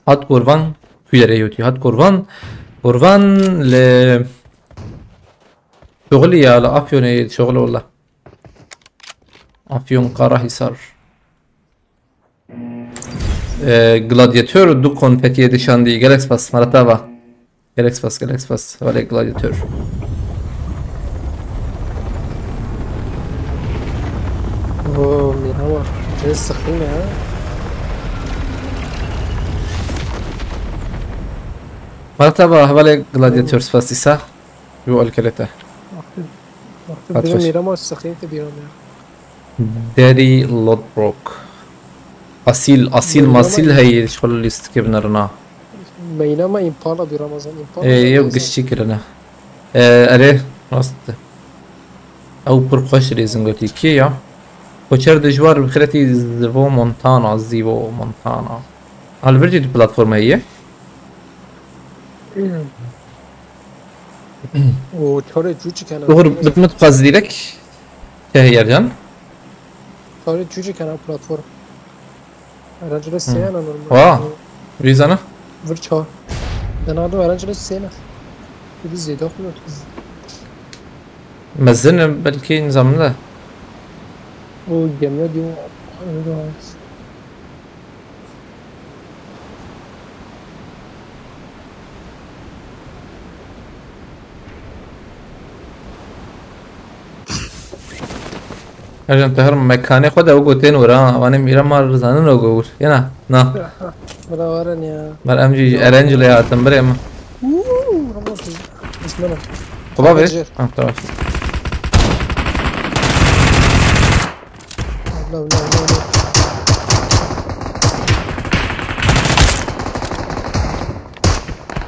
Hat kurvan. Kuyere yoti. Hat kurvan. Kurvan le şoxili ya, le Afyonê şoxili wala. Afyon Karahisar. Ee, Gladiator du konfetiye dişandî. Gelek spas. Maratava. Gelek spas, gelek spas. Wale Gladiator. Oo, mîna var. Cez sıkın ya. Maratava, wale Gladiator spas dîsa. Yo alkelete. Wextê, wextê Hat bîra baş. Mîra ma sıkın te bîra mîra. Derry Lodbrok. Asil, asil, Meydan masil mı? Hey, şol lîstikê binirina. Meyna me Impala bir Ramazan, Impala Ê, da yew neyse. Giştî kirine. Ê, erê, rast. Ew pir xweş rêzin gotî. Kê ya? Koçer dijwar bi xirêtî Zivo Montana, Zivo Montana. Alvircî di platforma ye? Hmm. O çare çûçik hene. Doğru, bitmit pazdirek. Şehriyarcan. Çare çûçik hene platform. Erencile seyana normal. Wa. Rîzana? Vir çar. Denado erencile seyana. Bir zêde xwe. Mezin belki nizam da. O gemiya diyor. Ercan, te her mekanê xwe de ew gotên wir ha. Wanê Mîramar zanin ew got. Yena, na. Bila warin ya. Ber em jî Erencilê hatin birê min. Uuu, Ramazan. Bismillah. Kuba be? Hacer. Ha, tamam. Abla, abla, abla, abla.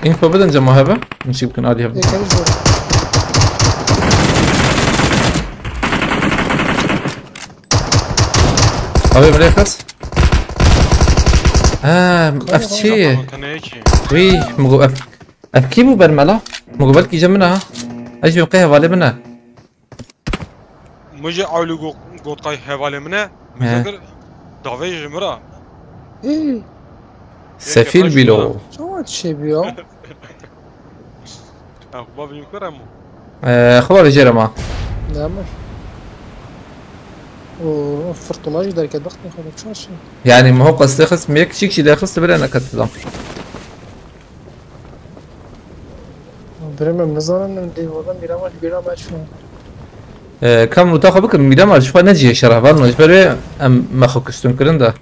Info bidin cema hebe. Min çî bikin, alî hebe. Yekemiş zor. Abi, bile kas. Ha, F C. Tamam, tamam, ki. Wî, min got F-, F kî bû ber me la? Min got belkî ji min e ha. Ez jî qey hevalê min e. Min jî ewlî got, got qey hevalê min e. Min He. Jî kir, davê ji min re. Hî. Sefîl bîlo. Çawa çêbû ya? Ew xuba bîn kir em. Ee, xuba bêjêre ma. Ne emir? O fırtına jî derket, bextê xwe de çar şey. Yani, min ho qestê xist, min yek çîk jî lê xist, bire neket didam. Birê min nizanin, em dê wada Mîramar, Mîramar çû. Ee, kam nota xwe bikin, Mîramar ji xwe necihê şeref, van ji ber wê em me xwe kuştin kirin de.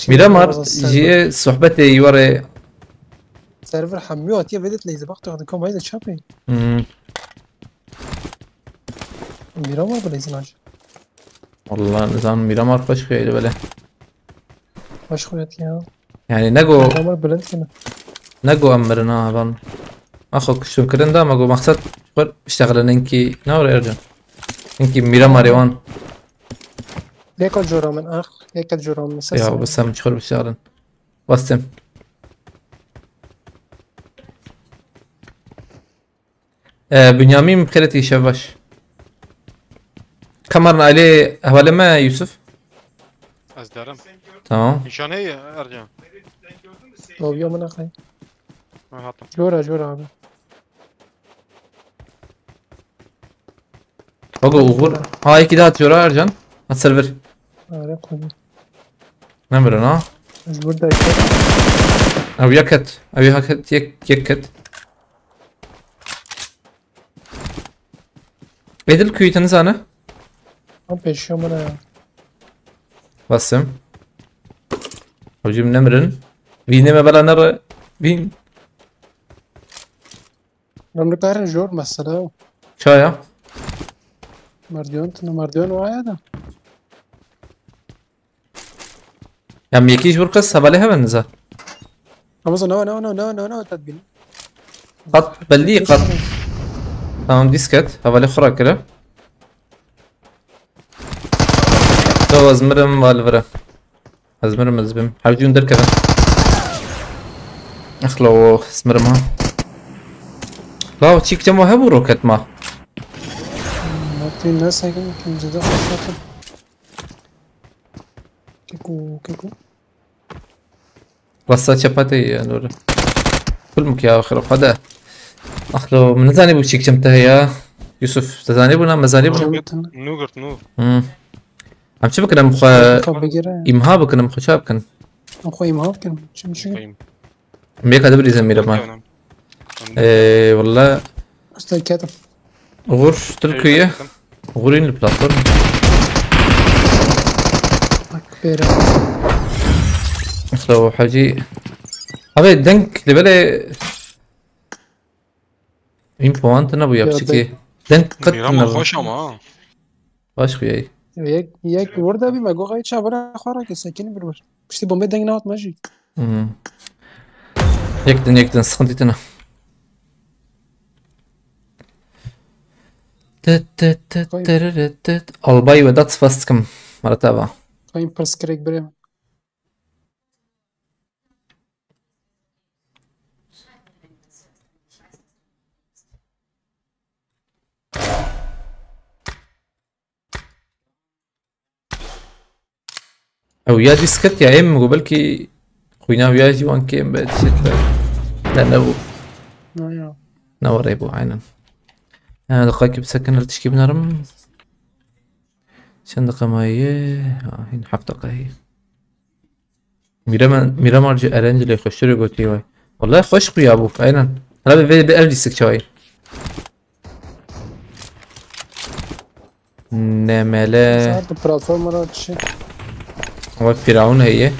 Mîramar jiyê sohbetê yi warê. Server hemû hatiye vedet leyze, bak tu hadi kom hayde çapê. Hmm. Mîramar bi leyze naç. Wallah, nizanim, Mîramar xweş xuya li belê. Xweş xuya ya. Yani, nego, Mîramar bilind kine. Nego em mirin ha, van. Axo kuştum kirin da, me go maqsed xwe iştexile, ninkî, ne were Ercan? Ninkî Mîramarê wan. Yeka cora min, ax, yeka cora min, ses. Ya, bes em çiqur bişarin. Bastim. Ee, Bünyamin, bi xêretî, şev baş. Kameran ailê hevalê me, Yusuf. Ez derim. Tamam. Nîşan heye, Ercan. Lobiya min axay. Ha, hatta. Jora, jora abi. Bak o Uğur. Ha, iki daha atıyor ha Ercan. Ha, server. Ara koyayım. Ne böyle ha? Biz burada işte. Ev yek et. Ev yek et. Yek, yek et. Edil kuyutunu sana. Ama peşiyor bana ya. Basım. Hocam nemirin. Vineme bela nere. Vin. Ben bu kadar jor mesela. Çaya. Merdiven tına merdiven o aya da. Ya miyeki iş burkas sabale hemen niza. Ama no no no no no no tadbin. Qat belli qat. Tamam disket. Havale xura kere. Tamam, ez mirim, va li vir e. Ez mirim, ez bim. Hevcûn derkevin. Exlo, ez mirim ha. Law, çîk cema hebû roket ma. Martin ne sakin kim ceda xaşatı. Keko keko. Rasta çepa te ye, doğru. Kulmuk ya, axir xwe de. Axlo, min nizanî bû çîk çim te heye. Yusuf, te zanî bû na, me zanî bû. Çim- Nû girt, nû girt, nû. Hmm. Em çi bikin, em xwe Xwe bigire. îmha bikin, em xwe çi bikin? Xwe îmha bikin. Çim çim. Em yeka de birîzin mîre ma. Eee, walla. Usta ketim. Uğur, Türkiye. Uğur in platform. Bak bere. Mustafa Hacı. Abi, denk, de böyle. Info wan tine bû ya, Ya, piçekî. Denk qet Mîra tine ma bû. Xweş ama ha. Baş xuyayî. Yek yek vur da bir me go xay çabura xora ke sekin bir vur. İşte bombe deng nahut maji. Hmm. Yek din, yek din, sıkıntı tine. Tıt tıt tıt tırırıt tıt. Albay Vedat Spastikim. Maratava. Kayın pırs kirek bire. Ew ya disket ya em go belkî xwîna wî ya jî wan kêm be tişt be. Ne ne bû. No ya. Ne were bû aynen. Ha, deqayekî bisekin li tişkî binarim. Çend deqa maye? Ha, hîn heft deqa heye. Mîrema-, Mîramar ji Erencilê xweştir ê gotî wê. Wallahî xweş xuya bû, aynen. Hela vê, vê, vê ev lîstik çawayî. Nemele. Saat platforma ra çi? Ama Firavun heye.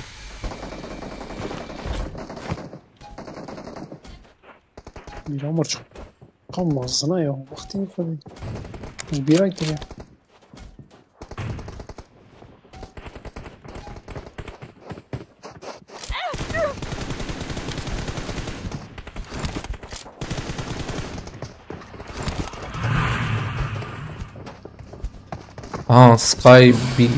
Bir amor çok. Kalmaz sana ya. Vaktin koydu. Bir ay kere. Aha, Sky Bill.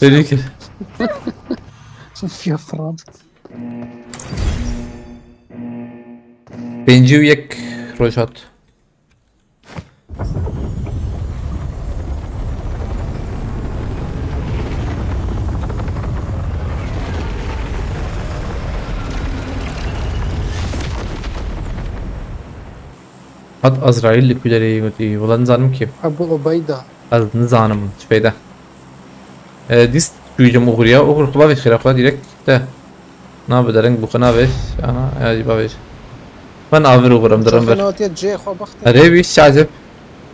Dedi ki Sofia Fran. Pêncî û yek roj hat. Hat Azrail li kulerê gotî, wela nizanim kê. Abu Ubeyda. Ez nizanim, çi feyde. E, dîst dûjim uxuriya, uxur xwe bavêj xêra xwe direkt te. Na bi dereng bû xwe navêj. Aha, ya jî bavêj. Ben avir uxur em dirin vir. Natiye cê xwe baxtê. Erê wî şazib.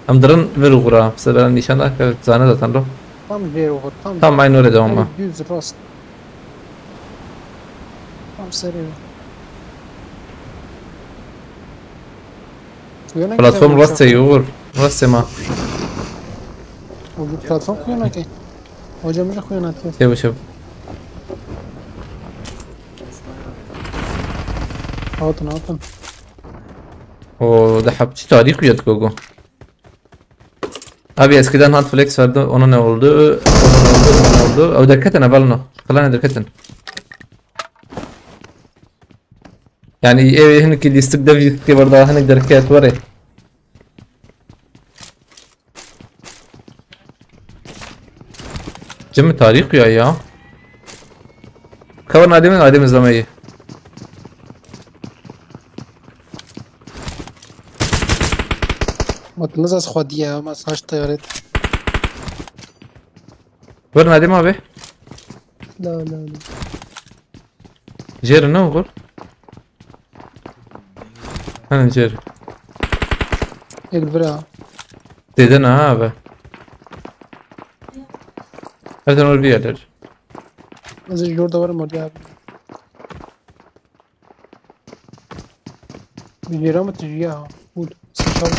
Em dirin vir uxura. Size veren nîşan da ke zane zaten ro. Tam jê uxur. Tam. Tam aynı oraya devam ha. Düz rast. Tam serê. Uyanık Platform kitabı rastê uxur. Rastê ma. O bir platform kuyanık. Hocam bir kuyanık. Tê bişe. Altın altın. O da hep çi tarih kuyat gogo. Abi eskiden Hot Flex vardı, ona ne oldu? Ona ne oldu? Ona ne oldu? O derketen evvel onu. Falan derketen. Yani ev hinek lîstik dev lîstik var daha hinek derket var. Cem tarî xuya ya. Cover nadê min, nadê min zameyê. Matımız az xwediye ama saç tayaret. Ver nadê ma be. La la la. Jêr ne oxir? Henin jêr. Êk bira. Têde ne ha be. Her zaman bir yerler. Ez jor da varım orada abi. Bir yere mi tijya? Full. Saçal.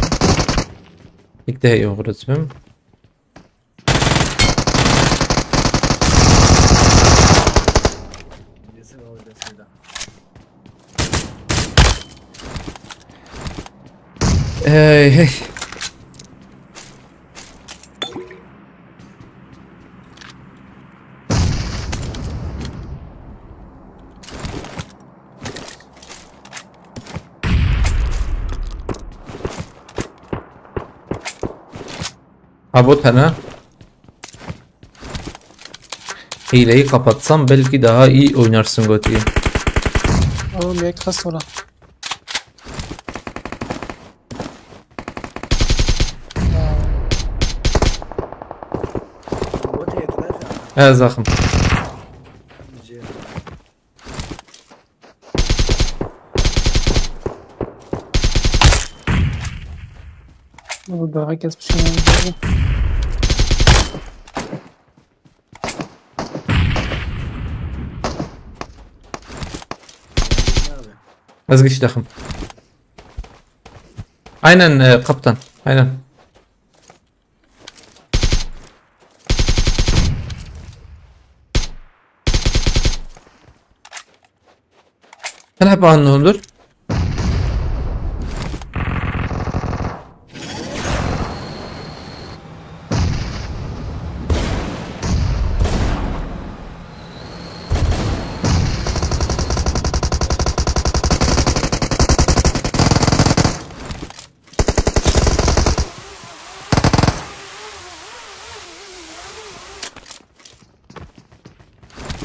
İlk de iyi oxir etmem. Hey hey. Ha, bot hene. Hileyi kapatsam belki daha iyi oynarsın, Goti. Oğlum, yek kas ona. He, zaxim. Burada herkes bir şey yapıyor. Ez giş daxim. Aynen, e, kaptan. Aynen. Sen hep anın hundur.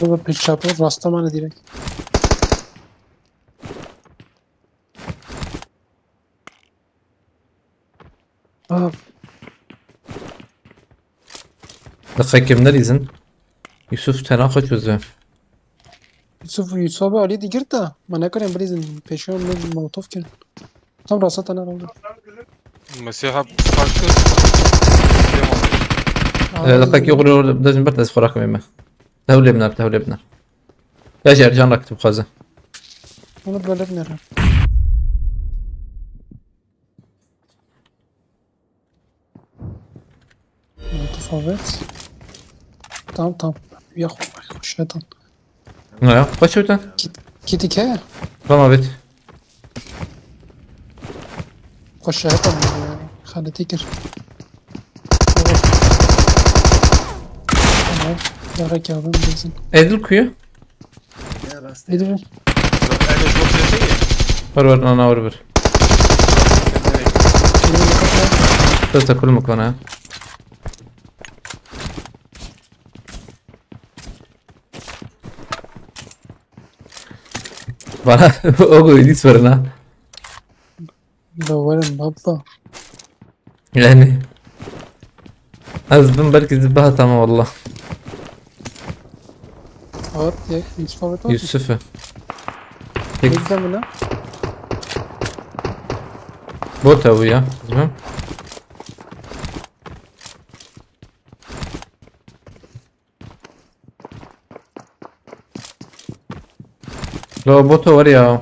Baba, pil çapraz rasta mane direkt. Aa. Diqekim nerîzin? Yusuf tena xwe çözü. Yusuf, Yusuf abi alî digirt da. Ma nekirin bilîzin. Peşiyan min molotof kirin. Tam rasa tane oldu. Mesih hep kaçtı. Ee, diqekî oxir orada dezin ber ez xwe rakim ême. Tewlê biner, tewlê biner. Ya ji Ercan rakitib xwaze. Onu böyle biner. Mutafavit. Tamam, tamam. Ya xwe, xwe şetan. Ne ya? Xwe şetan. Kit, kiti ke? Tamam, evet. Xwe şetan yani. Xaneti kir. Tamam. Daha kağıdın bilsin. Edil kuyu. Nedir? Var, var, ana, var, var. Testa kul mı kona? Bana o kadar hiç var ha. Lawerim baba. Yani. Ez bin belki zibah tamam valla. At ya, hiç fazla kalmadı. Yusuf'u. Tek- Bizde mi lan? Bot abi ya. Bilmem. Roboto var ya.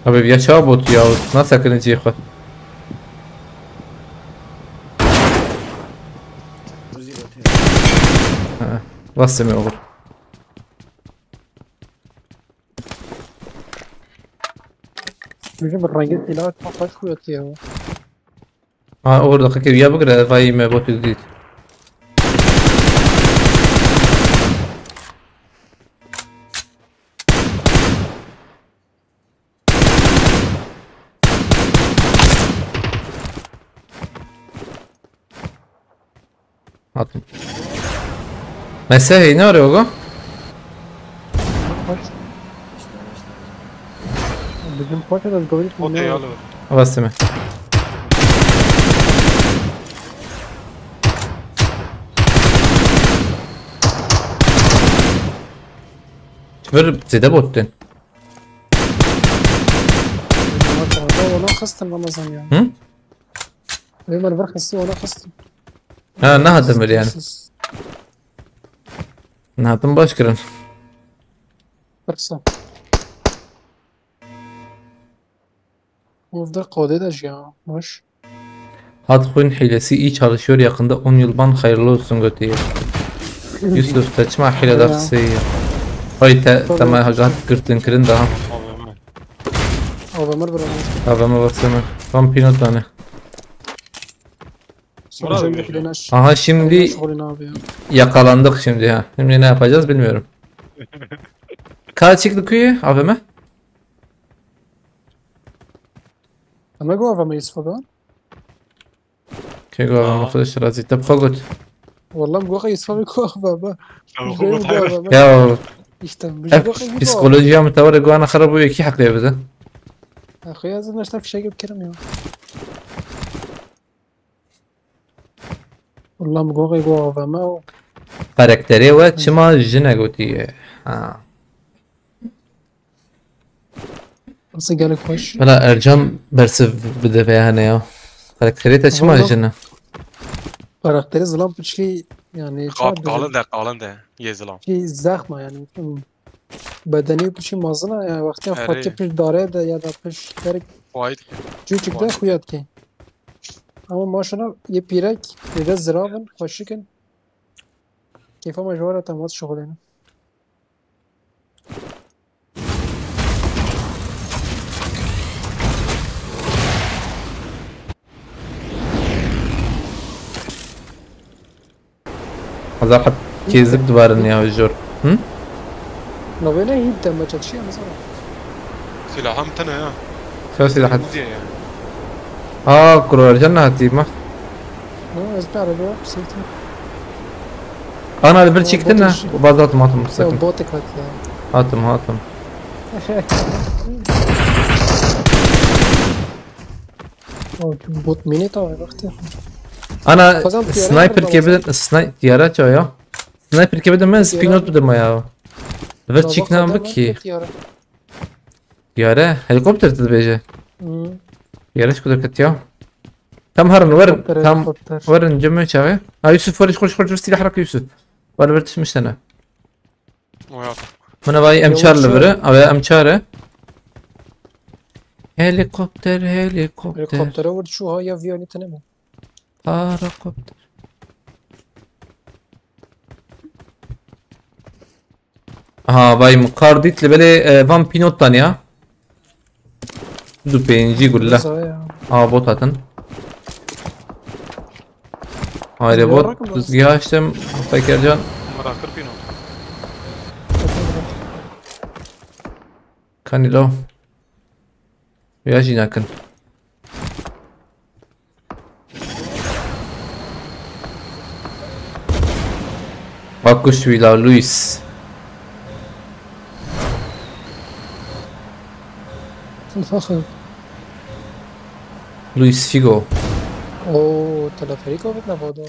Abi ya çawa bot ya. Nasıl sakın cihaz? Ha, bastım ya olur. Bizim rengi silah çok hoş kuvvetli ya. Ha, Uğur, daqiqe ya bigire, vayî me botî dît. Hatim. Mesaj ne arıyor bu? Bizim koç da govrit Okey ne? Alo. Avastime. Çiver zede bottun. Maşallah, ona kıstın Ramazan ya. Hı? Ömer bir kıstı, ona kıstın. Ha, ne hatim bir yani. Siz Ne hatim baş kirin. Kırsa. Burada kode de ya, boş. Hatxun hilesi iyi çalışıyor, yakında on yıl ban hayırlı olsun götüye. Yusuf, te çima hile de Ya. qisey ya. Ay te, Tabii. Temel Hoca hat girtin kirin daha. Abi mi? Avamır bir adam. Aveme baksana. Tam pinot tane. Sonra Murat sen abi. de filan aç. Aha şimdi Şukurun abi ya. yakalandık şimdi ha. Şimdi ne yapacağız bilmiyorum. Kaç çıktı kuyu? Aveme? Ama bu avama Yusuf abi. Kego aveme Aa. xudış razı. Tep fagot. Wallah bu kadar Yusuf abi ko avama. Tamam, Benim Umut bu abi. avama. Ya İşte bu hep kadar iyi bu. psikolojiya mutawara guana xarab bu iki hak diye bize. Akı yazın işte fişek gibi kirim ya. Wallah bu kadar bu avama o. Karakterê we çima jine gotiye? Ha. Nasıl gelip hoş. Valla Ercan bersiv bide veye hene ya. Karakterê te çima Valla- jine? Karakteri zilam piçli yani. Qap qalin de, qalin de. Yê zilam. Ki zahma yani. Bedeni piçi mazına yani vakti Erê. fakir piç dare de ya da piç derek Wayit. Çocuk da Vay. Xuyat ki. Ama maşallah yê pîrek, yê de ziravin, xweşikin. Keyfa me ji we re temat şixulêne. Hazar hat kêzik dibarin ya jor. Hı? Navê ne hîn deme çekşiya mesela. Silahım tene ya. Sen silah hat. Uziye yani. Aa, kuro Ercan ne hatî ma? Ha, ez bir araba yok, sevdim. Ana li bir çektin ne? Bot işi. Baz hatım hatım Ya sakın. botek hat ya. Hatım hatım. O bot mini tamam vakti. Ana Kazan tiyara sniper var, kebidin sniper tiyara ço ya. Sniper kebidin ben spinot dedim ya. Ver çekna bik ki. Tiyara helikopter dedi beje. Hı. Yarış kudur ket ya. Tam harın verin. Helikopter, Tam helikopter. verin cemre çağı. Ha Yusuf ver koş koş silah harak Yusuf. Var ver tişmiş sana. Oya. Bana vay M çar Yavaş vere. Abi M çar. Helikopter helikopter. Helikoptere vur şu ha ya viyanı tanımı. Helikopter. Aha vay mı kardit li bele e, van pinottan ya. Du pêncî gulle. Mesela ya. Aa bot hatin. Haydi Ne bot olarak mı? Tuzgiha açtım. Pekercan. Mırakır pino. Kanilo. Ya jî nakin. Bakuş wî la Luis. Luis Figo. Oo, teleferik o bitna bodo.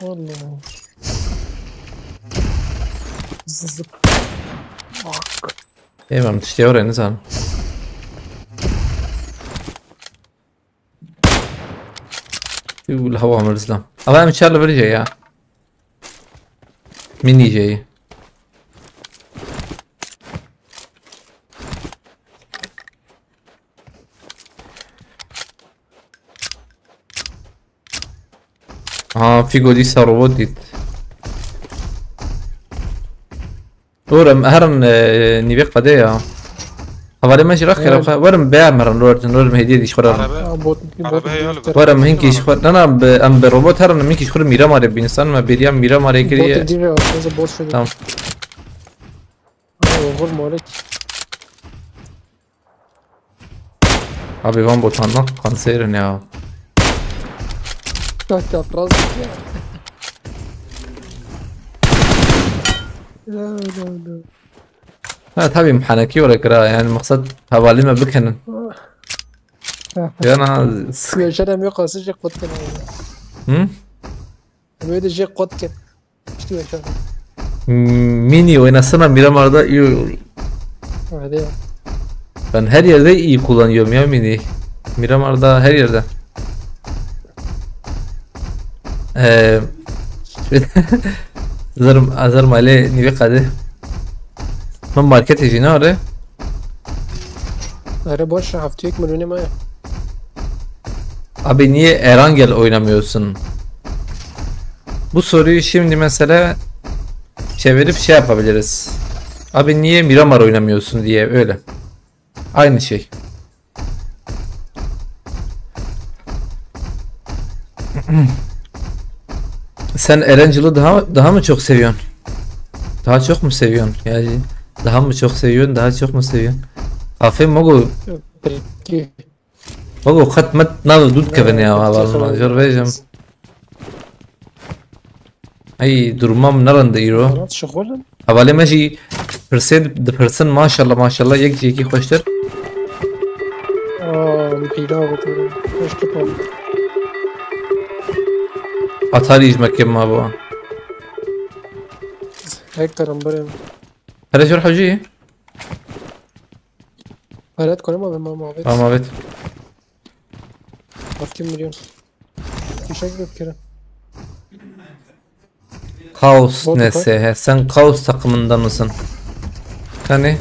Vallahi. Zıp. Bak. Ê, em tiştê were nizan. Û li hewa mirzlam. Ama em çar li vir jê ya. Mini jê. Ha, Figo dîsa robot dît. Dur, em herin, e, nîvê qedê ya. Hevalê me jî rex kere, Evet. werim bê em herin, dur, dur, em hediye dî ji xwe re. Araba, Aa, bot, araba bot- ya li Werim hinkî ji xwe, na, na, bi, em bi robot herin, em hinkî ji xwe re Mîramarê bîn, sen me bêriya Mîramarê kiriye. Bot değil ya, fazla bot şöyle. Tamam. Aa, vur Malik. Abi van botanlar kanser ne ya? Çok çapraz. No, no, no. Ha tabii muhaneki olarak ra yani maksat havale me bikinin. Yana Yaşarım yok olsa çok kutlu. Hı? Böyle de şey kot ki. İşte yaşarım. Mini oynasana Miramar'da iyi olur. Öyle ya. Ben her yerde iyi kullanıyorum ya mini. Miramar'da her yerde. Ee, Azar, Azar Mali niye kadı? Ben market işine arı. Öyle boş ya, hafta yok mu ne mi? Abi niye Erangel oynamıyorsun? Bu soruyu şimdi mesela çevirip şey yapabiliriz. Abi niye Miramar oynamıyorsun diye öyle. Aynı şey. Sen Erangel'ı daha daha mı çok seviyorsun? Daha çok mu seviyorsun? Yani daha mı çok seviyorsun? Daha çok mu seviyorsun? Aferin Mogo. Peki. Wego qet me nave dû dikevin ya, hevalno. Jor vêjim. Ey, duruma min nerinde îro. Şixulin. Hevalê me jî pirsê dipirsin, maşallah, maşallah, yek ji yekî xweştir. Aa, pîla gotin. Hoş tutam. Atarî ji me kêm mabo. Hek karim birêm. Hele jor hewcî. Hayret koyma ve mama evet. Tamam, evet. Afkin milyon. Fişek yok kere. Kaos Bot neyse, he, sen Kaos takımından mısın? Hani?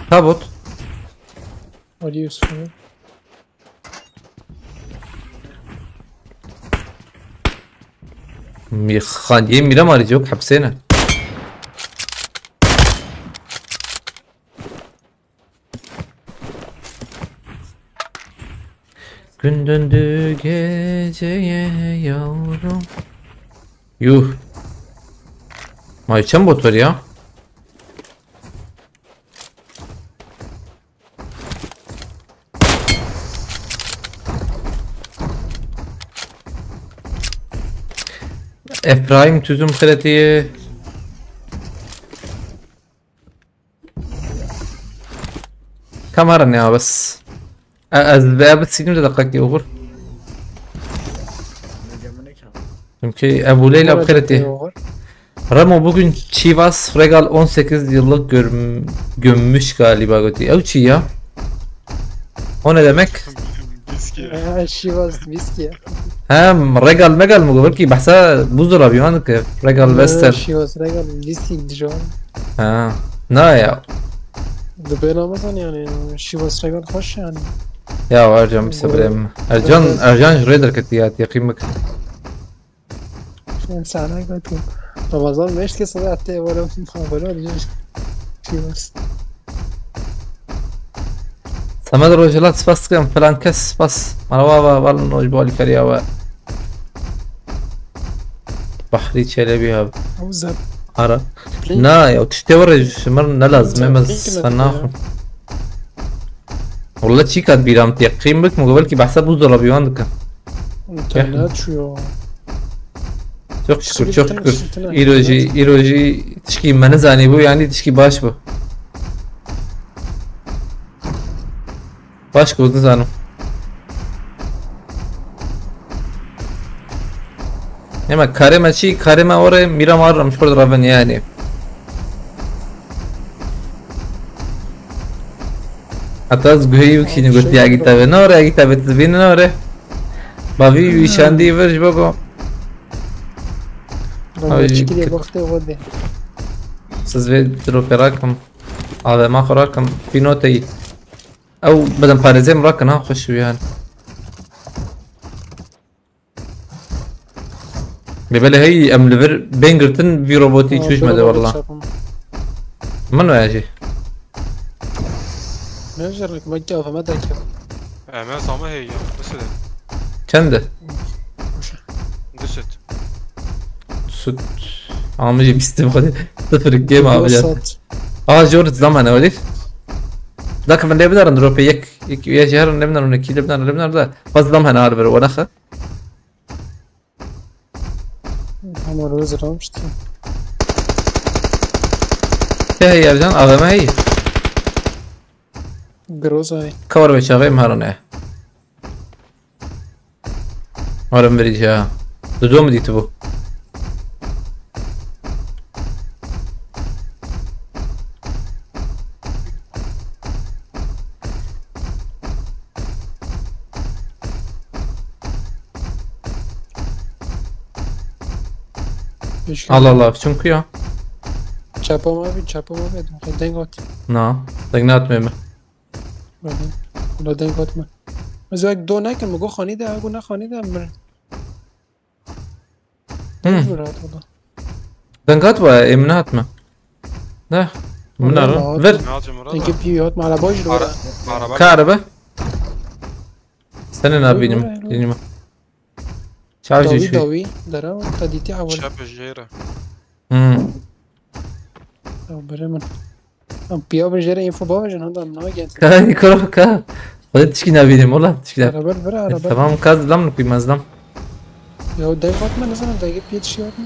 Tabut. Ali Yusuf'u. Mixan, yê Mîramarî yok hepsêne. Gün döndü geceye yavrum. Yuh. May çend bot var ya? Efraim tüzüm xeletiye. Kamera ne ya bes? E, ez be, be sînim de dakika ki oxur. Çünkü Ebu Leyla bu xeletiye. Remo bugün Chivas Regal on sekiz yıllık görm- gömmüş galiba götü. Ev çi ya? O ne demek? Viski. Ha, Chivas viski. Hem Regal Megal mı? Belki bahsa buzdolabı yani ki Regal Western. Chivas Regal viski diyor. Ha. Ne ya? De ben Amazon yani Chivas Regal hoş yani. Ya Ercan bir sabır emmi. Ercan, Ercan şuraya da kati ya, yakayım bak. Sen sana götür. Ramazan beş kez sana attı ya, böyle böyle diyor. Chivas. Samet Rojela spas dikim, filan kes spas. Merhaba, va, va, noj bali kariya ve. Bahri Çelebi abi. Ama zap. Ara. Na ya, tiştê were ji min ne lazim e, ez fena xwe. Walla çî kat bîra min tê qîm bik, min got belkî behsa buzdolabî wan dikim. İnternet çûyo. Çok şükür, çok şükür. Îro jî, îro jî tişkî me nizanî bû, yanî tişkî baş bû. Baş ku nizanim. Ema karê me çi, karê me orê Mîramar em ji xwe re ravin yani. Heta ez guhê wî kî gotiya gî tevê. Ne ore gî tevê, tu dibînî ne ore? Bavî wî şandî vir ji bo ku. Ay, Çikiliye wextê xwe de. Siz vê dropê rakim. Avê ma xwe rakim. Pînoteyî. Ew bedemparêzê min rakin ha, xweş bû yani. Lê belê hey em li vir bên girtin vî robotî çûj me de wallah. Min waya jî. Ne jarek me gel me derkeve. Em ez ama hey ya. Nasıl? Çend e? Du süt. Süt. Ama jî bîst xwe de sıfır game abi ya. Aa, jor zaman öyle. Dakivin lê bidarin dropê yek, yek, yek jî herin lê bidarin, yekî lê bidarin, lê bidarin da. Bas dam hene har vir, we nexe. Ama roz ramişti. Ke heye Ercan, A V M heye. Groza heye. Cover ve çavê miharane. Harim verî ya. Dudo mu dîtibû? Beş Allah Allah, çimku ya. Çapa ma bi, çapa ma bi. Deng at. Na, deng ne atmê mi? Belê. Wala deng hat me. Ez wek do nekin, mi got xanî de, ego ne xanî de, em mirin. Hmm. Deng hat wala. Deng hat wala, ê min hat me. Ne? Min Wala aro. Hat. Ver. Ne yapacağım burada? Dengê pî hat me, araba jî Ara, dora. Araba. Ka araba? Seni ne Dur, bileyim, dur, dur. Bileyim. Çav Dawî, jî şu. Dawî, dera, te dîtî ewil. Çep jêre. Hmm. Ya, bire min. Em piya bin jêre info bavêjin, handa em nagên. Ka, kuro, ka. Xwedê tişkî nabînim, wala, tişkî nab-, Araba, vir, e, araba. Tamam, ka, lam nikuy, mezlam. Ya, deng hat me, nizanim, dengê piyê tişkî hat me.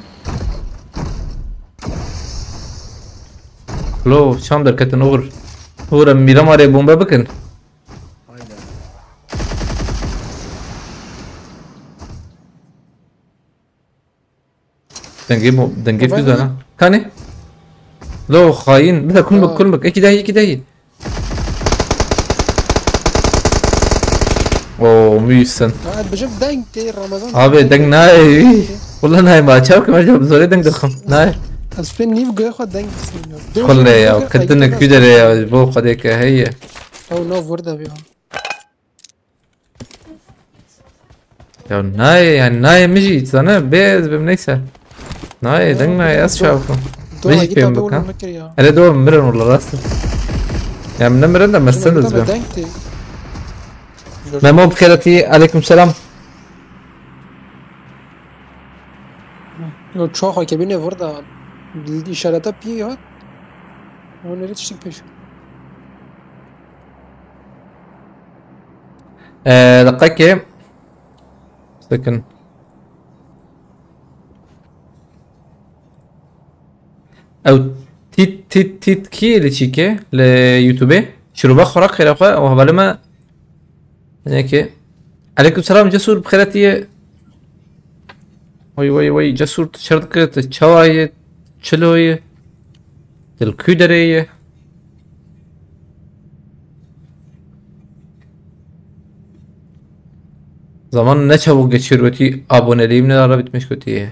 Lo, çam derketin, oğur. Oğur, em mîra marê bombe bikin. Aynen. Dengê mo-, dengê Baba füzana. Kanê? Lo, xayîn. Bir de kulmuk, Aa. Kulmuk. Eki dahi, eki dahi. Oo, müyüsün. Ha, bijim deng tê Ramazan. Abi, deng nayê. Wala nayê, ma çav kim acaba? Zorê deng dixim. Nayê. Ez pê nîv guhê xwe deng dixim ya. Xulê ya, kedine kudere ya, bo xwedê ke heye. Ew nav wir de bî ha. Ya nayê, yani nayê, min jî zane bê ez bim, neyse. Nayê, deng nayê, ez çav kim. Min jî pê min bikin. Hele do mirin wala rast. Ya min nemirin de mestend ez bim. Memo bi xêretî, aleyküm selam. Yo, çaxa ke bîne vir de, îşareta pî hat. Ew nêrê tiştik pêş. Ee, deqekê. Sekin. Ew tit, tit, tit kî li çîkê? Li YouTubeê? Şiroba xwe raqêre xwe û hevalê me. Hinekê. Aleyküm selam Cesur, bi xêretî ye. Way, way, way, Cesur, tu çer dikir, tu çawa ye? Çilo ye? Tu li ku derê ye? Zaman ne çabuk geçiyor, wekî aboneliğim ne ara bitmiş wekî.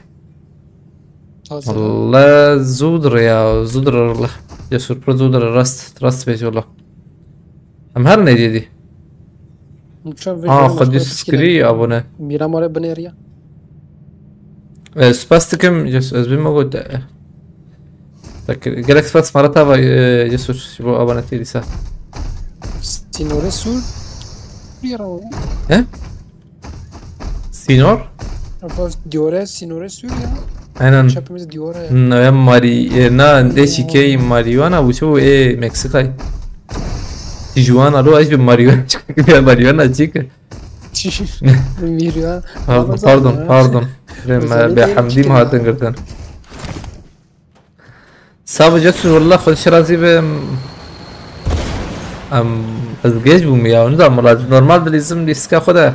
Taze. Allah zûdir ya, zûdir Allah. Cesur pir zûdir, rast, rast bêjî Allah. Em her ne diyedi. Aa, Xwedî skirî abone. Mîra mare binêriya. E, spas dikim, Cesur, ez bî me got, e, tak, gelek spas, mara tava, e, Cesur, ji bo abonetî dîsa. Sînorê Sûriyê re. He? Sînor? Efa diyore, sînorê Sûriye. Aynen. Çepimiz diyore ya. Naya mari-, e, na, de çîkey marihuana bû, çi bû, ê, Meksikay. Tijuana, lo, ez bi marihuana çıkıyor, marihuana çıkıyor. Mîrya. Pardon, pardon, pardon. Rem, be hamdim hatin girtin. Sağ ol Cesur, wallah xwe şirazî be. Em, ez geç bûm ya, onu da wala normal dilîzim lîstika xwe de.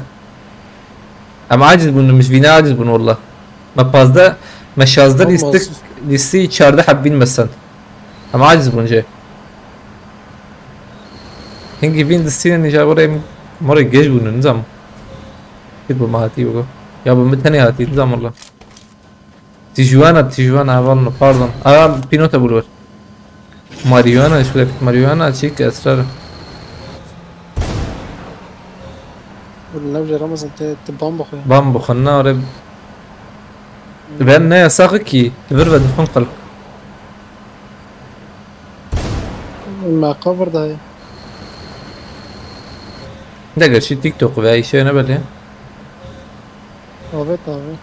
Em aciz bûn, min ji vîne aciz bûn wallah. Me pazdeh, me şazdeh lîstik, lîstî çardeh heb bîn me send. Em aciz bûn jê. Hingî vîn distînin îja borê morê geç bûn, nizam. Kit bû me hatî bigo. Ya bi min tenê hatî, nizam wallah. Tijuana, Tijuana, hevalno, pardon. Aa, Pinota Boulevard. Marihuana, şöyle marihuana, çek esrar. Wala ne bije Ramazan, te, te bam bixwe. Bam bixwe, ne, ore. Ben ne yasak ki, vir ve dixwin qil. Me qabir daye. De gerçi TikTok ve işe ne belli. Evet abi.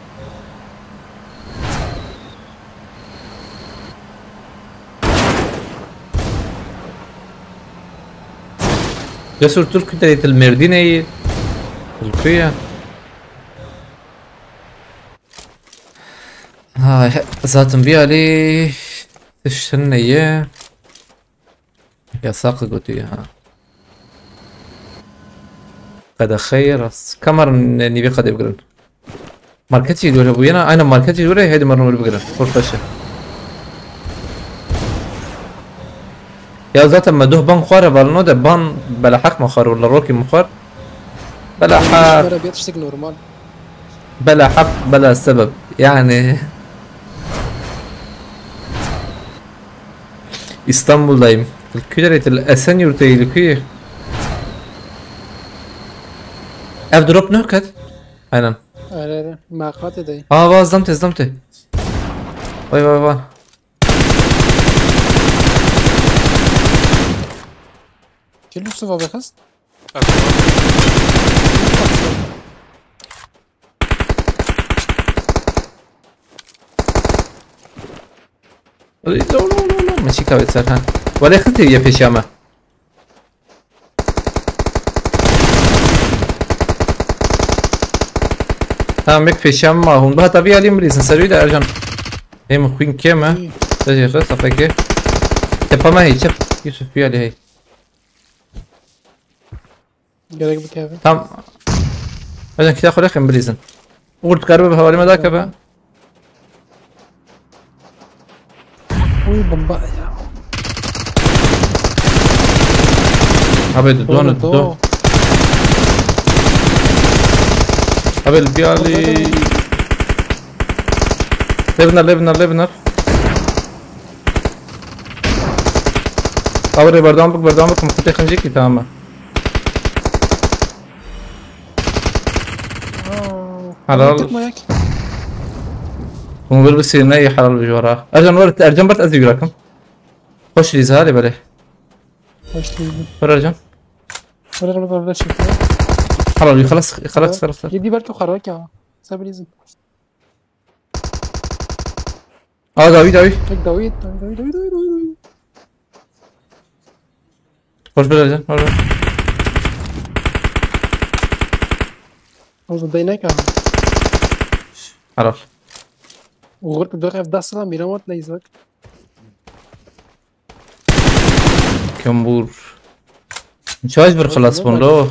Cesur Türk, tu li Mêrdînê yî? Li ku ye? Hay, zaten vî alî tişt hene ye. Yasak gotiye ha. Qedexeyê rast. Kamar nîvê qedê bigirin. Market jî dûre bûyena, aynen market jî dûre, hêdî merin wir bigirin. Xurxweşe. Ya zaten me duh ban xwar hevalino de ban bela heq me xwar, wala rokî me xwar. Bela heq. Bela heq, bela sebeb. Yani. İstanbul'dayım. Li ku derê tu li Esenyurt'e yî, li ku yî? Ev drop ne ket? Aynen. Are, are. Me qatê de. Aa, va, zam te, zam te. Vay, vay, vay. Kilo suva bexist? Lo, lo, lo, lo. Maçî kavê ser ha. Wale xitê ye pêşiya me. Tamam, yek pêşiya me ma hûn. Bi heta vî alî mirîsin. Ser wî de Ercan. Hê min xwîn kêm e. Te jê xwe safekê. Tepa me hey çep. Yusuf vî alî hey. Gerek bikeve. Tam. Hocam, kitap xwe lêxin bilîzin. Uğur, tu karibe bi hevalê me dakeve. Uy, bomba ya. Abi, do, do, do. Abi, li bialî. Levnar, levnar, levnar. Abi, berdam bik, berdam bik, mukutê xincikî, tamam. Helal. Aa, tıkma yek. Hûn vir bisî, ne yê helal bi jora. Ercan, wer, Ercan, bert ez yurakim. Hoş diyiz hali böyle. Hoş diyiz. Ver Ercan. Ver, ver, ver, ver, çekti. Helal, xelas, xelas, xelas. Yedi belki xarrak ya. Sabır izin. Aa, dawî, dawî. Tek dawî, dawî, dawî, dawî, dawî, dawî, dawî. Hoş bir Ercan, hoş bir. Oğlum, değnek abi. Helal. Uğur bir bak, ev dest lan, bir amat neyiz bak. Kembûr. Çaş bir xelas bûn lo.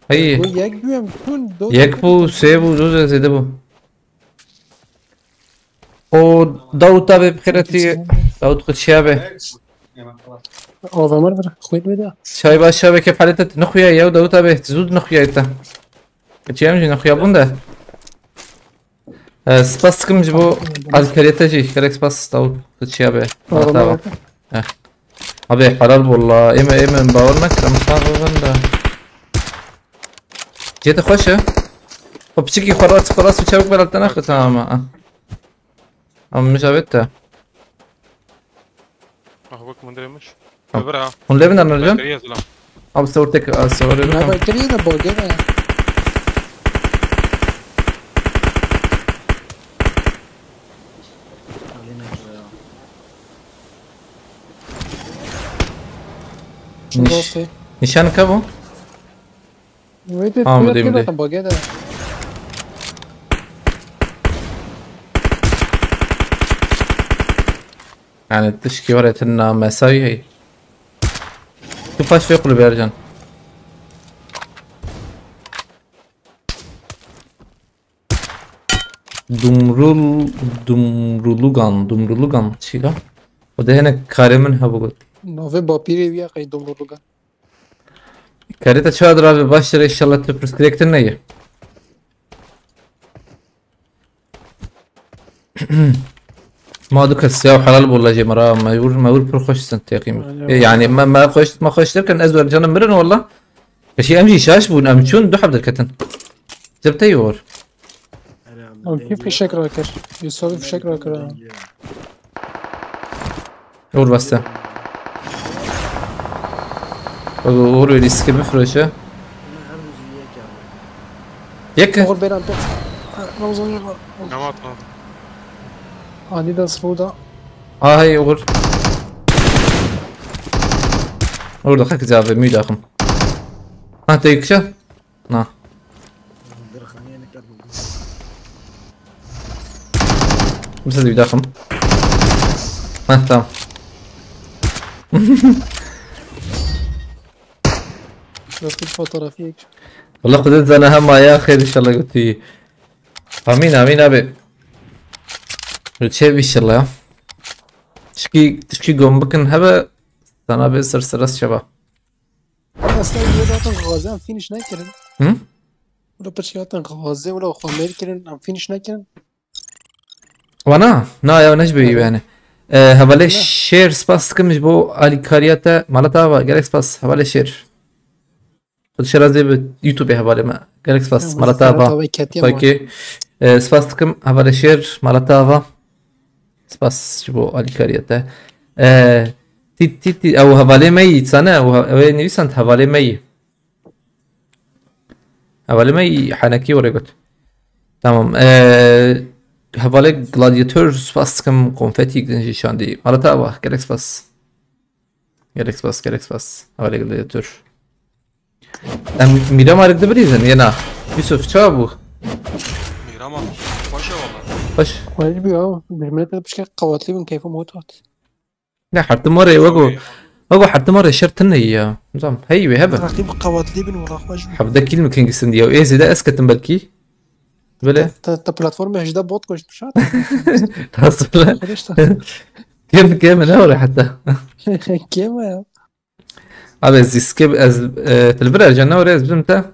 Hey. Bu yek bû em kun, do. Yek bû, sê bû, du zêde bû. O Davut abi bi xêretî, Davut Qudsiya be. Adamlar bir xwêt veda. Çay başa be kefalete nixuya ya Davut abi, zûd nixuya ita. Çi em jî nixuya bûn de. E, spas dikim ji bo alîkariyê te jî. Gelek spas Dawud. Tu çiya be. Tamam, marka bak. Tamam. Heh. Abi helal walla. Ême, ême bawer nekir. Em sax bibin de. Cê te xweş e. O piçikî xwe rast, xwe rast û çewik belat te nexwe, tamam ha. Ama mijabet te. Ah, bak, min dirêmiş. Tamam. Öbür ha. Hûn lê bin, Ercan? Bateriye zilam. Abi, sewr tek, a, sewr ê. Ne bateriye de bol gene. Niş-, nişan ka bu? Wê de, ha, wê de, wê de. Yani tişkî were tin na mesayî hey. Tu paş vê kulübê Ercan. Dumrul, Dumrulugan, Dumrulugan çî la? O de hinek karê min hebû got. Navê bapîrê wî ya qey Dumrulugan. Karê te çawa dir abi, baş dir, inşallah tu pirsgirêk tune ye. Ma du kes ya helal bolla jê me ra, me wir, me wir pir xweş sin teqîm. Aynen. E, yani me, me xweş, me xweş derken ez wer canım mirin walla. Eşî em jî şaş bûn, em çûn du heb derketin. Cem te yor. Oğlum, kim fişek rakir? Yusuf abi fişek rakir ha. Uğur bastı. Uğur, Uğur öyle iske bir fırışa. Yek. Oğlum, ben aldım. Ha, Ramazan yok. Tamam, tamam. Adidas burada. Aa, hey Uğur. Uğur da kalk abi, müydü akım. Ha, te yükse? Na. Bise bir dakika. Ha, tamam. Profil fotoğrafı ek. Wallah, Xwedê zane hema ya xêr, inşallah gotî. Amîn, amîn abi. Çê inşallah ya. Tişkî, tişkî gom bikin hebe, sana bir sır sırası çaba. Aslında yine zaten gazi em finish nekirin. Hı? Wala piçkî hatin gazi, wala xwe mêr kirin, em finish nekirin. Wana? Na ya, ne ji bî yani. Ee, hevalê Şêr, spas dikim ji bo alîkariya te. Mala te ava, gelek spas. Hevalê Şêr. Xwedê şerazê bi YouTube hevalê me. Gelek spas. Mala te ava. Peki. Ee, spas dikim hevalê Şêr, mala te ava. Spas ji bo alîkariya te. Ee, tî, tî, tî, ew hevalê me yî, sane, ew he-, ew ê nivîsand hevalê me yî. Hevalê me yî henekî were got. Tamam. Ee, hevalê Gladiator, spas dikim, konfetî din jî şandî. Mala te ava, gelek spas. Gelek spas, gelek spas. Hevalê Gladiator. Em Mîramarê dibirîzin, yê na? Yusuf, çawa bû? Mîrama. Xweş e wala. Xweş. Xweş bû ya. Bir millet de pişke qewatlî bin keyfim hot hot. Ne, hertim orê, wego. Wego hertim orê şer tine ya. Nizam, hey wê hebe. Raqîb qewatlî bin wala xweş bû. Hevde kîl mi kengisin diye. Ê zêde ez ketim belkî. Böyle. Te, te platforma hejde bot koşt bişat. Nasıl? Arkadaşlar. Kêm, kêm ne orê hatta. Kêm ya. Abi ez ziske ez e, televir ercan ne orê ez bizim te.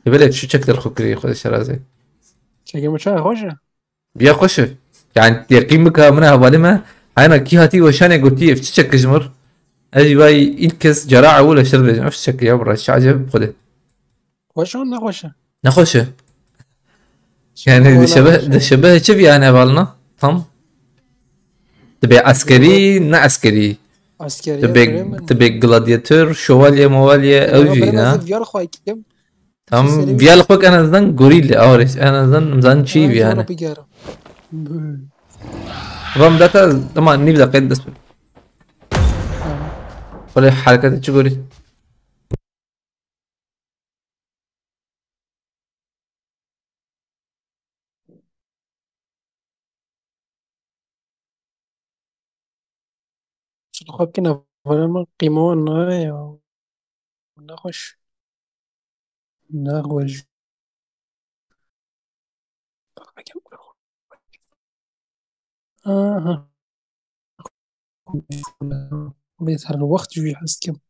E, böyle şu çekler xukri, Xwedê şerazê. Çekeme çay hoş ya. Biya xweş e. Yani yekîn bika min hevalê me. Heyna kî hatî weşanê gotî ev çi çek ji mir. Ez jî vay ilk kez cara ewil eşir dibêjim. Ev çi çek ya bira, çi acayip xwedê. Xweş e, ne xweş e. Ne xweş e. Yani dişebe, dişebe çi bir yani hevalna. Tam. Dibe askeri, ne askeri. Askeri. Dibe, dibe gladiator, şövalye, movalye, ew jî ne. Viyar xwe kim. Tam viya li xwe en azından gorîl e, awre, en azından zan çi viya ne. Vam data, tamam, nîv deqe dest. Wala herekete çi gorî. Şunu xwe bikine, vere min qîma wan nayê ya. Nexweş. Nexweş. Aha. Bê her wext jî hez dikim.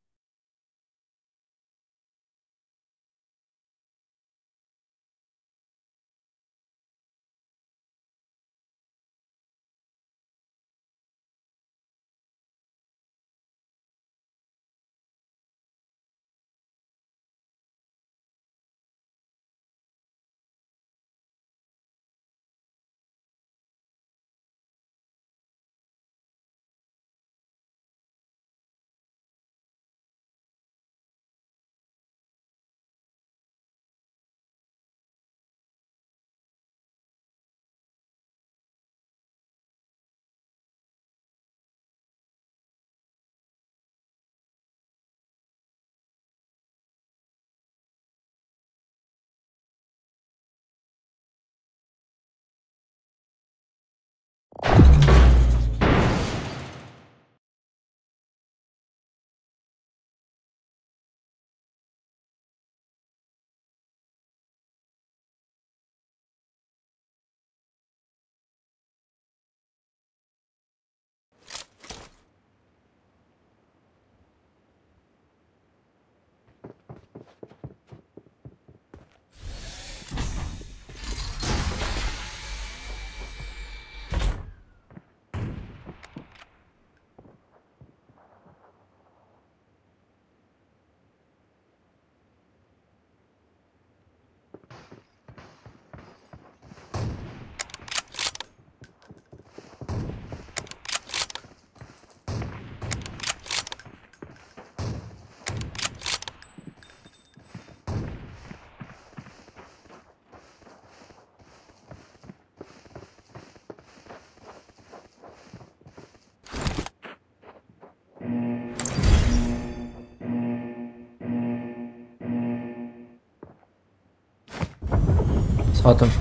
Hatim.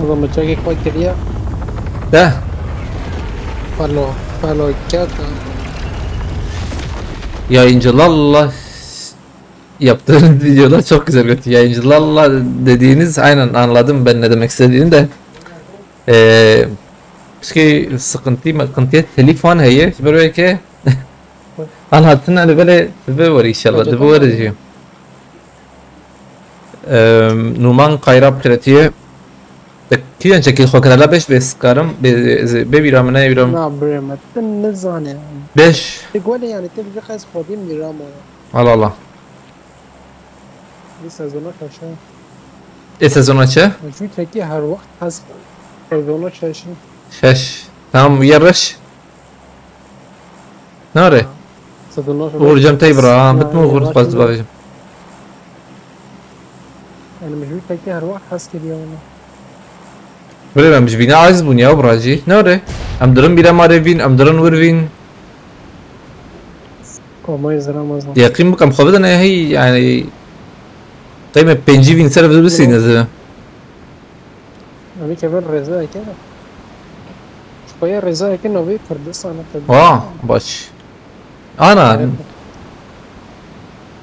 Oğlum bıçak ekmek geliyor. De. Palo, palo geldi. Yayıncılarla yaptığınız videolar çok güzel kötü. Yayıncılarla dediğiniz aynen anladım ben ne demek istediğini de. Ee, pişkî sıkıntı, sıkıntıya telîfon heye. Ji ber wê ke an hatin, hani böyle dibe were inşallah. Dibe were jî. Ee, Numan Kayra Piretiye. Kiyan çekil xwe kirala beş ve sıkarım. Be, be bira mı ne bira mı? Na bre me, te ne zane. Beş. Te gole yani te bir kez xwedî mira mı? Allah Allah. Bir sezona kaşa. E sezona çi? Şu teki her waqt has sezona çeşi. Şeş. Tamam, yarış. Nare. Sezona Uğur Cem Tey bra. Bitme Uğur, fazla bakacağım. Yani şu teki her waqt has geliyor ona. Böyle ben bir bine aciz bun ya buracı. Nare. Em dirin bile marevin, em dirin vurvin. Komayı zıramaz mı? Yaqîn bikim xwe bidin, ey, hey, yani. Qeyme pêncî vîn ser bisin ez. Abi kemer reza eke. Şu kaya reza eke navi Kurdistan tabii. Ha, baş. Ana.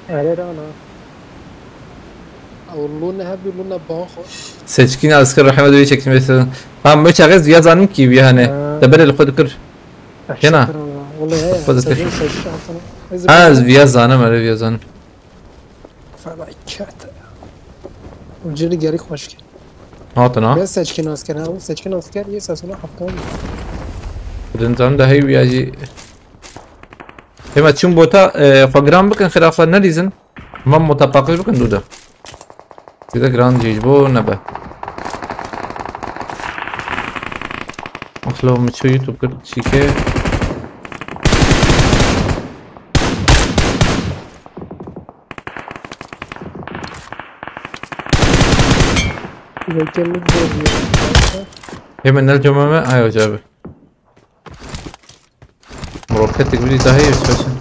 Ere ana. Luna hep luna banxo. Seçkin asker rahmet öyle çektim mesela. Tamam, böyle çağız ya zanım ki bir hani. Ha. De böyle lafı dikir. Yana. Vallahi he. Fazla Sezon tek- seçti altına. Ha, viya zanım, öyle viya zanım. Felaket. Ucunu geri hoş gel. Hatun ha. Ben seçkin asker ha. Bu seçkin asker ye sesini hafta oldu. Din zanım da hey viyacı. Hemen çim bota, e, xwe giran bikin, xiraflar ne dizin? Mam mota paqij bikin duda. Size giran cî ji bo nebe. Axlo mi ço YouTube kir çîke. Yelkenlik zor diyor. Hemen el cömeme ay hoca abi. Roketik bir daha iyi istiyorsun.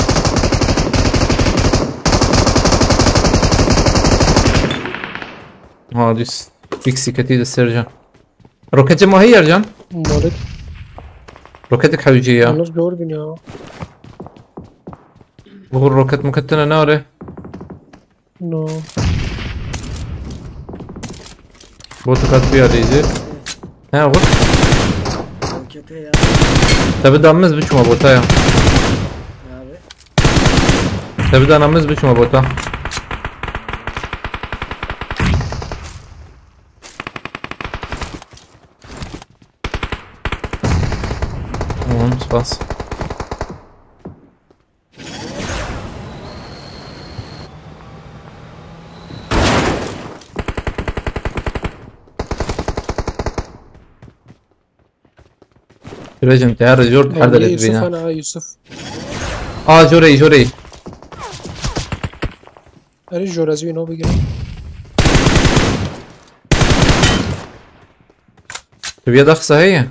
Ha düz. Fixi kötüydü Sercan. Roketi mi hayır can? Molik. Roketik hevci ya. Yalnız zor bin ya. Bu roket muketine ne arı? No. Botu kat bir arayıcı. He vur. Rokete ya Tabi damımız bir çuma bota ya. abi. Tabi damımız bir çuma bota. Tamam, spas. Sürecim te her jor her Vallahi de Yusuf bina. Ana Yusuf. Aa, jorey, jorey. Her jor ez wî no bigrim. Tu bir yada xisa heye.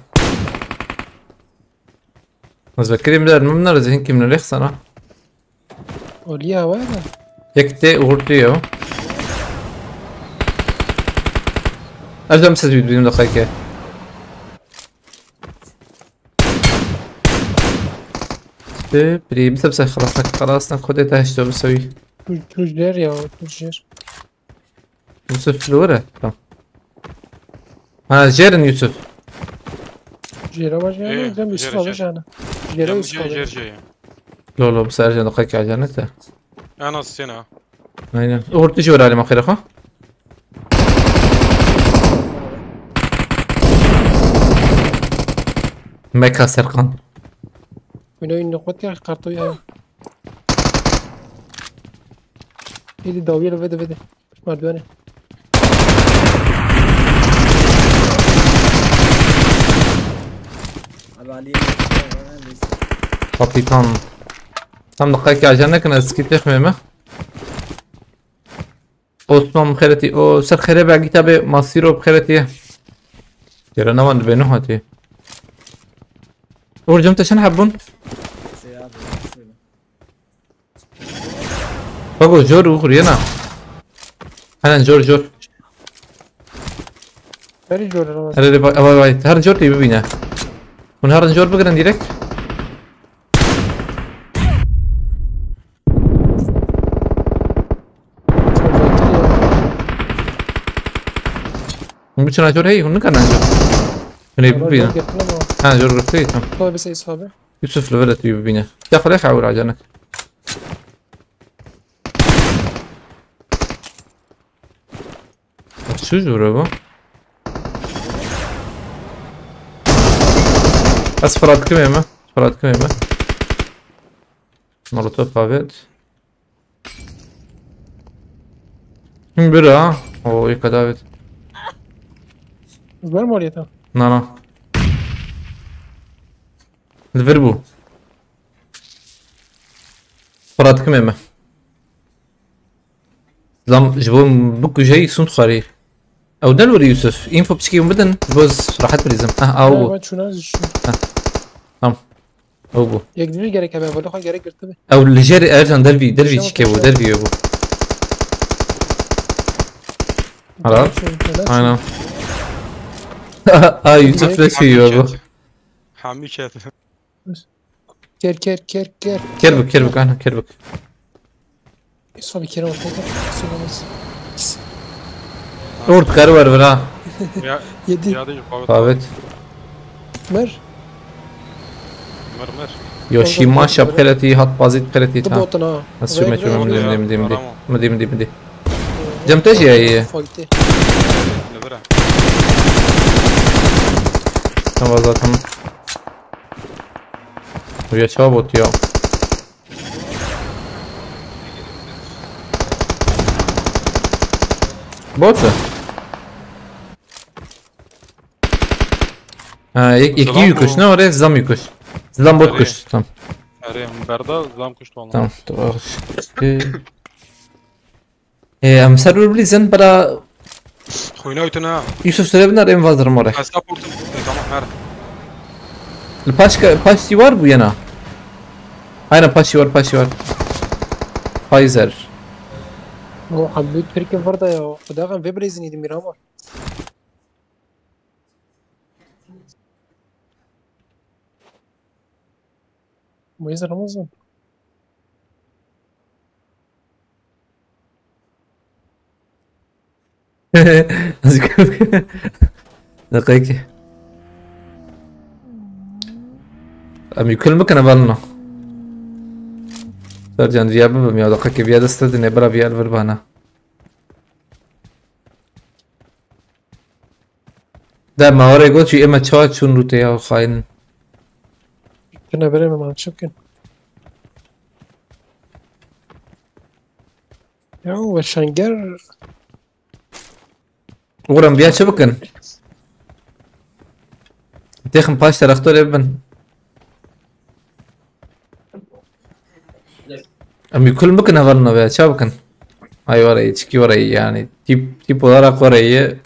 Ez vekirim der mim nar zihin kim nerek sana. Oliya var mı? Yek te uğurtu ya. Erdem siz bir düğün dakika. Te biri bir tepsi xalasnak xalasnak kode taştı bu sevi. Tujder ya, Tujder. Yusuf Lure. Tamam. Ha, Jeren Yusuf. Jera var ya, Ee, Cem Yusuf Jera, abi Jera. yani. Jera Cem Yusuf Cem abi. Cem Cem. Lo lo, bu sefer Jeren dakika gelecek de. Ana sena. Aynen. Uğurtu jor alim akıra ha. Meka Serkan. Wîna wî nexwet ya kartoya. Êdî dawiye li vede vede. Merdivene. Abi Ali. Kapitan. Tam dakika ki ajan nekin, ez ki texmeme. Osman xeretî, o ser xerebe gitabe Masiro xeretî. Yere navan dibê nuh hatî. Uğur cem te çend heb bûn? Şey abi. Bak o jor uğur yena. Henen jor jor. Herî jor e. Herê vay vay vay. Her cor tê bibîne. Hûn herin cor bigirin direkt. Hûn biçin cor hey, hûn nikarine cor. Hûn ê bibîne. Ha, cor girtî, tamam. Yusuf li vir e, tu yê bibîne. Ya xwe lê xewir acanek. Çi jûr e bu? Ez firat kimê me? Firat kimê me? Molotof avêt. Him bir ha. O, yeka davêt. Ver mi oraya tam? Na, na. Li vir bû. Firat kimê me? Lam ji bo bikujey sûnd xwarî. Ew ne li wir Yusuf. Info piçkî hûn bidin. Ji bo ez rahet birîzim. Ah, aw bû. Ben çûna zî şu. Tamam. Ew bû. Yek dî gerek hebe, valla xwe gerek girtibe. Ew li jêr Ercan dervî, dervî çîkê bû, dervî wê bû. Helal. Aynen. Ay, Yusuf flash yiyor bu. Hamî ket. Ker, ker, ker, ker. Ker bik, ker bik, aynen, ker bik. Yusuf abi, kere ortaya gel. Yusuf abi. Ort, karı var, bira. Ya, Yedi. Ya da yok, evet. Davet. Mer. Mer, mer. Yoshima şapxeletî hat bazît xeletî ta. Botun ha. Nasıl sürmek yok, dim, dim, dim, dim. Midi, midi, midi. Cem te jî ye. Tamam, zaten. Buraya çabuk ya. Bot mu? Ha, yek, yek Zilam yük kuş, bu. Ne var ya? Zilam yük kuş. Zilam bot kuş. Tamam. Erê, berda zilam kuş. Tamam, dur. Ee, em ser bir bilîzin, bera Xoyna ütüne ha. Yusuf, süre biner, em vazir more. Eska portum. E, tamam, her. Li paşka, paştî var bu yana. Aynen, paştî var, paştî var. Pfizer. O abi, Türkiye burada ya. Kudakan ve bilezin idim, Miramar. Moise Ramazan. Deqekî. Em yekul bikine, velna. Sercan, viya bibim ya, deqekî viya deste dine, bira viya vir bana. De me were got jî, ême çawa çûn rûtê ya xayin. Tune berê me, ma çi bikin? Ya weşanger. Oğlum, bir çi bikin? Têxin paş te rextorê bibin. Em yekul bikin hevalno be, ça bikin? Ay, were, çikî were yani. Tip, tip olarak were.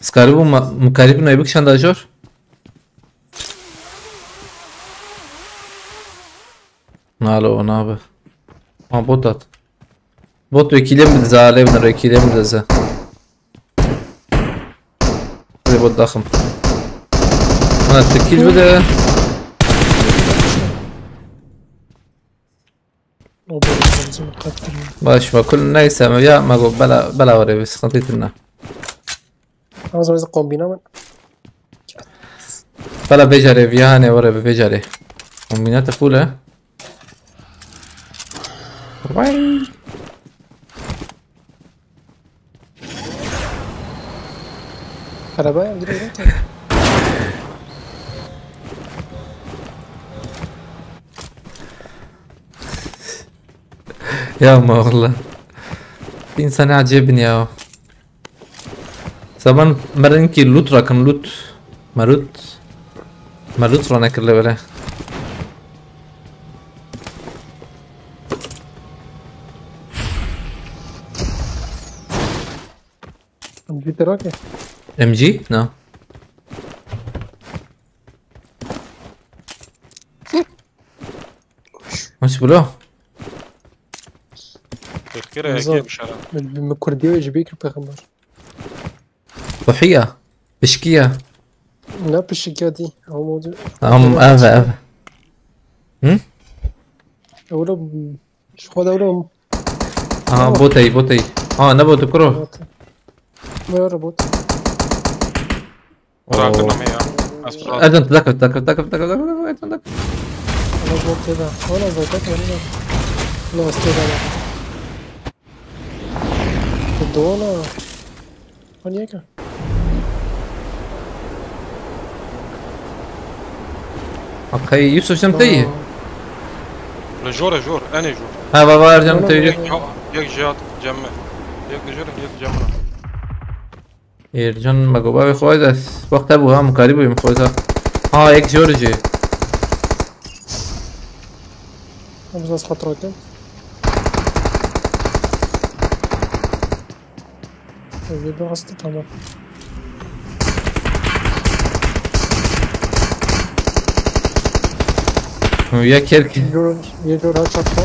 Skarî bû ma-, mikarî bû neyê bikişanda jor? Nalo, o nabe. Ha, bot at. Bot vekîlê min dize, alê min vekîlê min dize. Hadi bot daxim. Bana tekil bide. O benim ağzımı kattırma. Baş, makul, neyse, ya, mago, bela, bela var ya, bir sıkıntı etme. Ağzımızda kombine mi? Bela becerê, bir yani, var ya, bir becerê. Kombine te full, he? Vay. Arabaya mı gidiyor? Ya ma valla. İnsan acebin ya. Zaman merinkî loot rakin, loot. Merut. Merut ranekirle böyle. M G te rake? M G? No. Hiç bilo. Tirkî re yekê bişara. Min, min Kurdiye ji bî kir pêxember. Ruhiya. Pişkiya. Ne pişikiya dî. Ama o Am ev ev. Hı? Ewro. Ji xwe de ewro. Aha botey botey. Ha ne botu kuro. Bot. Böyle robot. Bırakın ama ya. Astral. Erdem dakika dakika dakika dakika dakika. Ana bot tê de. Ana bot tê de. Ana bot tê de. Dona. Hani yeka. Akay Yusuf sen tey. Li jor e jor. Enê jor. Ha baba Ercan Oğlum, tey. Yek, yek jihad cemme. Yek li jor e, yek cemme. Ercan me goba ve xwayda. Waqt bu ha mukari bu xwayda. Ha ek jor ji. Ama biraz kontrol edin. Öyle bir hasta tamam. Ya kerki. Yürü, yürü rahat çatma.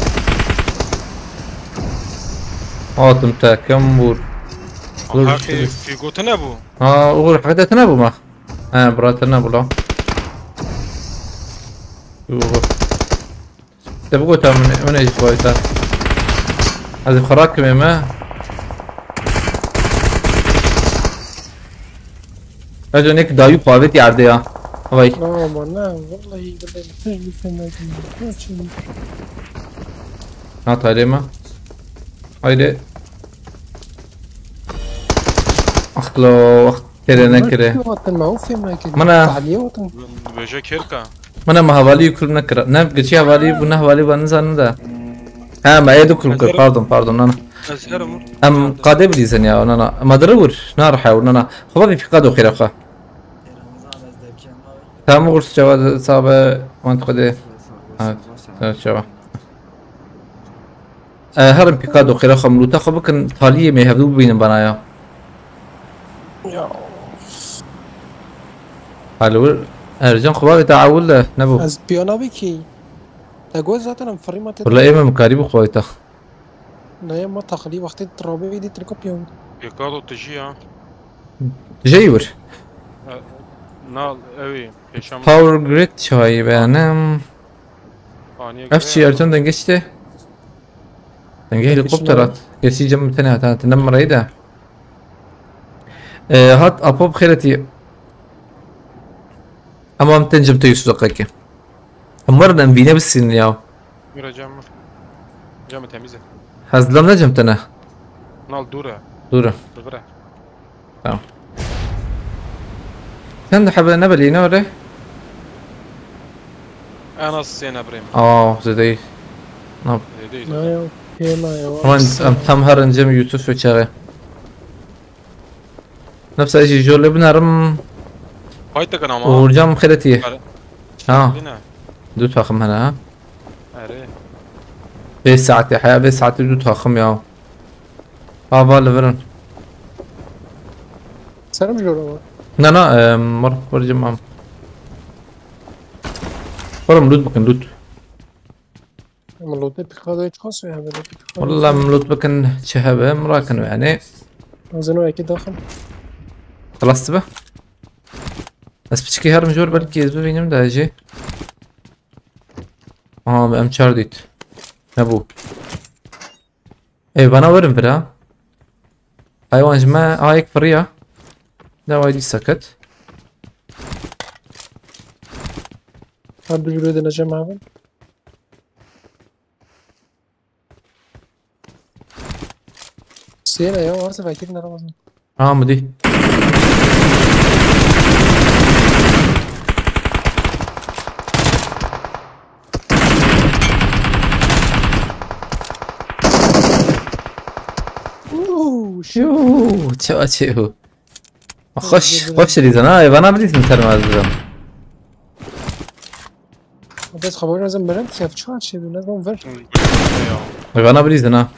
Atim tekem vur. Dur, Haqî fîgotine bû. Ha, Uğur, hakikaten ne bu ma? Ha, bırakın ne bu lan? Uğur. İşte bu kadar mı? O ne iş bu oysa? Hadi kurak mı mı? Hadi ne ki daha yük pavet yerde ya. Vay. Ama ne? Vallahi billahi hiçbir şey bilmedim. Gerçekten. Ha, tayre mi? Haydi. Aklo, ah, kere ne kere. Watan ma ufê me kere. Mana- Tahliye watan. Veje kerka. Mana ma havali yüküm ne kira. Ne geçi havali bu ne havali ben zaten da. Ha, ma edu kul kır. Pardon, pardon, nana. Ez herim. Em qade bilîzin ya, nana. Ma dere vur. Na raha, nana. Xwe bir fikado xira xwe. Tamam, Uğur, cevap sabe, mantıklı. Evet, evet, cevap. E, herin pîka do xêra xwe, milûta xwe bikin, taliyê me hevdû bibînin bana ya. Ya. Halwir, Ercan xwe bavê te ewil de, nebû. Ez piyana bikî. Te got zaten em firî ma tê. Wala ê me mikarî bû xwe te. Neye ma taxilî wextê trabê dî tirka piyan. Pêkado tijî ya. Jey wir. Na ew ê pêşan. Power Grid çayı beğendim. Aniye Ev çi Ercan denge işte. Denge helikopter at. Gerçi cem bir tane hata. Tinem mirayı da. E, hat apop xêretî. Ama em tên cem te Yusuf Akaki. Em werin em vîne bisînin ya. Mira cem. Cem temiz e. Hezlam ne cem te ne? Nal dûr e. Dûr e. Dibire. Tamam. Sen de hebe ne belî ne öyle? En az sê ne birêm. Aa, zedeyî. Ne? Zêde Ne ya? Piyana ya. Aman em tam her önce mi Yusuf ve çare. Nefse jî jole binerim. Fight dikin ama. Uğurcan xêretî. Kare- Ha. Yine. Du takım hene ha. Erê. Vê saetê heya, vê saetê du takım ya. Ava li virin. Serim jor ama. Na na, em, mir bircim am. Oğlum loot bikin, loot. Ama lote pikadoya çi xas ya, böyle pikadoya. Wallah em loot bikin, çi hebe em rakin yani. Azeno eki daxil. Xelas dibe. Ez piçkî herim jor, belkî ez bibînim de jî. Aha, em çar dît. Ne bu? Ê, bana werin vira. Haywan ji me ayek firiya. Ne way dî seket. Her du jurê de necem abi. Sêne ya, varsa belki de Ramazan. Ha, mi dî. Uuu, Yoo, çawa çê hu. Xweş, xweş dîzin ha, ê vana bidîzin termez bidim. Bes xabar lazım beren kef çawa çê, ne zaman ver. Ê vana bidîzin ha.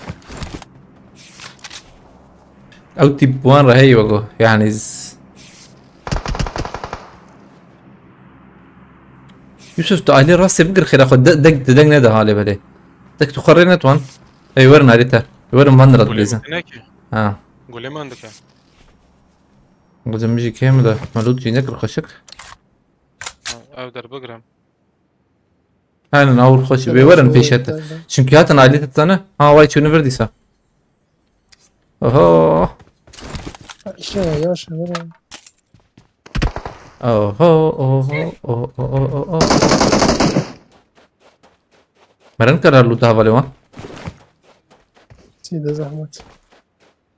Ew tîp wan re heye wego, yani z-, Yusuf, tu ailê rastê bigir xêra xwe, de-, deng, deng nede halê belê. Tek tu xerê netwan. Ey werin harî te. Werin van dirat bilêzin. Ne ki? Ha. Gulê man dike. Gazim jî kêm de. Melut jî nekir xweşik. Ha, ev der bigirim. Aynen, awur xweşik. Wê werin pêşete. Çünkü hatin alî te tane. Ha, vay çûnî vir dîsa. Oho. İşte ya, yavaş yavaş. Oho, oho, oho, oho, oho. Meren karar luta havale wan. Sî de zahmet.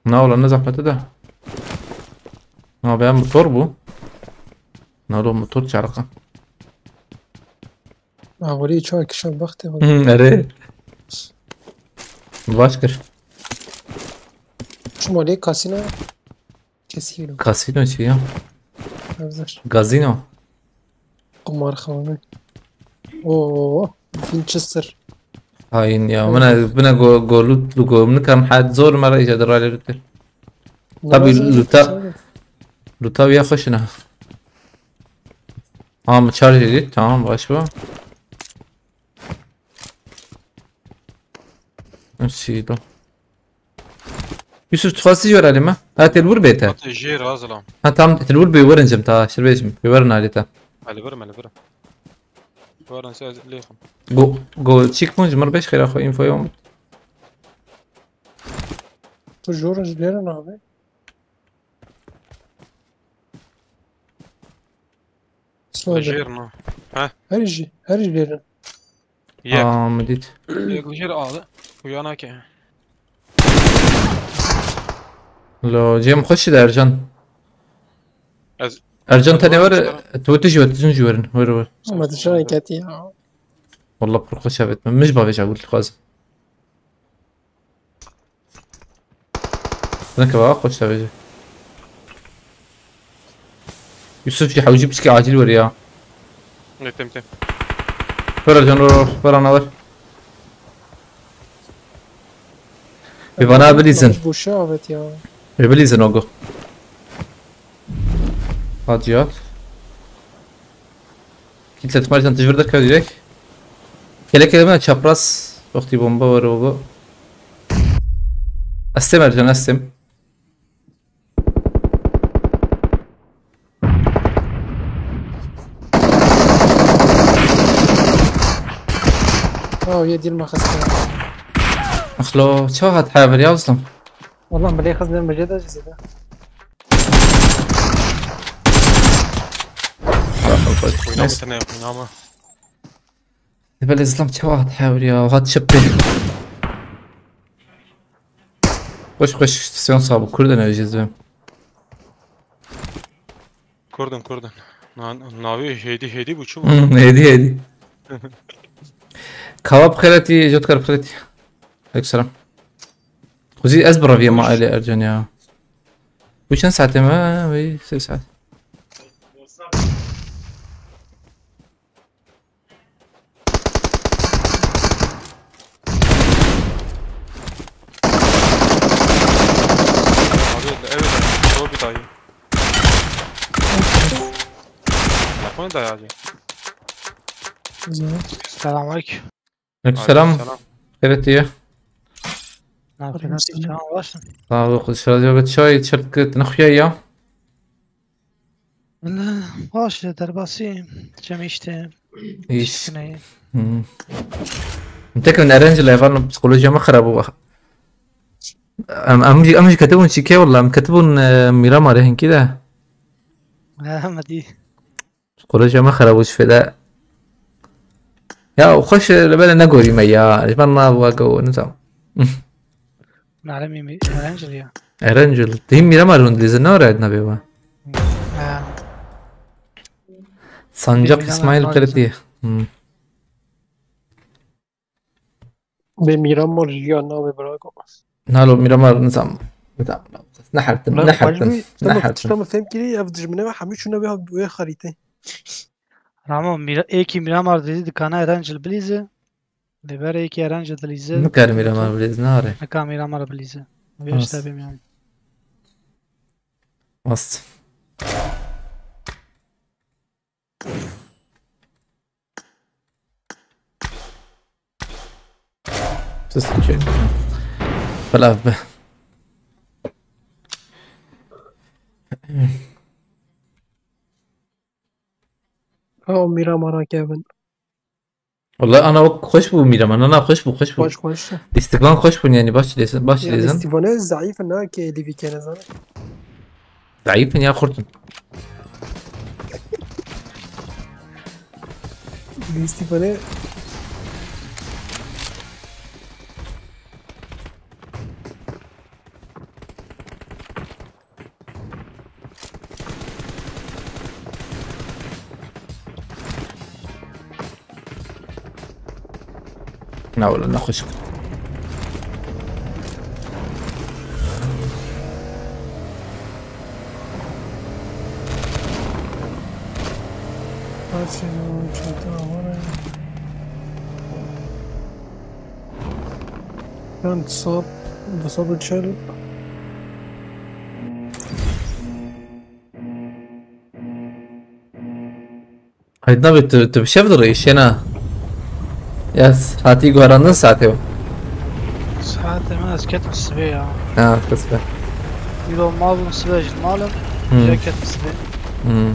Na ola ne zahmete de. Na ben motor bu. Na lo motor çarka. Awurî çoğu kişan baxtê var. Hı, ere. Baş kir. Şu molê kasino. Kesino. Kasino çi ya? Hazır. Gazino. Kumarxane. Oo, Winchester. Hain ya. Buna, buna go, go lut, go, bunu kam had zor mara ica derale lutir. Tabii, luta- Luta ya xweşina. Tamam, charge edit. Tamam, baş bu. Sîdo. Yusuf, tu xwestî jî were alî me? Ha, têl wir bê te. Hata jê razilam. Ha, tam têl wir bê, werin cem ta, şir bêjim. Bê werin alî te. Elê birim, elê birim. Werin se ez lêxim. Go, go, çîk bûn ji mir beş xêra xwe infoya min. Tu jor ji lêre navê. Sorry. Lejêr na. Her jî, her jî lêrin. Yek. Aa, min dît. Yek lejêr adı. Uyanake. Lo, cem xweş de Ercan. Ez- Ercan ez tenê werin were, tu tu jî were, tu jî werin. Were, were. Ama dışarı keti ya. Wallah pir xweş avêt min. Min ji bavê çavûr dixwazim. Neke baba xweş avêje. Yusuf jî hewcî piçkî acîl were ya. Ne tem tem. Were can were, were ana were. Bi bana bilîzin. Boşa avet ya. Bi bilîzin ogo. Hadi ya. Kitle tımarsan tijbir dakika direkt. Kele kele bana çapraz. Vakti bomba var ogo. Astem Ercan, astem. Oh, yê dîl me xiste. Axlo, çawa hat haber ya ustam? Wallah, milê xizmên mijê de jî zêde. Oynama tane yapın ama. Belê zilam çawa hat haber ya, hat çi pê. Xweş xweş, siyon sağ bu, Kurdun öyle jizim. Kurdun, Kurdun. Na, navi hedi, hedi bu çu bu. Hmm, hedi, hedi. Kava bixêretî, jotkar bixêretî. Aleyküm selam. Xuzî ez bi reviyê ma ailê Ercan ya. Bu çend saetê me? Wê sê saet. Abi, evet, o bir dayı. Yapmayın da ya. Güzel. Selamünaleyküm. Aleykümselam. Selam. Evet, iyi. Ne yapıyorsun? Selam, başın. Sağ ol, kız. Şurada bir çay, çırpkı, ne xuya ya? Baş, derbasî, çem işte. İş. Çıkmayı. Hmm. Tek min Erencil evan psikolojiya me xirab bû. Em, em, em jî ketibûn çîkê, wala em ketibûn, e, Mîramarê hinkî de. Ha, me dî. Psikolojiya me xirab bû ji fêde. Ya, xweş, e, li bere negorî me ya. Ji ber nava go, nizam. Nalemî mi, Erencil ya. Erencil. Dihî Mîramar hûn dilîzin ne red nabê we. Ha. Sancak Mîramar İsmail var Qiritiye. Hmm. Bê Mîramar jiya navê birago. Nalo Mîramar nizam. Nizam. Ne hertin, ne hertin, ne hertin. Tamam, fem kirî, ev dijmine ve hemî çûne ve, ve xarîte. Ramo, Mira, êkî Mîramar dizî dikana Erencil bilîze. Lê ber êkî Erencil dilîze. Nikar Mîramar bilîz, nare. Nika Mîramar bilîze. Vê Nas. Işte bêm yani. Rast. Just check. Belav be. Ew Mîraman kevin. Wallahî ana wek xweş bû Mîraman, ana xweş bû, xweş bû. Xweş, xweş. Lîstikvan xweş bûn yani, baş lêzin, baş lêzin. Lîstikvanê zayîf in, na ke lîvî kene zane. Zayîf in ya xurt in. Lîstikvanê Na wala, nexweş bû. Ben sap, sap çel. Haydi abi, tu, tu bi şev dirêj, şena. Ya, hatî guherandin saetê. Saetê min ez ketim sibê ya. Ha, kesbe. Îro mal bûm, sibê ji mal im. Hmm. Jê ketim sibê. Hmm.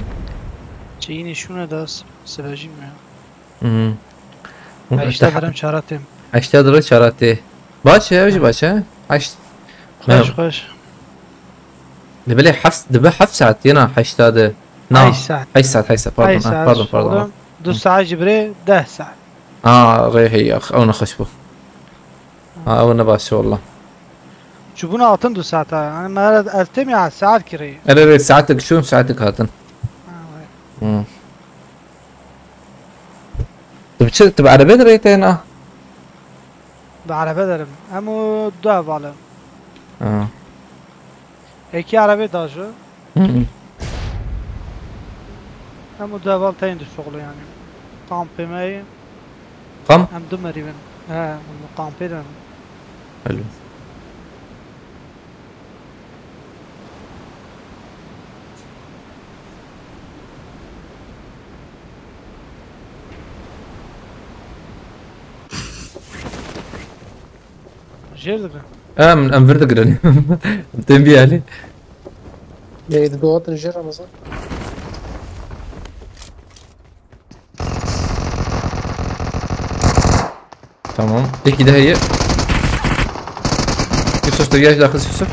Çiyînê şûne de sibê jî me. Hmm. Heşta dirhem çara têm. Heşta dirhem çara tê. Baş e, ew jî baş e. Heşt. Xweş, xweş. Dibe lê heft, dibe heft saet yena heşta de. Na, heşt saet. Heşt saet, heşt saet, pardon, heşt ha, saet pardon, pardon, ha. Oğlum, du saet jî birê deh saet. Ha, rê hey, ax, ew ne xweş bû. Ha, ew ne baş e, wallah. Çûbûna hatin du saet ha. Yani, me ez têm ya, saet kirê. Erê, erê, saatek çûn, saatek hatin. Ha, vay. Hmm. Tu bi çi, tu bi erebê dirê têna? Bi erebe derim. Em û du heval in. Ha. Êkî erebê da ji. Hı hı. Em û du heval tên dişoxile yani. Kampê me ye. Kamp? Em du merî bin. He, em kampê de. Hello. Jêr digirin. Em, em vir digirin. Em tên bî alî. Lê di dohatin jêr Ramazan. Tamam. Yekî de heye. Yusuf, tu gel, daxil Yusuf.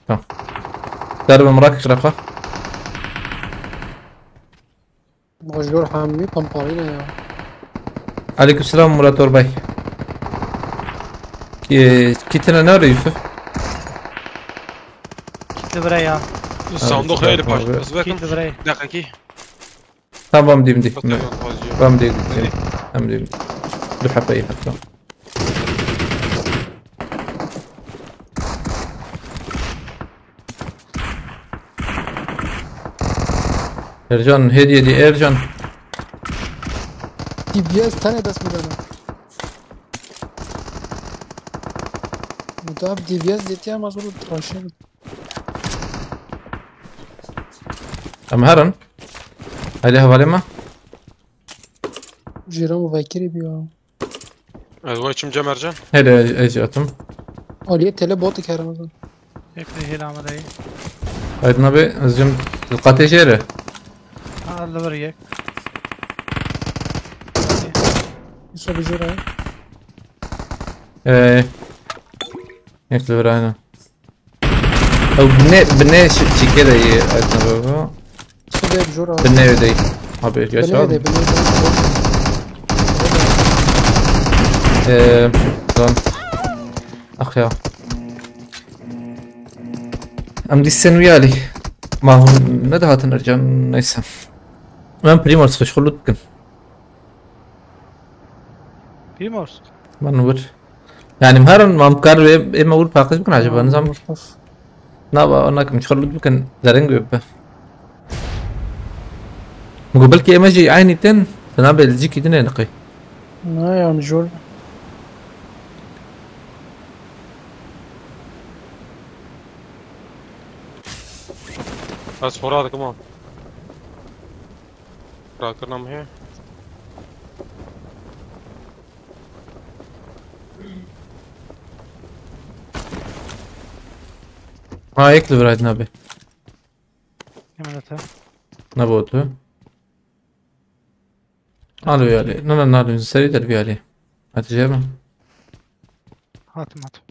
Tamam. Darbe mrak rafa. Bonjour Hami, pompalıyla ya. Aleykümselam Murat Orbay. Ki, kitine ne arıyor Yusuf? Kitli buraya. Sandık hayır baş. Kitli buraya. Bir dakika ki. Tamam, diyeyim, diyeyim. Tamam, diyeyim, diyeyim. Tamam, diyeyim, diyeyim. Du hebe iyi hatta. Ercan, hediye diye Ercan. D B S tane dest mi dana? Bu da D B S zetiya mazuru tıraşın. Em herin. Haydi hevalê me. Jîran û vekirî bî ya. Ez vay çim cem Ercan. Hele ez jî atim. Aliyê tele bot dike Ramazan. Yek de hêl amadeyî. Haydi nabe ez jim qatê jêre. Ha, li vir yek. Îsa bi jêre. Ee, yek li vir aynen. Ew binê, binê çi-, çîkê de yê, ez ne baba. Su de jora. Binê de yê. Abi, geç abi. Binê de, binê de. Ee, lan. Ah ya. Em dîsen wî alî. Ma hûn nedihatin Ercan, neyse. Em Primos xweş xwe lût bikin. Primos? Ben wir. Yani, her an mam kar ve ema vur paqij bikin acaba, nizam. Na, ba, ona kim, çiqar lût bikin, zereng ve be. Mugo belki ema jî aynî tên, tena belci kidine niqi. Na ya, mijor. Ez xora dikim ha. Rakirina min heye. Ha, yek li vir Aydin abi. Hemen ata. Ne bu otu? Al bir yali. Ne, ne, ne, serî der bir yali. Hadi şey mi? Hatim, hatim.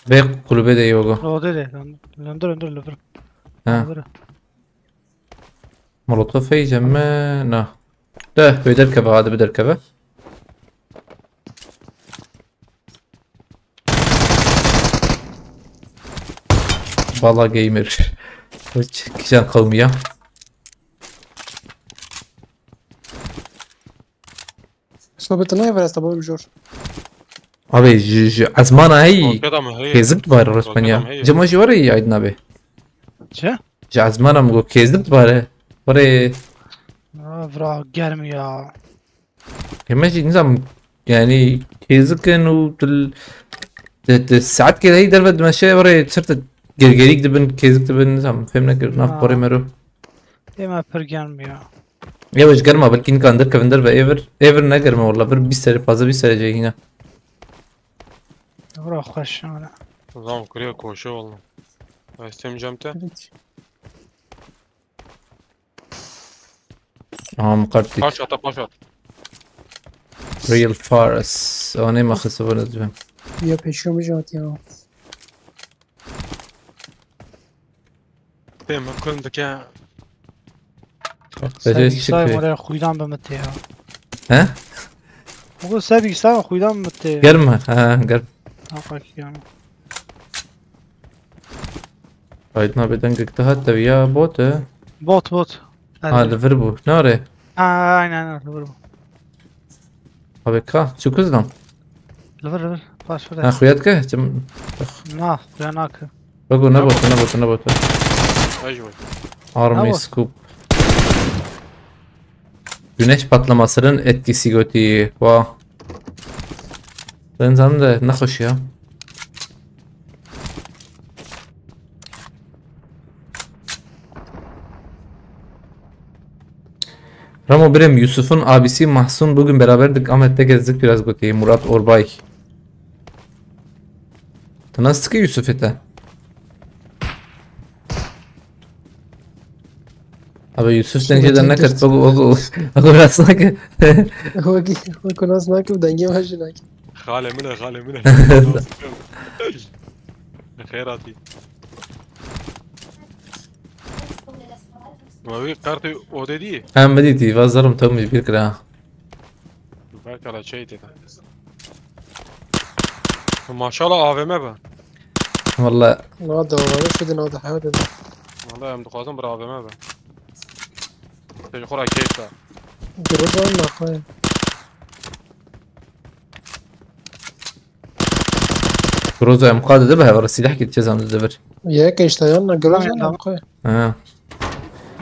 Vê kulübe de yoga. Rode de. Lan, lan dur, dur, dur. Ha. Dur. Molotof yiyeceğim mi? Na. De, bir derkeve, hadi bir derkeve. Bala gamer. Hiç kişen kalmıyor. Sohbetine ya verasta bu jor. Abi, ji, ji ezmana hey. Roket ama hey. Kezim tu bari Roket Rospanya. Ama hey. Cema ji wara iyi Aydın abi. Çi? Ji ezmana mı go kezim tu bari. Bari. Aa, vra germ ya. Heme jî nizam, yani, kêzikin û til, te, te saet kê heyî derve dimeşe, orê çirte gergerik dibin, kêzik dibin, nizam, fêm nekir, nav Ha. Porê mero. Ême pir germ ya. Ew ji germa belkî nikan derkevin derve, êvir, êvir ne germe walla, vir bîst derece, fazla bîst derece hîne. Vira xweş yani. Zam kuruya koşu walla. Estem cam te. Evet. Aha, mukar dik. Paş at, paş at. Real Fars. Ewa neyme xise bana dibim. Ya peşiyo min jî hat ya. Pê min kum dike. Bak, Ser beceri bilgisayar çıkıyor. Oraya kuyudan bir mıttı ya. He? Bu sefer bilgisayar kuyudan mı mıttı? Germe, ha, germe. Ha, bak yani. Aydın abi dengek daha teviya bot e. Bot, bot. Ha, li vir bû. Nare. Ha, aynen, aynen, li vir bû. Abi ka, çi kuz lan? Li vir, li vir. Baş vir. Ha, xuya dike? Çim. Na, xuya nake. Bak o ne botu, ne botu, ne botu. Ay, ji botu. Army Ne bu? Scoop. Güneş patlamasının etkisi gotiye. Wa. Ben zaten de ne hoş ya. Ramo birim, Yusuf'un abisi Mahsun bugün beraberdik, Ahmet'te gezdik biraz gotiye. Murat Orbay. Tanıstı ki Yusuf'u te. Abi Yusuf Şimdi sence de ne tehdit. Kadar o o o o biraz sanki. Wekî wekî nas nake û dengê me jî nake. Xalê min e, xalê min e. Xêr hatî. Ma wî qertê odê dî? Em bidî tî, vazarim tam bir kira. Berkala çey tê de. Maşallah A V M be. Valla. Na da var, şu din o da hadi. Valla em dixwazin bir A V M be. Te ji xwe re keyf de. Groza naxwe. Groza em qade de be, hevara silah git cezam de bir. Yek işte yan, groza Tamam, naxwe. Ha.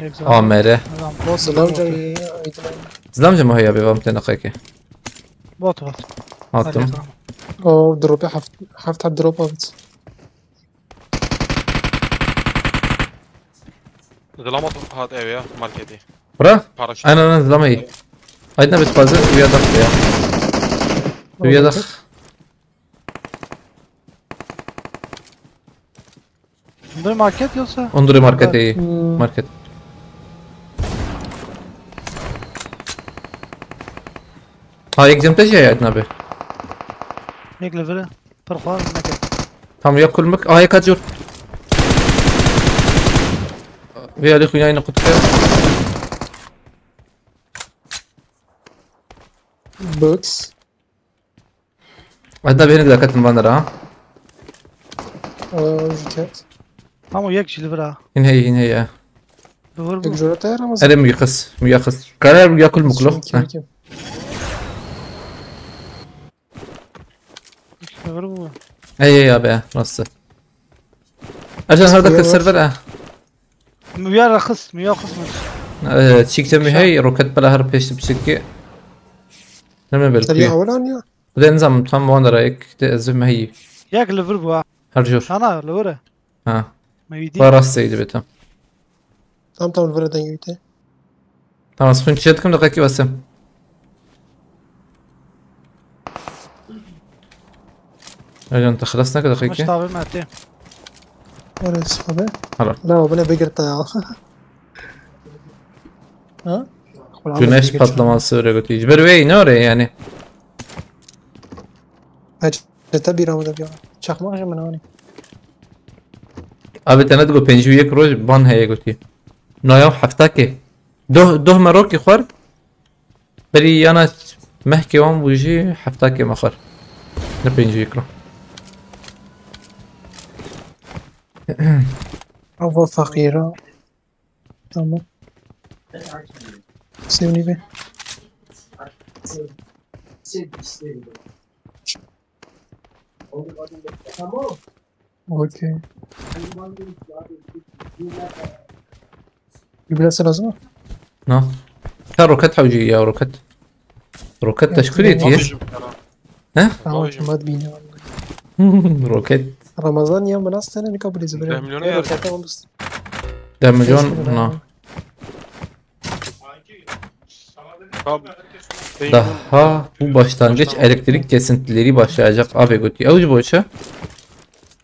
Yek zaten. A M R. Adam bot Sınav bot. Cayı, aydın. Zlam cem haya be, vam tena kayke. Bot bot. Attım. Hadi, tamam. O drop'e haft haft hat drop aldı. Zılamat hat ev ya, marketi. Bura? Paraşüt. Aynen, aynen, zlam iyi. Aydın abi fazla uyadak ya. Uyadak. Bunda market yoksa? Ondure market Ha. iyi. Hmm. Market. Ha, yek cem te şey Aydın abi. Yek levere. Pir xwar neke. Tam ya kulmik. Aa, yek acur. Ve Ali xuyna yine kutuya. Box. Hatta beni de katin bana ha. Aa, jiket. Tam o yek jî li vir a. Hin hey, hin hey ya. Li vir Tek bû. Jora te yaramaz. Ere muyaxis, muyaxis. Karar muya kul muklo. Kim, kim, Ha. Kim? Li vir bû. Ey, ey, abi, rastı. Ercan, her dakika server ha. Muya raxis, muya xis mi? Ee, çikte mi hey, roket bela her peşti çiki. Ne mi Tabii belki? Awalan ya. Bu da nizam tam bu anda raik de ezim hey. Yek li vir bû ha. Her jor. Sana li vir e. Ha. Me wî dî. Ba rast seydi betam. Tam tam li vir e dengê wî tê. Tamam, spin çiçe dikim, deqekî wese. Ercan, te xilas neke deqekî. Mustafa Mete. Neresi abi? Hala. La, bu ne bir girta ya. Ha? Güneş patlaması öyle götü. Ji ber wê ne oraya yani? Çete bîra min de bîya. Çaxmaq ji min anî. Abi te ne digo pêncî û yek roj ban heye gotî. Naya hefta ke. Doh, doh me rokî xwar. Berî yana mehkê wan bû jî hefta ke me xwar. Ne pêncî û yek ro. Ava feqîra. Tamam. Sevini be. Okey. Gübresi lazım mı? Na. Ka roket hewcî ya roket. Roket teşkil etiye. He? Tamam, Babacım. Hükümet bini vallahi. Roket. Ramazan ya, bu nasıl sene ne kabul ediyor? Deh milyona yarayacak. Deh milyon na. Abi, Daha bu başlangıç, elektrik kesintileri başlayacak abi götü. Ew ji bo çi?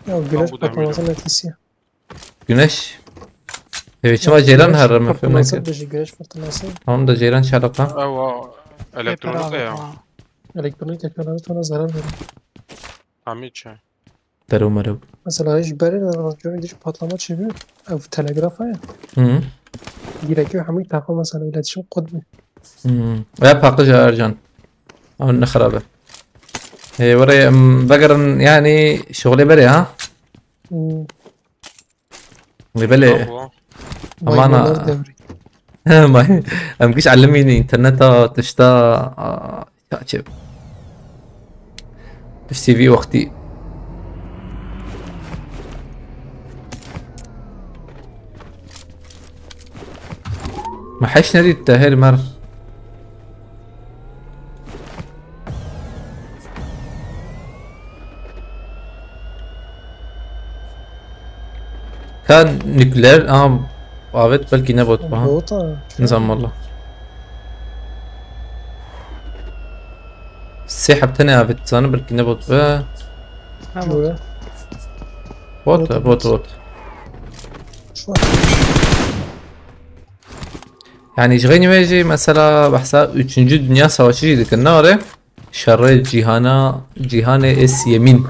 Ya güneş patlamasının etkisi. Güneş. Evet, çima ceyran her reme patlaması, fırlaması. Dışı güneş fırtınası. Tamam da ceyran çarapa. Ewa, elektronik de ya. Elektronik yapıyorlar, sonra zarar veriyor. Hamiçe. Derew merew. Mesela ji berê de patlama çêbû, ev telegrafa ye. Hı. Direkt hemû taxa mesela iletişim qut bû. Hı. Ve paqij Ercan. Ew ne xirab e. Ê, were, em, vegerin, yani, şixulê berê, ha? Hı. Lê belê. Bravo. Amana. Maymunlar devri. May-, em giş elimîn interneta tişta, a, ya çi. Tiştî vî wextî. Me heş nedît te her mer. Ka nükleer, aha, avet belkî ne bot, aha. Bot a. Nizam valla. Sê heb tenê avet zanî belkî ne bot be. Ha, bot. Bot, bot, bot. Şu an. Yani ji xeynî me jî mesela behsa üçüncü Dünya Savaşı jî dikin, ne are? Şerê cîhana, cîhanê ê siyemîn.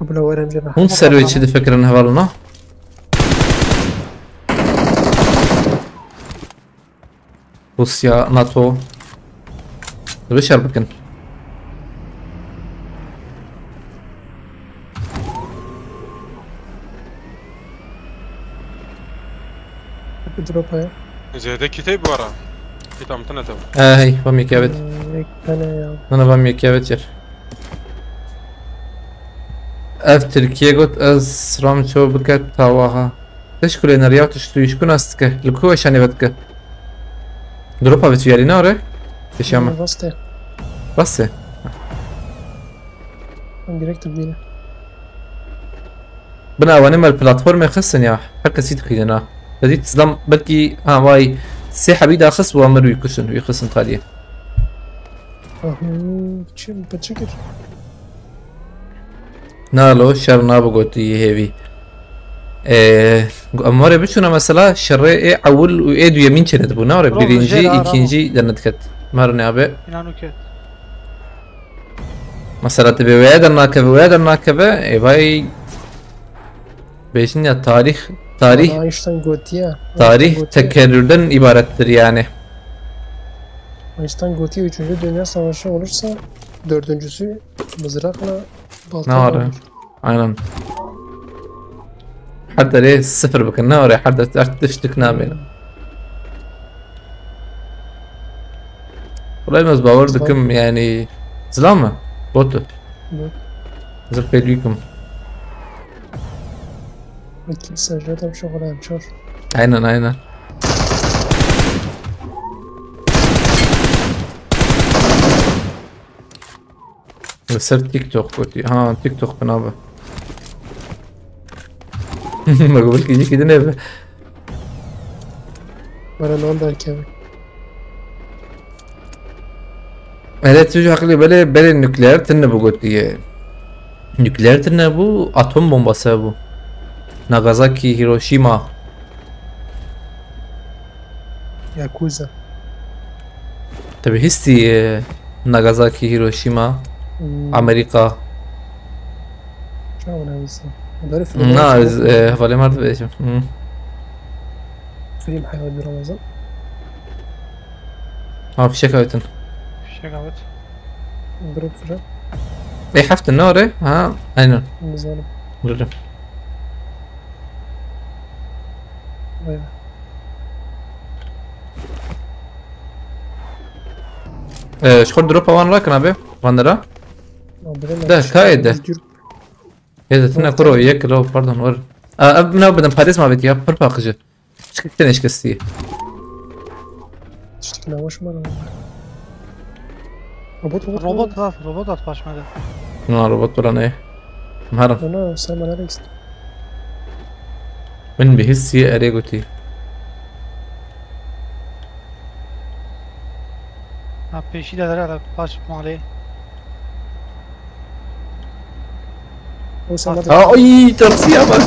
Bila werem jê. Hûn ser wê çi difikirin hevalino? Rusya, NATO. Dibe şer bikin. Bir drop heye. Zêde kitê bu ara. Kitam tine tev. He, hey, vam yekê evet. Hmm, yek tane ya. Nana vam yekê evet yer. Ev Tirkiye got ez ram ço biket tawaha. Teşkulê neriya tiştu işkun astike. Li ku eşanê vedike. Dropa ve tuyarî ne are? Eşya me. Raste. Raste. Em gerek tu bîne. Bina ewanê me li platformê xistin ya. Her kesî dixînin ha. Te dît zilam belkî ha vay sê hebî daxist û emir wî kuştin, wî xistin taliyê. Ahuu, çi, bi çi kir? Na lo, şer nabi gotî hêvî. Ee, em were biçûna mesela şerê ê ewil û ê duyemîn çêne dibû. Na were birinci, ikinci derne diket. Mero ne abi? İnan uket. Mesela tu bê weye dernakeve, weye dernakeve, ê vay bêjin ya tarih, tarih, Ama Einstein gotiye. Tarih Einstein gotiye. Tekerrürden ibarettir yani. Einstein gotiye üçüncü Dünya Savaşı olursa dördüncüsü mızrakla balta. Ne var? Aynen. Her derê sıfır bakın, ne var ya? Her derê her tiştik ne yapayım? Kolay mı? Bawer dikim yani. Zilam mı? Botu. Zırh pêlûyî kim. Wekî serjeta şixulem çor. Aynen, aynen. Li ser TikTok gotî. Ha, TikTok binabe. Me got belkî yekî din eve. Bana nan derkeve. Hele tu ji heqlê belê, belê nukleer tune bû gotiye. Nukleer tune bû, atom bombası bû. Nagasaki, Hiroshima. Yakuza. Te bihîstî, e, Nagasaki, Hiroshima, Hmm. Amerika. Çawa nivîsî? Böyle film. Na, ez, e, hevalê me dibêjim. Hmm. Film hayal bir Ramazan. Ha, fişek avêtin. Fişek avêt. Grup fişek. Ê, heft ne orê? Ha, aynen. Nizanim. Bilirim. Vay be. E, ji xwe drop awan rakin abi. Van ra. Ama bilemem. De, kayê de. Özgür. Yê de tine kuro, yek kilo, pardon, var. A, ev ne bidin, Paris ma bitiya, pir paqijî. Çıkık tene şikestiye. Tiştik ne hoş mu? Robot robot. Robot var, robot at başmadı. Na, robot bura ne? Maram. Ona sen bana da istedim. Min bihîstî erê gotî. Ha, peşî de dere paş malê. O sen At. bana Ay, tersiya bak.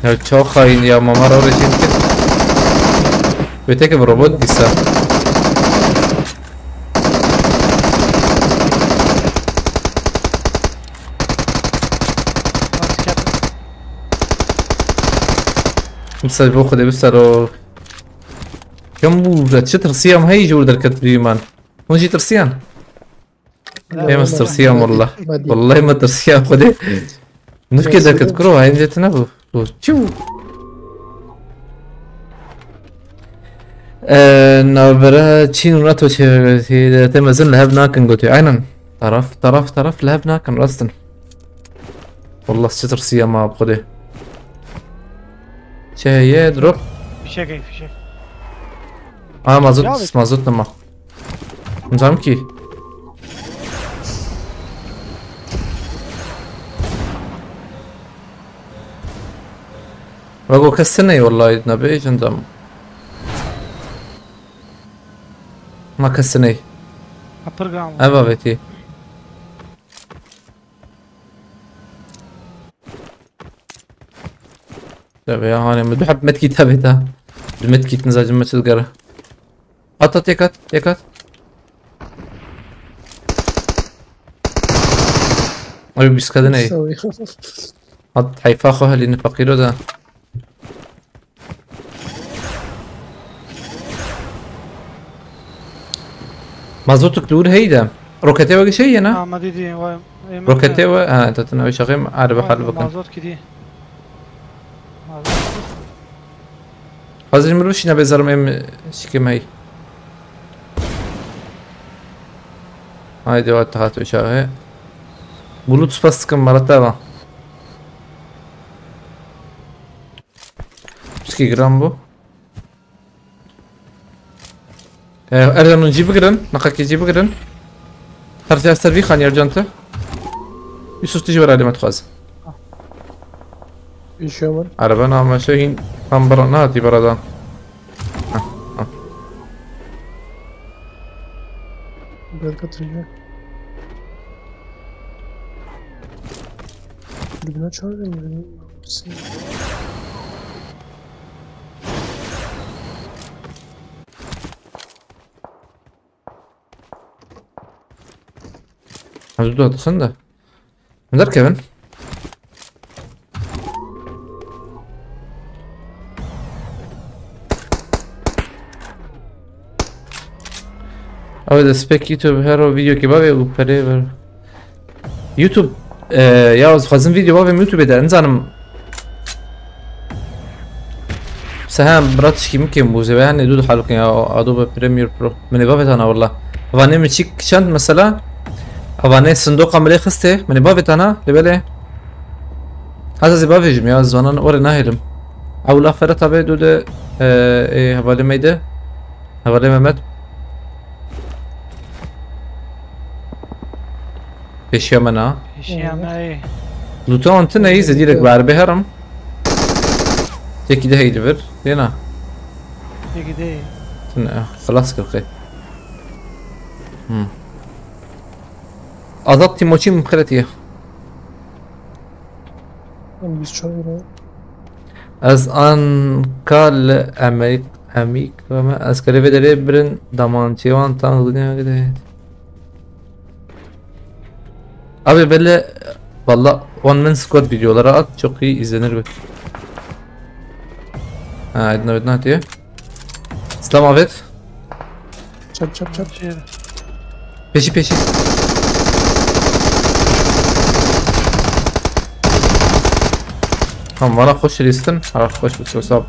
Ya çok hain ya, mama rejim ki. Ve tek bir robot disa. Mesela bu kadar bir sero. Kim bu? Çi tersiyam hey jur derket duyman. Hûn jî tirsiyan? Ê, min tirsiyam wallah. Wallahî min tirsiyam xwedê. Nifkê derket kuro, heyndê tune bû. Bû çi bû? Ee, navbera Çîn û NATO çevresi te mezin li hev nakin gotiye. Aynen. Taraf, taraf, taraf li hev nakin, rast in. Wallah çi tirsiyam ha bi xwedê. Çi heye, drop? Fişek ey, fişek. Aa, mazot, Ya abi. Mazot nema. Nizam ki. Bak o kes ne, vallahi ne be, cindam. Ma kes ne. Upper ground. Eva veti. Tabii ya, hani du heb medkit tabii da. Du medkit nizacım maçı gara. At, at, tek at, tek at. Abi biz kadın ey. Sorry. At, heyfa xo helini fakiro da. Mazotuk dur heyde. Rokete ve şey yena. Ha, ma dîdî, vay. Ê, me Rokete me- ve, ha, tatın evi şakayım, araba vay, hal bakın. Mazot kidî. Mazot. Hazır mı ruşine bezarım em şikim hey. Haydi o tahat uşağı. Bulut spastıkım maratava. Pişki gram bu. Ee, Ercan, cî bigirin, naqakê cî bigirin. Her şey ser vî xanî Ercan te. Yusuf, tu jî were alê me dixwaz. İşe var. Araba name şey hîn tam bera nehatî beradan. Belki hatırlıyor. Dürbüne çağırıyorum. Ez û dua disin de. Min derkevin. Ew de spek YouTube her o video ki bavê û perê ver. YouTube, e, ya ez xwazim video bavêm YouTube de, nizanim. Seha bira tişkî min kêm bû, zêwe hene du dihal bikin ya, Adobe Premiere Pro. Min ê bavêtana walla. Evanê min çîk çend mesela? Evanê sindoqa min lê xistê, min ê bavêtana, lê belê. Heza zê bavêjim ya, ziwanan orê nahêlim. Ew la fere tabe du de, e, ê, hevalê me de. Hevalê Mehmet. Pêşiya me na. Pêşiya me ê. Luta on tine î zedîrek ber biherim. Tekî de heyli vir. Dêna. Yekî dê. Tune, xilas kir xê. Hmm. Azad Tîmoçî min xeletiye. Em bîst çar euro. Ez anka li Emerik, Emîk, ez kerê vê derê birin damançê wan tan zûdî gidê. Abi böyle valla one man squad videoları at, çok iyi izlenir be. Ha, aydın aydın atıyor. İslam Afet. Çap çap çap. Şey, Peşi peşi. Tamam, bana hoş listin. Ha, hoş listin, sağ ol.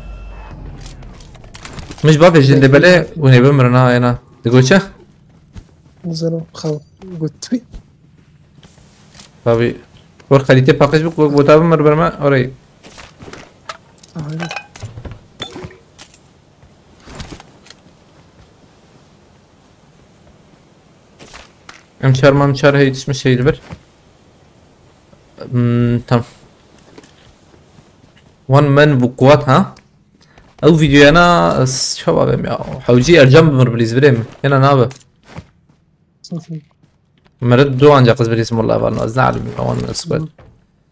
Mıj bavê jin de bele, hûn ê bimirin ha, ena. Digoça? Nizanim, xew got wî. Tabii. Wek kalite paqij bik, wek bota bimir birme, orayı. Aynen. Em çar mam çar hey yetişmiş şey bir. Hmm, tam. One man squad ha? Ew videoyana ez çawa bim ya? Hewcî Ercan bimir bilîz birê min. Yena nabe. Meret du ancak ez bilîz mulla var. Ez ne alim ya, one man squad.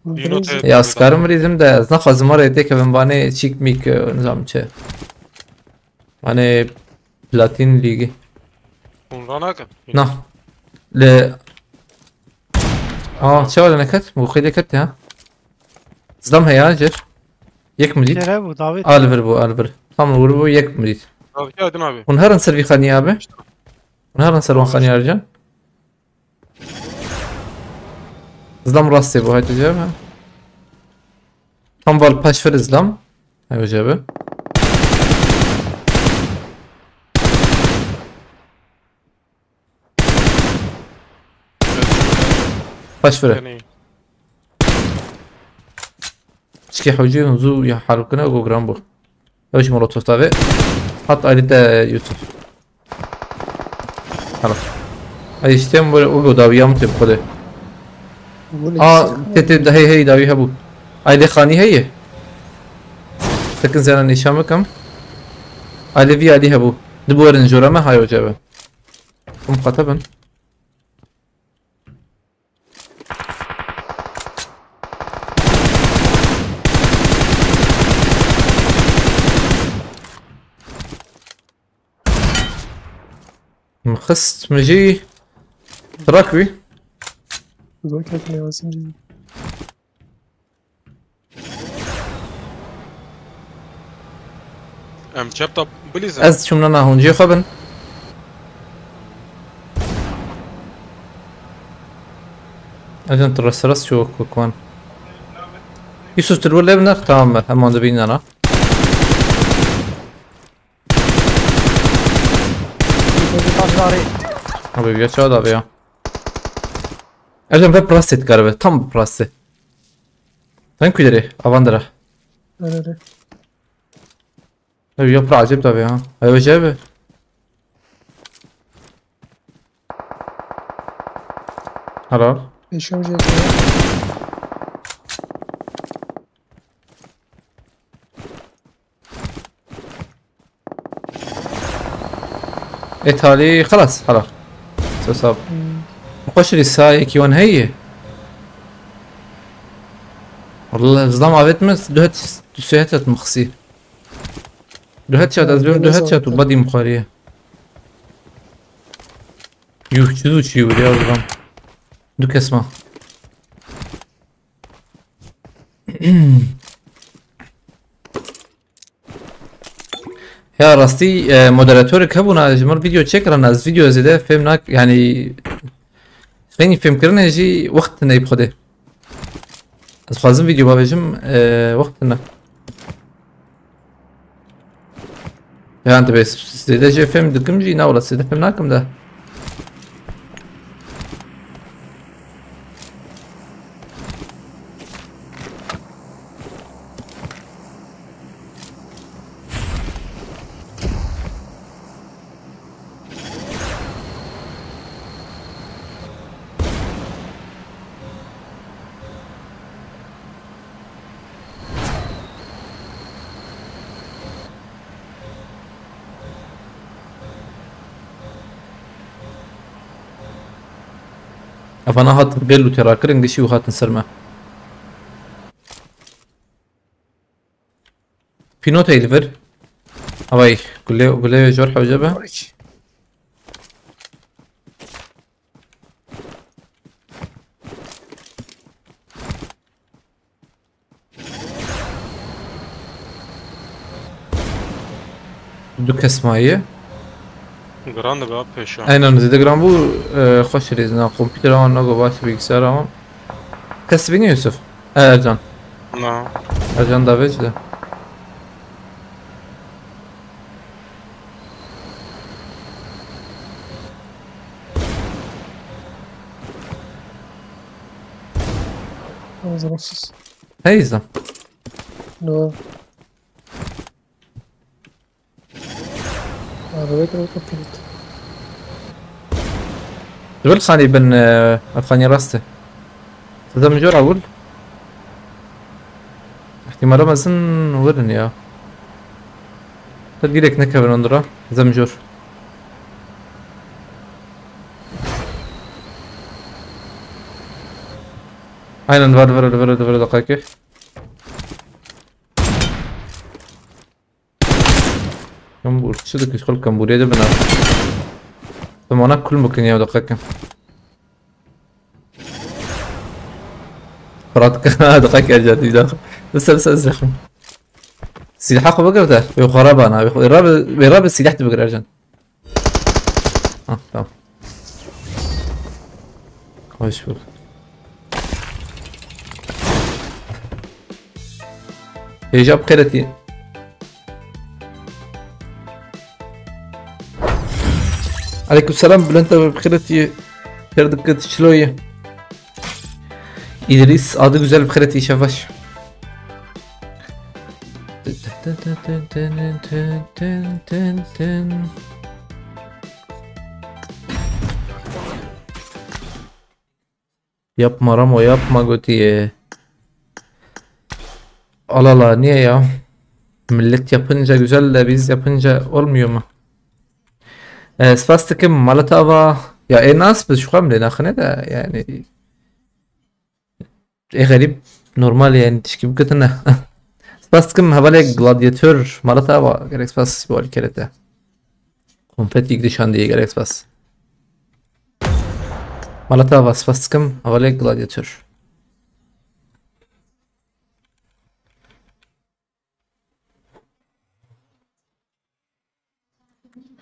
Yuno te Ya skarim bilîzim de ez naxwazim oraya têkevim banê çîk mîk, e, nizam çi. Hani Platin Ligi. Hûn ranakin. Na. Le. Aa, çawa neket? Bu xêlê ket ya. Zlam heya jir. Yek mi dît? Yere bu, David. Alvir bu, Alvir. Tam vur bu, yek mi dît? Abi, ya Aydın abi. Hûn herin ser vî xanî abi. Hûn herin ser wan xanî Ercan. Zlam rastê bu, haydi cevap ha. Tam val paşver Zlam. Haydi cevap. Paşvere. Yani. Çikê hewcî zû ya halkine go giran bû. Ew jî molotof tavê. Hat ayrı de YouTube. Hala. Ay işte böyle o go dawiya mı tepkode. Aa, tete de hey hey dawi hebu. Aile xanî heye. Tekin zena nîşan bikim. Aile vî alî hebu. Di bu erin jora me hayo cebe. Kum kata bin. Min xist, min jî trak wî. Zor ketin ya, zincir. Em çep da bilîzin. Ez çûm nana hûn cihê xwe bin. Ecin tu rast rast çû wek wan. Yusuf tu li wir lê binir, tamam me, heman dibînin ana. Abi ya çawa da be ya. Ecin ve prasê dikare be, tam prasê. Sen kudere, avandara. Öyle. Ev ya pir acayip tabii ha. Ev acayip. Helal. Yaşam şey. Ethali xelas, helal. Sesab. Hmm. Xweş rîsa yekî wan heye. Wallah, zlam avet mi? Duhet, duhet et mixsi. Duhet çat, ez bim duhet çat û badî mixwariye. Yuh, çi zû çi ya zlam. Du kes ma. Ya rastî, e, moderatorek hebûna, ji min video çêkirin, ez video zêde fêm nak, yanî xeynî fêmkirinê jî wext tune bi xwedê. Ez xwazim video bavêjim, e, wext tune. Yan dibe zêde jê fêm dikim jî, na wala zêde fêm nakim de. Evana hat bê lûtê rakirin, gişî û hatin ser me. Pînoteyê li vir. Avay, gule, gule jor hewce be. Du kes maye. Giran dibe pêşa. Aynen, zêde giran bû, e, xweş rêzina. Kompûtera wan nago baş, bilgisayara wan. Kes bînî Yusuf? E, Ercan. Na. Ercan davê çi de? Hazırsız. Hey, izle. No. Arabaya kadar kapıydı. Dibir xanî bin, e, Efxanî rast e. Size mijor ewil. Ihtimala mezin werin ya. Te direkt nekevin ondura. Size mijor. Aynen, var, var, var, var, dakika. Kambur, çi dikir xil kamburiye de bina. Tamana kul bikin ya, dakika. Fırat, dakika, Ercan, bir daha. Bısa, bısa, bısa. Silahı koy, bakır da. Yok, araba ana. Yok, rabi, rabi silah da bakır Ercan. Ha, tamam. Hoş bulduk. Hêja bi xêretî. Aleyküm selam, Bülent abi, bi xêretî. Xêr dikit, çiloyî. İdris, adı güzel, bi xêretî, şevaş. Yapma Ramo, yapma, gotiye. Allah Allah, niye ya? Millet yapınca güzel de biz yapınca olmuyor mu? E, spas dikim, Malatava. Ya, e, nas biz şu kamle naxine de yani. E, xerîb, normal yani, tişkî bikitine. Spas dikim, hevalê Gladiator, Malatava, gerek spas bol kerete. Konfet yek dişandiye, gerek spas. Malatava, spas dikim, hevalê Gladiator.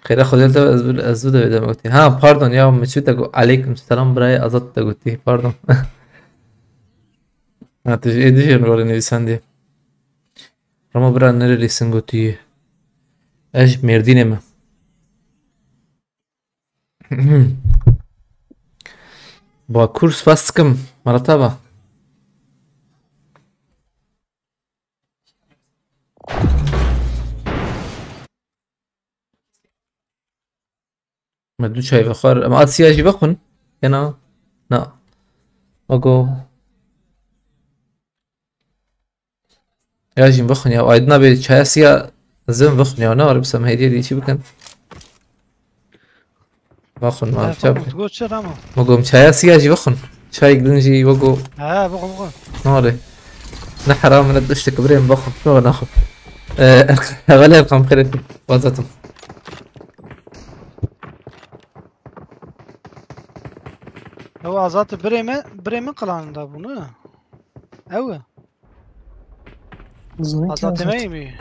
Xêra Xwedê li te, ez bi, ez bi de vêde me gotî. Ha, pardon ya, min çi te got? Aleyküm selam, birayê Azad te gotî. Pardon. Ha, tu ji êdî jê li gorî nivîsandî. Ramo bira, nerelisin gotî? Ez ji Mêrdînê me. Bakur, spas dikim. Malatava. Me du çay vexwar. Em Asya jî vexwin. Yena. Na. Ogo. Ya jî vexwin ya. Aydın abi çaya siya zin vexwin ya. Ne var, bir hediye diye çi bikin. Bakın, ma çap. Go çer ama. Ma gom çaya siya jî bakın. Çay gidin jî, wa go. Ha, bakın, bakın. Ne var? Ne haram, ne düştük birem, bakın. Ne var, ne yapın? Ee, Erkan, evvel Erkan, xeyret. Vazatım. Ew Azat birê me, birê min klanında bunu. Ew. Zûnî Azat kazandı. Demeyî mi?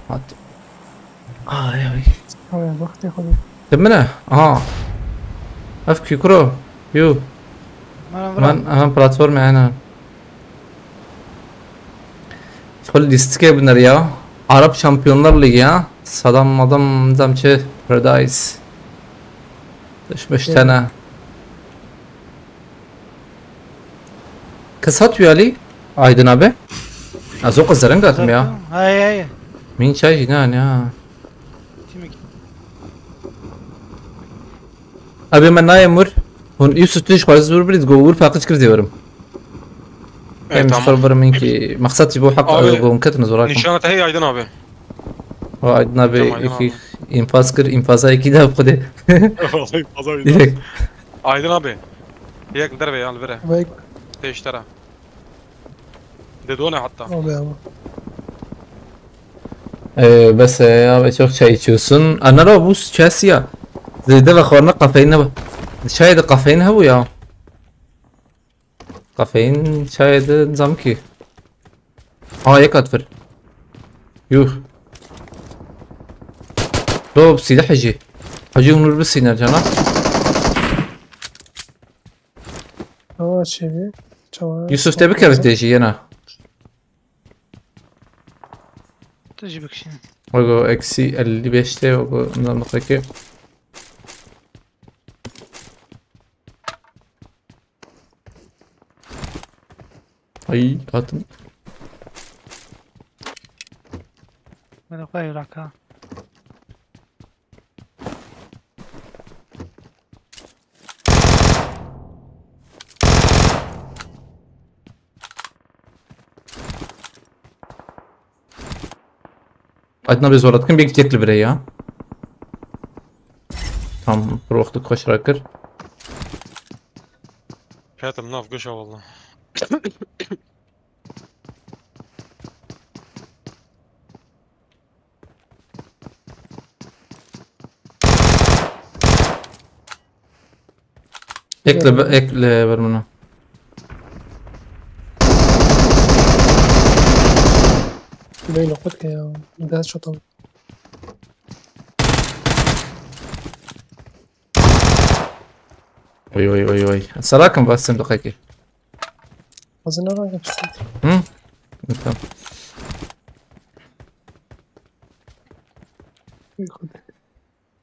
Hat. Ay ay. Ay, wextê xwe dî. Te min e? Aha. Ev kî kuro? Yo. Mana vira. Man, aha, platform yani. Xwe lîstikê binêr ya. Arap Şampiyonlar Ligi ya. Sadam madam dam çi? Paradise. Dişmiş tene. Kes hat wî alî? Aydin abi. Ez o qizereng atim ya. Hey hey. Min çay jî ne ya. Kimik? Abi me nayê mur. Hûn Yusuf tu jî xwarin zor birî, go wir paqij kir zê werim. Evet, em tamam. Xor birim min ki maqsad jî bo heq. Abi, go hûn ketin zorak. Nîşana te heye Aydin abi. O Aydin abi. Tamam, Aydin iki abi. Infaz kir, infaza iki de xwedê. Vallahi infaza bir daha. Direkt. Aydin abi. Yek derve yan vire. Vay. Te iştera. De done hatta. Abi ama. Ee, bes e, ya ve çok çay içiyorsun. Anara bu çay siyah. Zeyde ve xwarina kafein ne bu? Çay da kafein ha bu ya. Kafein çay da zam ki. Aa, yek at vir. Yuh. Rob silah hacı. Hacı Onur bir siner cana. Aa, çevi. Çava. Yusuf te bir kere têjî yena. Tu jî bikişîne. Ogo eksi elli beşte ogo ondan da peki. Ay, hatim. Bana koy raka. Adna bir zor atkin, bir gidecek li birey ya. Tam bir vakti koşarak kır. Ketim nav gışa valla. Ekle, ekle ver bunu. Bey noqut ke ya. Gaz shot al. Oy oy oy oy. Sarakin bas sen de kaki. Hazır ne var? Hı? Tamam.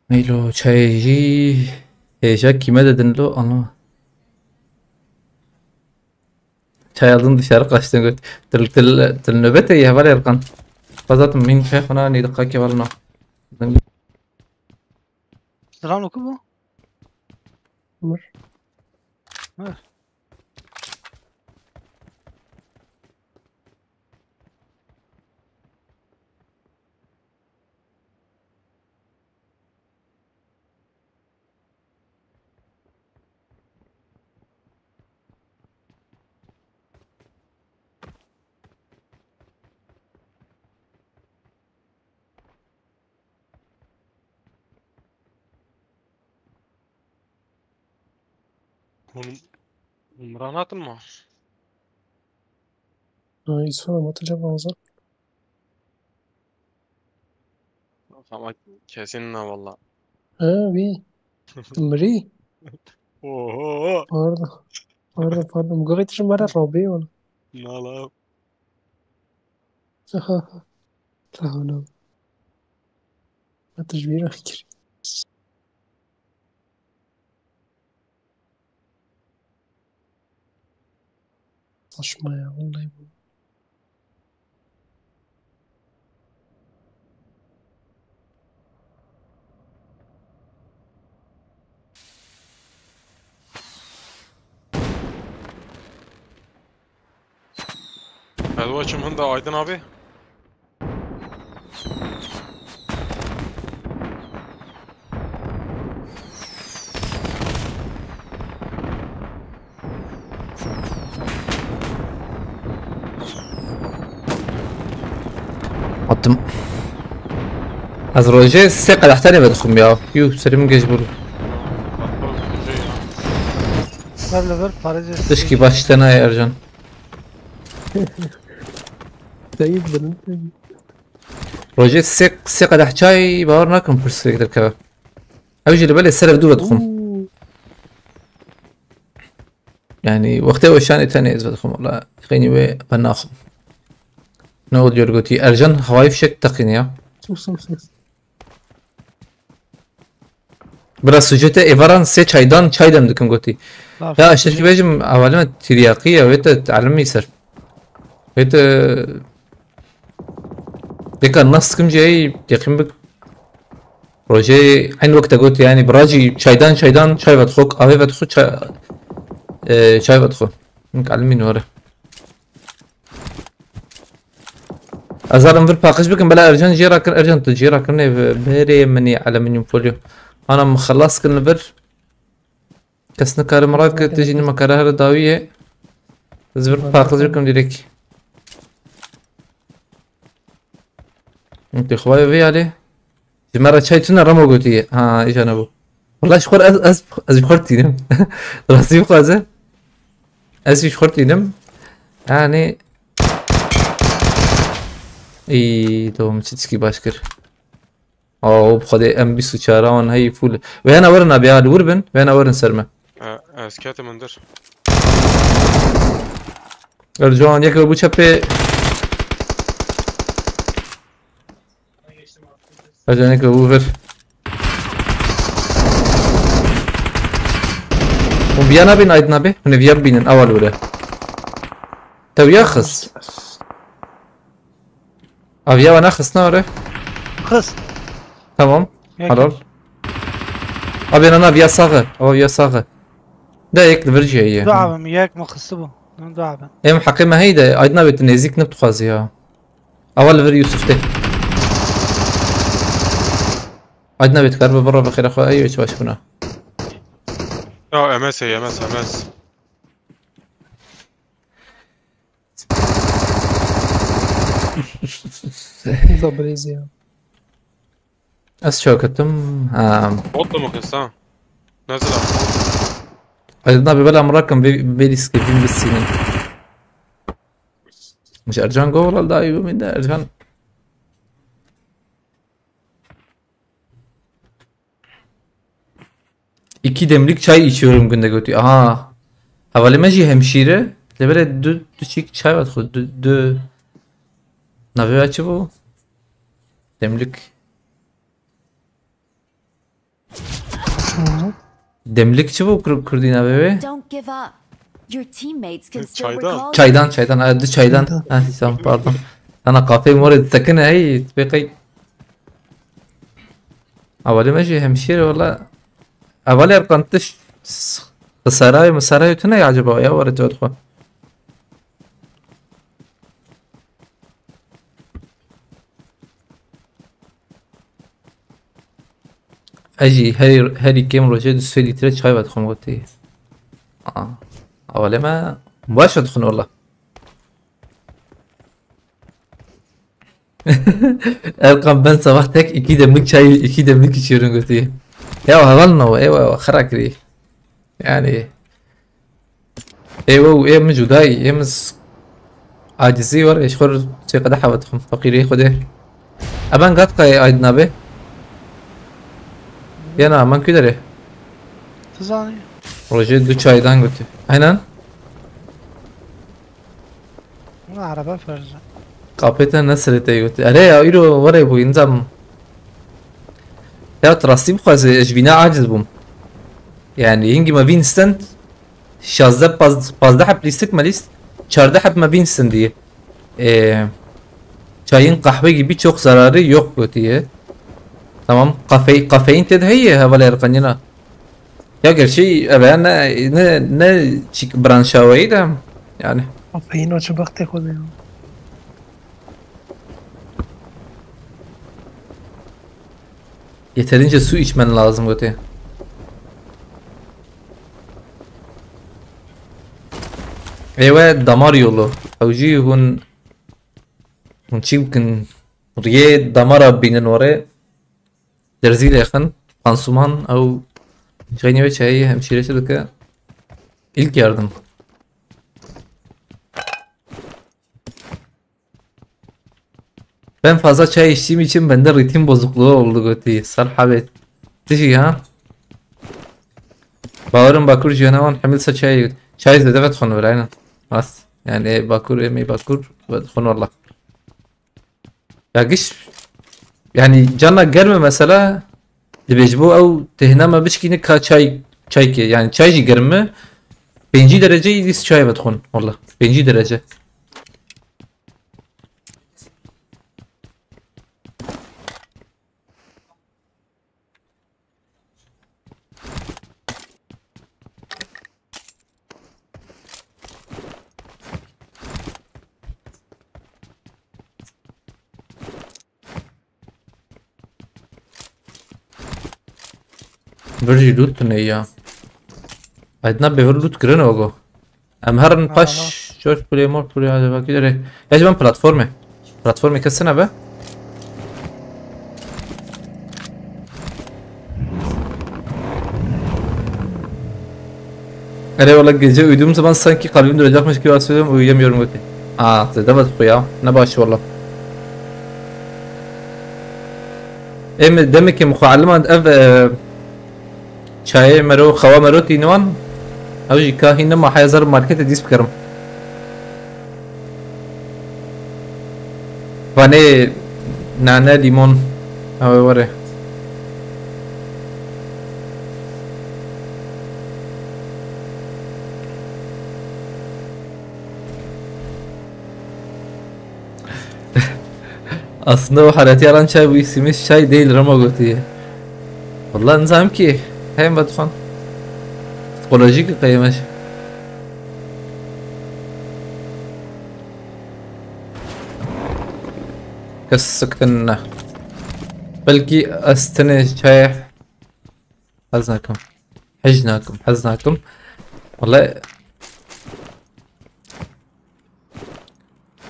Neylo çaycı. Heyecan kime dedin lo? Ana. Çay aldım dışarı kaçtın göt. Til, til, til nöbete ya var Erkan. Fazatım min çay fena neydi kaki var na. Selam oku bu. Ömür. Ver. Hûn, hûn miran hatin ma? Ay, sonra mı atacağım ağza? Ama kesin ne valla. Ha, bir. Mri. Oho. Pardon. Pardon, pardon. Gayet şimdi bana Rabbi var. Nala. Aha. Sağ olun. Atış bir fikir. Saçma ya, vallahi bu. Hadi açım hında Aydın abi. Attım. Ez rojê sê qedehtenê vedixwim ya. Yuh, serê min geş bû. Ver li vir parêzê. Tişkî baş te nayê Ercan. Seyîd bin. Rojê sê, sê qedeh çay bawer nakim pirsgirêk derkeve. Ew jî li belê ser ev dû ve dixwim. Yani wextê weşanê tenê ez vedixwim wala. Xeynî wê ben naxwim. Ne oluyor gotî. Ercan havai fişek teqîne ya. Sus sus sus. Bira sujete êvaran sê çaydan çay dem dikim gotî. Laf. Ya işte ki bejim avalime tiryaqî ya wê te elimî ser. Wê te Yeka nas dikim jî ey yaqîn bik. Rojê eyn wekte gotî yani birajî çaydan çaydan çay vedixwe avê vedixwe çay e, çay vedixwe. Nik elimî nore. Ez zalim vir paqij bikim bela Ercan jê rakir Ercan tu jê rakir ne berê minî alüminyum folyo. Ana min xelas kirin li vir. Kes nikare min rake tu jî nima kare here dawiyê. Ez vir paqij bikim direk. Tê xwayê vê alê. Ji me re çay tune remo gotiye. Ha, îja nebû. Wala ji xwe ez, ez, ez ji xwe tînim. Rastî bixwaze. Ez ji xwe tînim. Yani. Î, to min çi tişkî baş kir. Aw, bi xwedê em bîst û çar an heyî full. Wêna werin abi ya, li wir bin. Wêna werin ser me. E, ez ketim hundir. Ercan yek bû çepê. Ercan yek bû vir. Hûn biya nabîn Aydin abi. Hûn ê viya bibînin. Awa li wir e. Te wiya xist. Aviya we nexistine ore. Xist. Tamam. Yek. Helal. Abi na na viya saxe. Awa viya saxe. De yek li vir jî heye. Du abim, yek mi xisti bu? Lan du abim. Em heqê me heyî de Aydin abi tu nêzîk ne dixwazî ya. Awa li vir Yusuf tê. Aydin abi tu kar bi birra bi xêra xwe ey hiç baş bûna. Ya M S ey, M S, M S. Zabrêzî ya. Ez çaketim. Ha. Bot mu kız ha? Nasıl abi? Aydın abi bela mirakim ve beliske bin bitsinin. Ji Ercan go wala daha iyi min de Ercan. İki demlik çay içiyorum günde götü. Aha. Hevalime jî hemşîre. De böyle dü, dü çik çay var xo. Dü, dü. Navê çi bu? Demlik. Demlik çi bu Kur- Kurdî navê wê? Don't give up. Your teammates can still Çaydan. recall Çaydan, çaydan. Ha, di çaydan. Çaydan. Ha, tamam, pardon. Ana kafeyê morê ditekine hey, bê qey. Avalê me jî hemşîre wala. Avalê Erkan tiş xisarayê misarayê tune ya acaba ya were tu dixwe. Ez jî herî, herî kêm rojê du sê lître çay vedixwim gotî. Aa, avalê me baş vedixwin wala. Erkan ben sabah tek iki demlik çay, iki demlik içiyorum gotî. Ya heval no, ewa, ewa, xera kirî. Yani. Ê we û ê min cudayî, ê min s- acizî were, ji xwe re çê qedeha vedixwim, feqîrê Xwedê. Eben gat qayê Aydin abi. Yena, man kü derê? Tu zanî. Rojê du çaydan gotî. Aynen. Buna araba ferze. Kapê te ne sirê te gotî. Erê ya, îro were bû, înzam. Ya, tu rastî bixwazê, ez ji bîna aciz bûm. Yani, hingî me vîn stand, şazdeh, paz-, pazdeh heb lîstik me lîst, çardeh heb me vîn stand diye. Ee, çayın kahve gibi çok zararı yok diye. Tamam, kafein, kafein te de heye, hevalê Erkan yena. Ya gerçi eve ne, ne, ne çik branşa weyî de, yani. Kafein o çi bextê xwe de ya. Yeterince su içmen lazım gotê. Êwe damar yolu. Ew jî hûn, hûn çî bikin? Riyê damara bînin were. Derzî lêxin. Pansuman ew. Jayî wê çayê hemşîre çi dike? İlk yardım. Ben fazla çay içtiğim için bende ritim bozukluğu oldu gotî. Sar hebê. Tijî ha? Bawerim Bakur jiyana wan hemil sa çay. Çay zêde vedixwin vir, aynen. Rast. Yani Bakur, em ê Bakur vedixwin valla. Ya giş, yani cana germe mesela, dibê ji bo ew têhna me bişkîne ka çay, çay ke, yani çay jî germ e, pêncî derece yî dîs çay vedixwin, valla. Pêncî derece. Vir jî loot tune ya. Aydna bê vir loot kirin ogo. Em herin paş. Aha. George Play More Play hadi vakit öyle. Ya ben platformu. Platformu kesene be. Hele valla gece uyuduğum zaman sanki kalbim duracakmış gibi hissediyorum, uyuyamıyorum öte. Aa, zede bas bu ya. Ne baş valla. Em demek ki mualliman ev e, çayê mero, xewa mero tîniwan. Ew jî kahî nema hezar markete dîs bikerim. Vanê nane, lîmon. Ew ê were. Aslında o haretiyaran çay bu isimli çay değil, Rama gotiye. Vallahi nizam ki. Hem Batuhan. Psikolojik kıymış. Kes sıktın ne? Belki astını çay. Hez nakim. Hez nakim. Hez nakim. Vallahi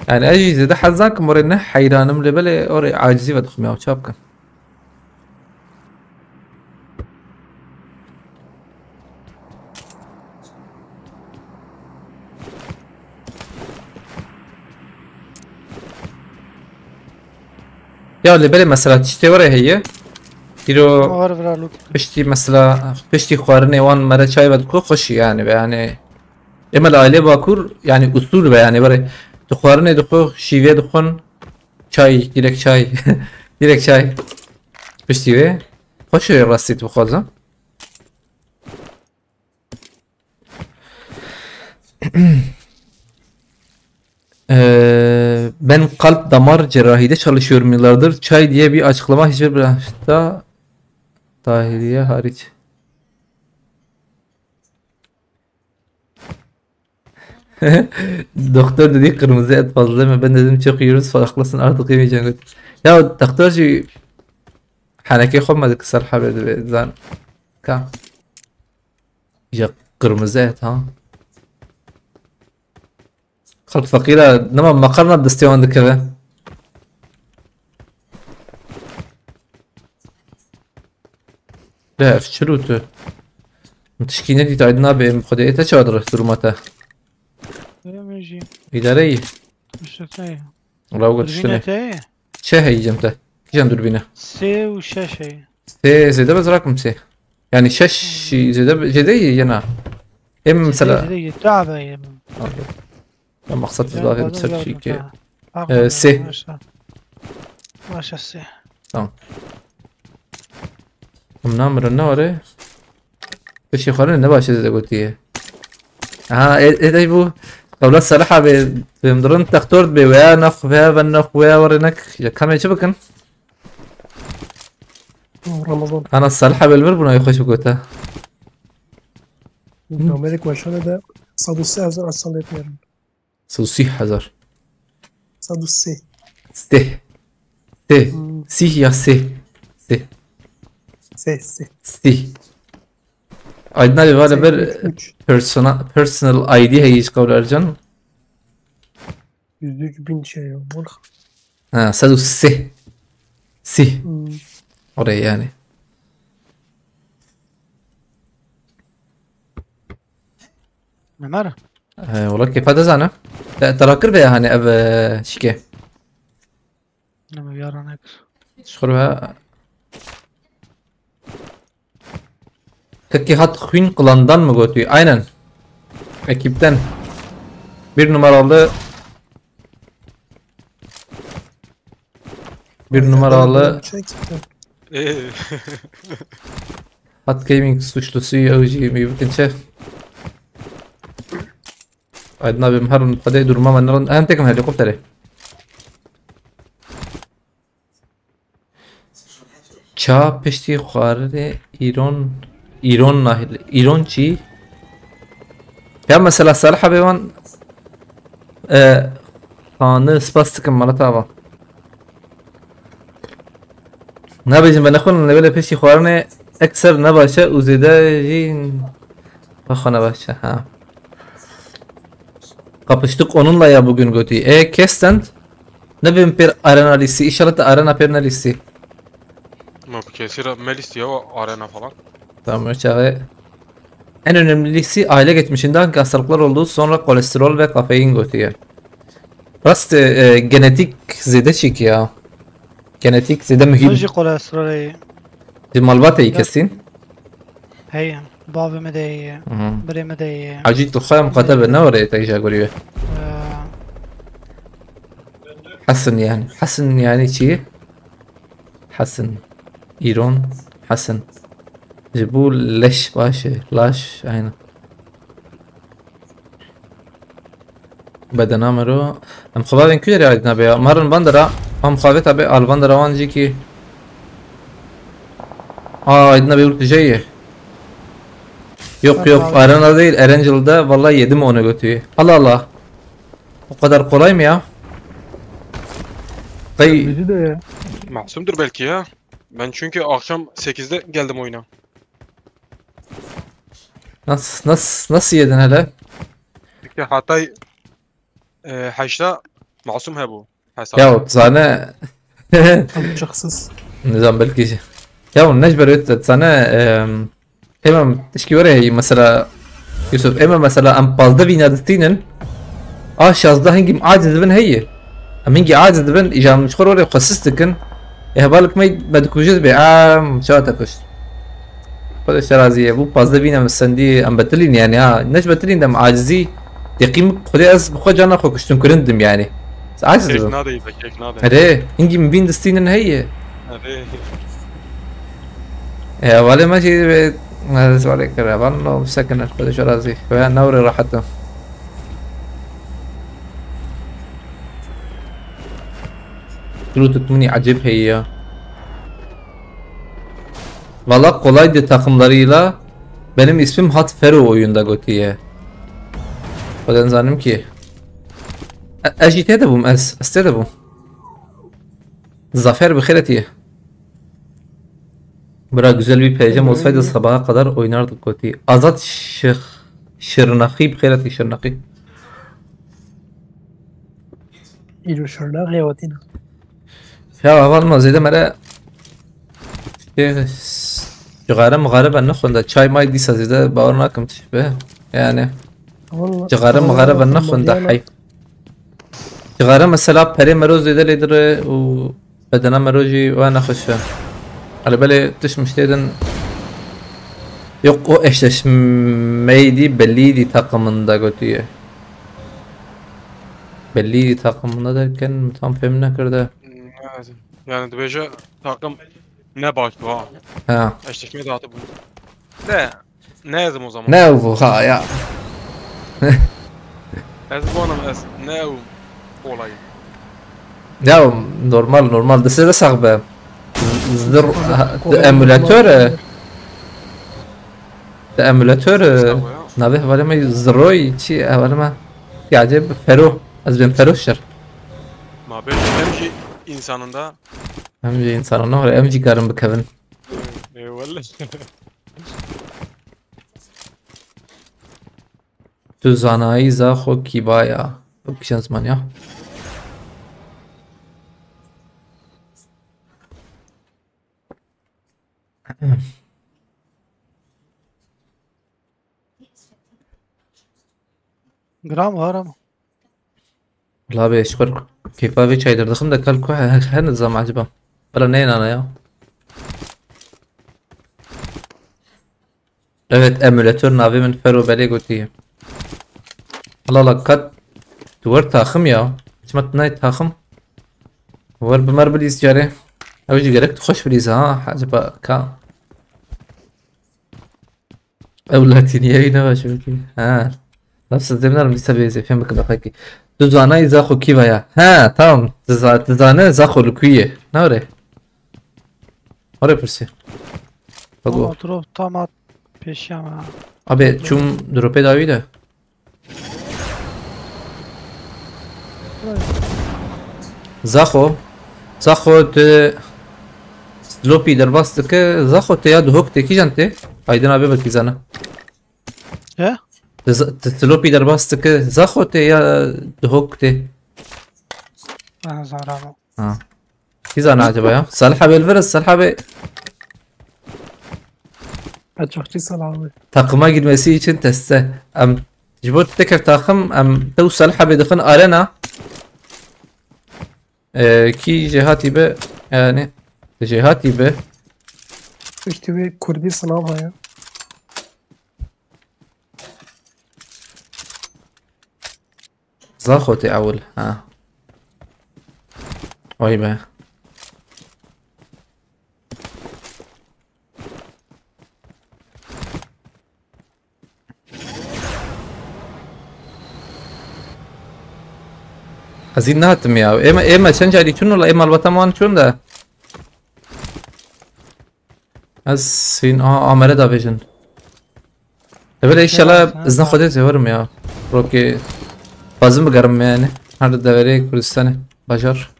yani ez jî zêde hez nakim, orê ne heyranim lê belê orê acizî vedixwim ya, çawa bikim? Ya lê belê mesela tiştê were heye. Îro War vira lût. Piştî mesela piştî xwarinê wan mere çay vedixwe xweş e yani, ve yani. Ê me li ailê Bakur yani usul be yani, were tu xwarinê dixwe, şîvê dixwin, çay, direk çay. Direk çay. Piştî wê xweş e rastî tu bixwazin. Ee, ben kalp damar cerrahide çalışıyorum yıllardır. Çay diye bir açıklama hiçbir branşta, dahiliye hariç. Doktor dedi kırmızı et fazla yeme. Ben dedim çok yiyoruz, ferahlısın, artık yemeyeceğim. Ya doktor jî henekê xwe me dikir ser hebê divê zan. Ka. Ya kırmızı et ha. Xelk feqîr e, nema meqerna destê wan dikeve. De ev çi rû tu? Min tişkî nedît, aydin nabê, em xwedê ê te çawa dirix duruma te? Ê min jî. Îdare yî? Mişte te ye. Raw got Dibîne ştine. Te ye? Çi heyî cem te? Kîjan durbîne? Sê û şeş heye. Sê zêde be zirakim sê. Yani şeş zêde be, zêde ye yena. Em mesela. Zêde ye, tabe ye. Abi. Ya maksat Güzel, zahir pardon, ser gördüm, şey ki. Ha. Ee, Pardon, sê. Maşa. Maşa sê. Tamam. Em namirin ne var e? Piştî xwarinê ne baş e zêde gotiye. Ha, e, e, de bu. Qewla Salih abi, em dirin textor be, veya nax, veya ben nax, veya were nek. Ya kamê çi bikin? Ramazan. Ana Salih abi li vir bûna, xweş bigota. Namê de kueşane de sed û sê hezar asal etmeyelim. Sed û sî hezar. Sed û sê. Sê. Sê. Hmm. Sî ya sê. Sê. Sê, sê. Sê. Aydın abi, vale Sê bir üç üç. Persona-, personal I D heye ji qewla Ercan. Yüz üç bin şey yok. Ha, sed û sê. Sî. Hmm. Oraya yani. Memar. Ee, wala kêfa dizane. Te, te rakir be hani ev, e, şike. Nema yaran ek. Şükür ve. Kekî hat xwîn klandan mı gotî? Aynen. Ekipten. Bir numaralı. Bir numaralı. Çekti. Ee, Hat Gaming suçlusu ya O G mi bikin çe. Aydın abim her xwedê durma me nerin. Hem tekim helikopteri. Ça piştî xwarinê îron îron nahil îron çî? Ya mesela Salih abi wan e, xani spas dikim mala tava. Nabêjin ve nexwin lê belê piştî xwarinê ekser nebaş e û zêde jî xwe nebaş e ha. Kapıştık onunla ya bugün gotî. E, Kestent? Ne bim pêr arena lîstî. İnşallah te arena pêr nelîstî. Ma bu kesî re me lîstî ya o arena falan. Tamam, çağı. En önemlisi aile geçmişinden hastalıklar oldu. Sonra kolesterol ve kafein gotî. Rast e, genetik zêde çîk ya. Genetik zêde Min mühim. Jî kolesterolê Di malbatê kesîn. Heye. Bavê me de ye. Mhm. Birê me de ye. Hacî tu xwe muqate be ne oraya te îja gurî be. Ee, Hesin yani. Hesin yani çi? Hesin. Îron. Hesin. Ji bu leş baş e. Laş. Aynen. Bedena mero. Em xebavên ku derê aydina be ya. Marin bandera. Am xaveta be al bandera wan jî ki. Aa, aydina be urtijeye. Yok yok, arena değil, Erangel'da vallahi yedim onu götüyü. Allah Allah. O kadar kolay mı ya? Kay Bizi de ya. Masumdur belki ya. Ben çünkü akşam sekizde geldim oyuna. Nasıl nasıl nasıl yedin hele? Çünkü Hatay e, heşta masum he bu. Hesap. Ya zane Alçaksız. Nizam belki şey. Ya ne ji ber wê sana em, Ême tişkî were heyî mesela Yusuf, ême mesela em pazdeh vîna distînin. A şazdeh hingî em aciz dibin heyî. Em hingî aciz dibin, îja em ji xwe re xwesis dikin. Ê hevalek me me dikuje dibê, em çawa te kuşt. Xwedê şerazî ye, bû pazdeh vîna em sendî, em betilîn yani ha. Ne ji betilîn de em acizî. Deqîm xwedê ez bi xwe cana xwe kuştin kirin dim yani. Ez aciz Keyf dibim. nade be, keyf nade. Erê, hingî min vîn distînin heyî. Erê. E, hevalê me jî ve ez hevalê kir. Heval no sekine, xwedê ji razî. Ve newre rahat im. Duru tutmuni acib heye ya. Valla kolaydı takımlarıyla. Benim ismim Hat Fero oyunda gotiye. Xwedê nizanim ki. E, ez jî tê de bûm, ez, ez tê de bûm. Zafer bi xêr hatiye. Bira güzel bir P C'm olsaydı sabaha kadar oynardık gotiye. Azat Şıh, Şırnakî bi xêr hatî Şırnakî. Îro Şırnakî hewatîne. Ya heval ma zêde mere şey, cixare mixare ben nexwenda. Çay may dîsa zêde bawer nakim tişt be. Yani cixare mixare ben nexwenda heyf. Cixare mesela perê mero zêde lê dire û bedena mero jî we nexweş e. Hele belê tişt miştê din. Yok, o eşleşmeyi dî belliydi takımında gotiye. Belliydi takımında derken tam fehim nekirde. Yani dibêje takım ne baş bu ha. Ha. Eşleşme dağıtı bu. De ne yazım o zaman? Ne bu ha ya? Ez bu anam ez ne bu olayı. Ya normal normal dese de sax be. Zir ha, emülatör e. De emülatör e. Sax be ya. Navê hevalê me Ziroy çi hevalê me. Ya acayip Fero. Ez ben Fero şer. Ma ben hem şey insanında. Em jî insana ne var, em jî karin bikevin. Eyvallah. Tu zanayî za xwe kîba ya. Ew kîjan ziman ya? Gram var ama. Wala be, ji xwe kêfa vê çay derdixim de kal ku he-, he-, he nizam acaba. Bela neyên ana ya. Evet, emulator navê min Fero Belê gotiye. Wala la kat tu wer taxim ya. Çima tu nayê taxim? Wer bi mer bilîz carê. Ew jî gerek tu xweş bilîze ha. Acaba ka. Ew latîniye wî ne baş e. Ha. Nasıl demler lise beyzi fêm bikin xekî. Tu zanayî Zaxo kî va ya. Ha, tamam. Tu za-, tu zane Zaxo li ku ye. Ne ore? Ore pirsî. Bak o. Tamam, oturup tam at peşiyama. Abi çum dropê dawî de. Zaxo. Zaxo tu slopî derbas dike. Zaxo te ya duhok te kîjan te? Aydin abi belkî zana. He? Tu z-, tu slopî derbas dike. Zaxo te ya duhok te. Ben zarama. Ha. Kî zana acaba ya? Salih abi elveriz, Salih abi. Açıkçı salam abi. Takıma girmesi için teste. Em ji bo teker takım em tew Salih abi dixin arena. Ee, kî jêhatî be, yani jêhatî be. Piştî wê Kurdî silav heye. Zaxo tê ewil, ha. Vay be. Ez hîn nehatim ya. Ême, ême çend carî çûn wala ê malbata wan çûn de. Ez hîn, aha, Amere davêjin. Evvel inşallah izna Xwedê zêwerim ya. Rokê xwazim bigerim yani. Her deverê Kurdistanê. Bajar.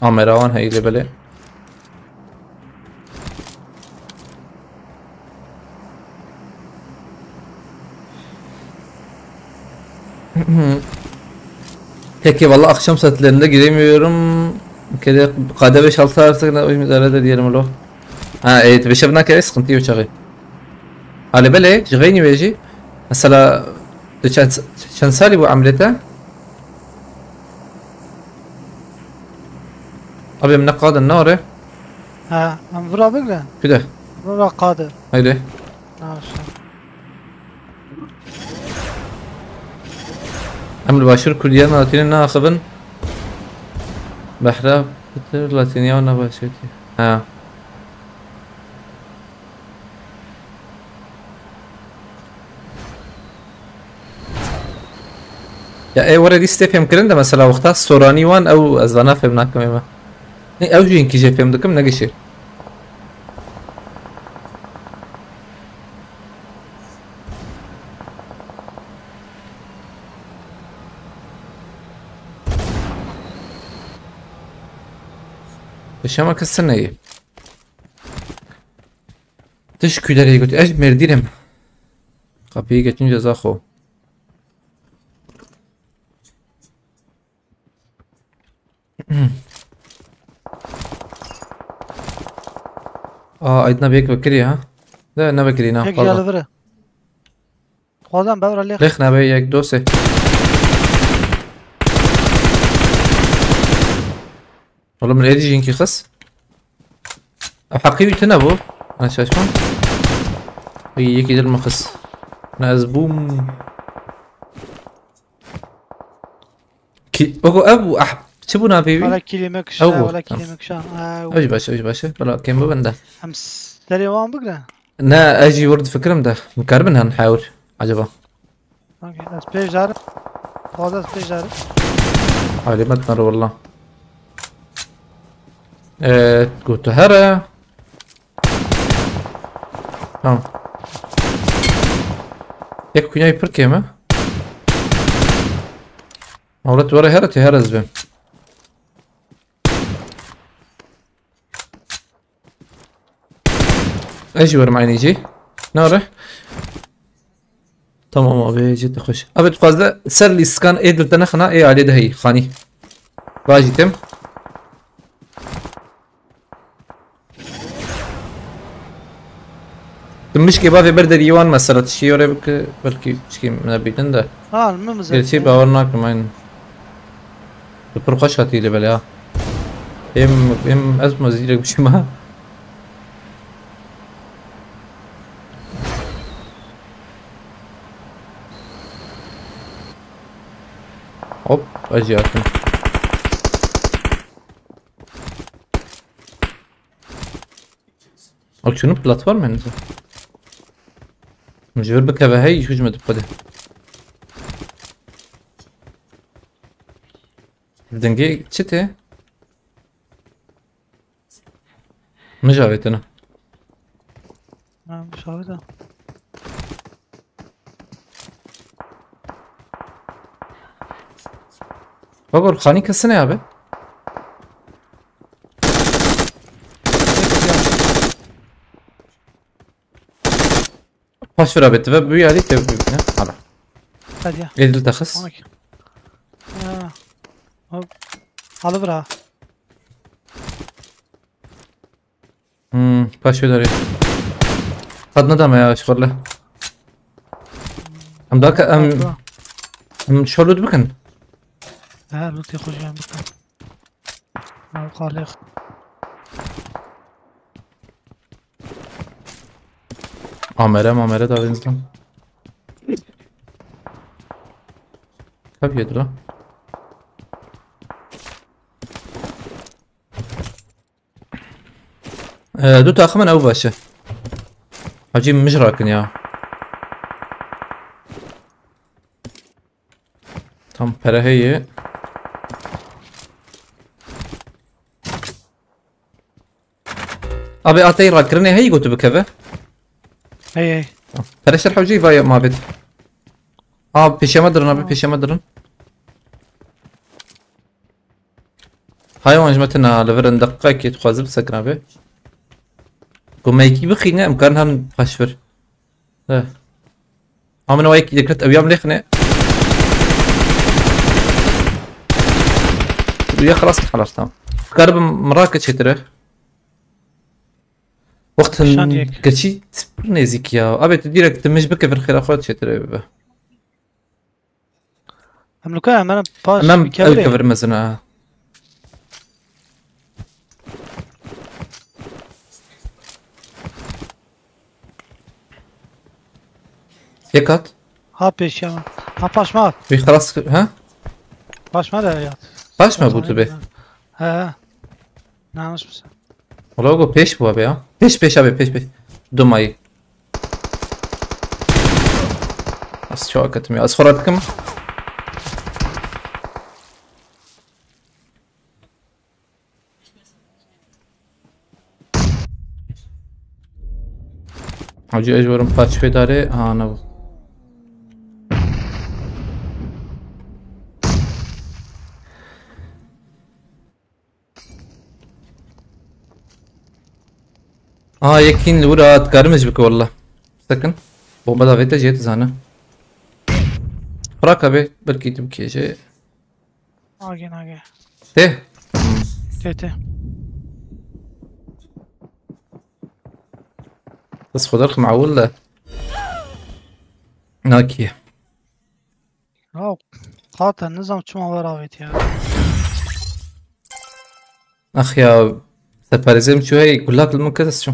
Amera wan heyî lê belê. Peki valla akşam saatlerinde giremiyorum. Kede kade beş altı artık ne uyum idare de diyelim lo. Ha, evet, beşe bina kere sıkıntı yok çağı. Hali belê, ji xeynî wê jî. Mesela, tu çend, çend salî bû emlê te? Abi, em ne qadin, ne ore? Ha, em vira bigre. Pide. Vira qadir. Haydi. Ha, şu. Em li Başûr Kurdiya Latînî naxivin. Behra pitir Latîniya û nebaşetî. Ha. Ya, ê were lîstê fêmkirin de mesela wexta soranî wan ew ez vana fêm nakim ê me. Nê, ew jî hinkî jê fêm dikim, ne gişê. Şema kesine ye. Tiş külerê got, ez Mêrdîn im. Kapıyı geçince Zaxo. Aa, Aydın abi yek vekiri ha. De ne vekiri, ne? Yek pardon. Geldi biri. Xwazan bevra lêx. Lêx nebe yek dosê. Oğlum, ne diyeceksin ki kız? Ev heqî wî tune bû. Ne şaşma. Ay, yekî dil min xist. Ne ez bûm. Ki, ogo ev bû, ah, çi bû navê wî? Wala kilîme kişa, ew bû, wala tamam. Kilîme kişa. Ew jî baş e, ew jî baş e. Bela kêm bibin de. Em serê wan bigre. Ne, ez jî wir difikirim de. Min karibin hen hewr, acaba? Okey, ez pêş darim. Xwaza ez pêş darim. Alî me dinero walla. Ee, gotu here. Tamam. Yek kunyayı pir kême. Avret were here tê here ez bêm. Ez jî werim eynî jî. Nare. Tamam abi, ciddi xweş. Abi, tu fazla ser lîskan ê dil te nexina, ê alê de heyî, xanî. Vajî tim. Tu mişkê bavê ber deriyê wan mesela tişkî yorê bike, belkî tişkî min bîtin de. Ha, min mi Gerçi zevk bawer nakim, aynen. Tu pir xweş hatî li belê ha. Em, em, ez ma zîrek bişim ha. Hop, ez jî hatim. Ew çûn platform e niza. Ji vir bikeve hey, hûc me dixwede. Dingê çi tê? Min ji avêtine. Ha, min ji avêtine. Bagor, xanî kesine abi. Paş vira bê, tive bu yari te ne? Hala. Hadi ya. Edil taxis. Tamam ki. Ha. Hop. Halı vira. Hmm, paş vira. Tad ne deme ya, şukurla. Em daha ka, em, Hatta. Em şo loot bikin. Ha, loot ya hocam bikin. Al kalır. Amere, mamere da benzin. Kapı yedi lan. Ee, du takımın ev başı. Hacı mıcrakin ya. Tam pere heye. Abi, atey rakirinê heyî gotu bikeve? Hey, hey. Pere şer hewcî vay mabet. Aa, pêşe me dirin abi, pêşe me dirin. Haywan ji me tine li vir in, deqîqekê dixwazim bisekin abi. Ku me yekî bixîne, em karin herin paşvir. He. Ha, min ew yek dikrit, ew ya min lêxine. Ya xelas, xelas, tamam. Karibim mirake çêtire. Wext Şan hin yek. Geçî pir nêzîk ya. Abi, tu direkt tu mij bike vir xêra xwe çêtire bibe. Em li ku em, em paş Em em bir ew kevre. Kevir mezin ha. Yek hat. Ha pêşiya me. Ha paş me. Wî xelas kir, ha? Paş me de ya. Paş me bû tu bê? He, he. Namiş misin? Wala go pêş bû abi ya. Pêş, pêş abi, pêş, pêş. Dumayî. Ez çawa ketim ya. Ez xwe radikim. Hacı ez werim paç fê darê. Ha, ne bu. Aa, yekîn li wir hat, karim ji bike wallah. Sekin. Bomba da vete jet zane. Bırak abi, belki tu bike je. Nage, nage. Te? Te, te. Bes xwe derxim ewil de. Nakiye. Ya, qate nizam çima ver avêt ya. Ax ya, separizem çû hey, gulak li min kes çû.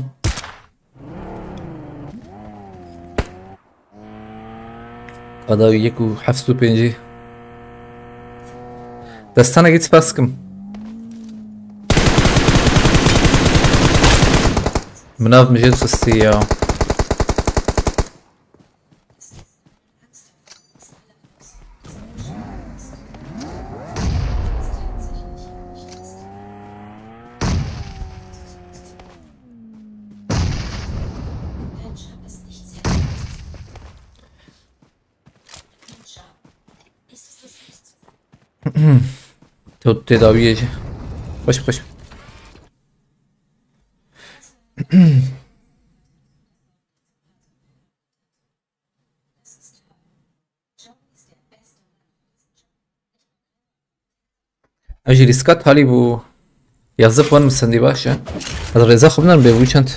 Qada yek û heft û pêncî. Destanekî spas kim. Min av min jê xistî ya. Tu tedawiyê jî. Xweş, xweş. Ev jî lîstika talî bû. Yazıp wan min sendî baş e. Ez rêza xwe binerim bê bû çend.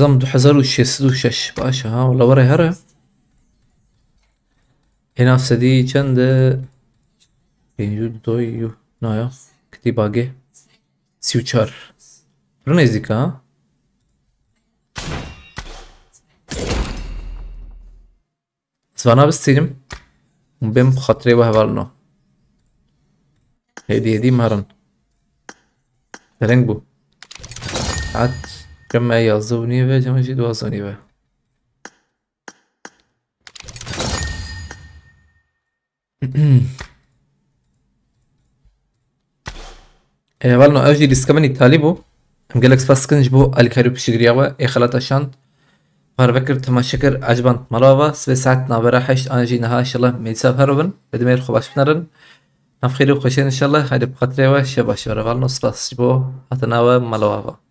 Zam du hezar û şeş sed û şeş. Baş e ha, wala were here. Ê nav sedî çend e? Pêncî û du û naya. Kitî bagê. Sî û çar. Pir nêzîk ha. Zvana bistînim. Hûn bên bi xatirê we hevalno. Hêdî hêdî merin. Dereng bû. Saet keme yazdeh û nîve, cema jî duwazdeh û nîve. Ê hevalno, ev jî lîstika min îtalî bû. Em gelek spas dikin ji bo alîkarî û piştgiriya we ê xelata şand. Parve kir, temaşe kir, eciband mala we. Sibê saet navbera heşt an jî niha inşallah mêdîsa bi hev re bin. Bi dimêr xwe baş binerin. Nav xêrê û xweşiyên inşallah. Haydi bi xatirê we şev baş were. Hevalno, spas ji bo hatina we mala we.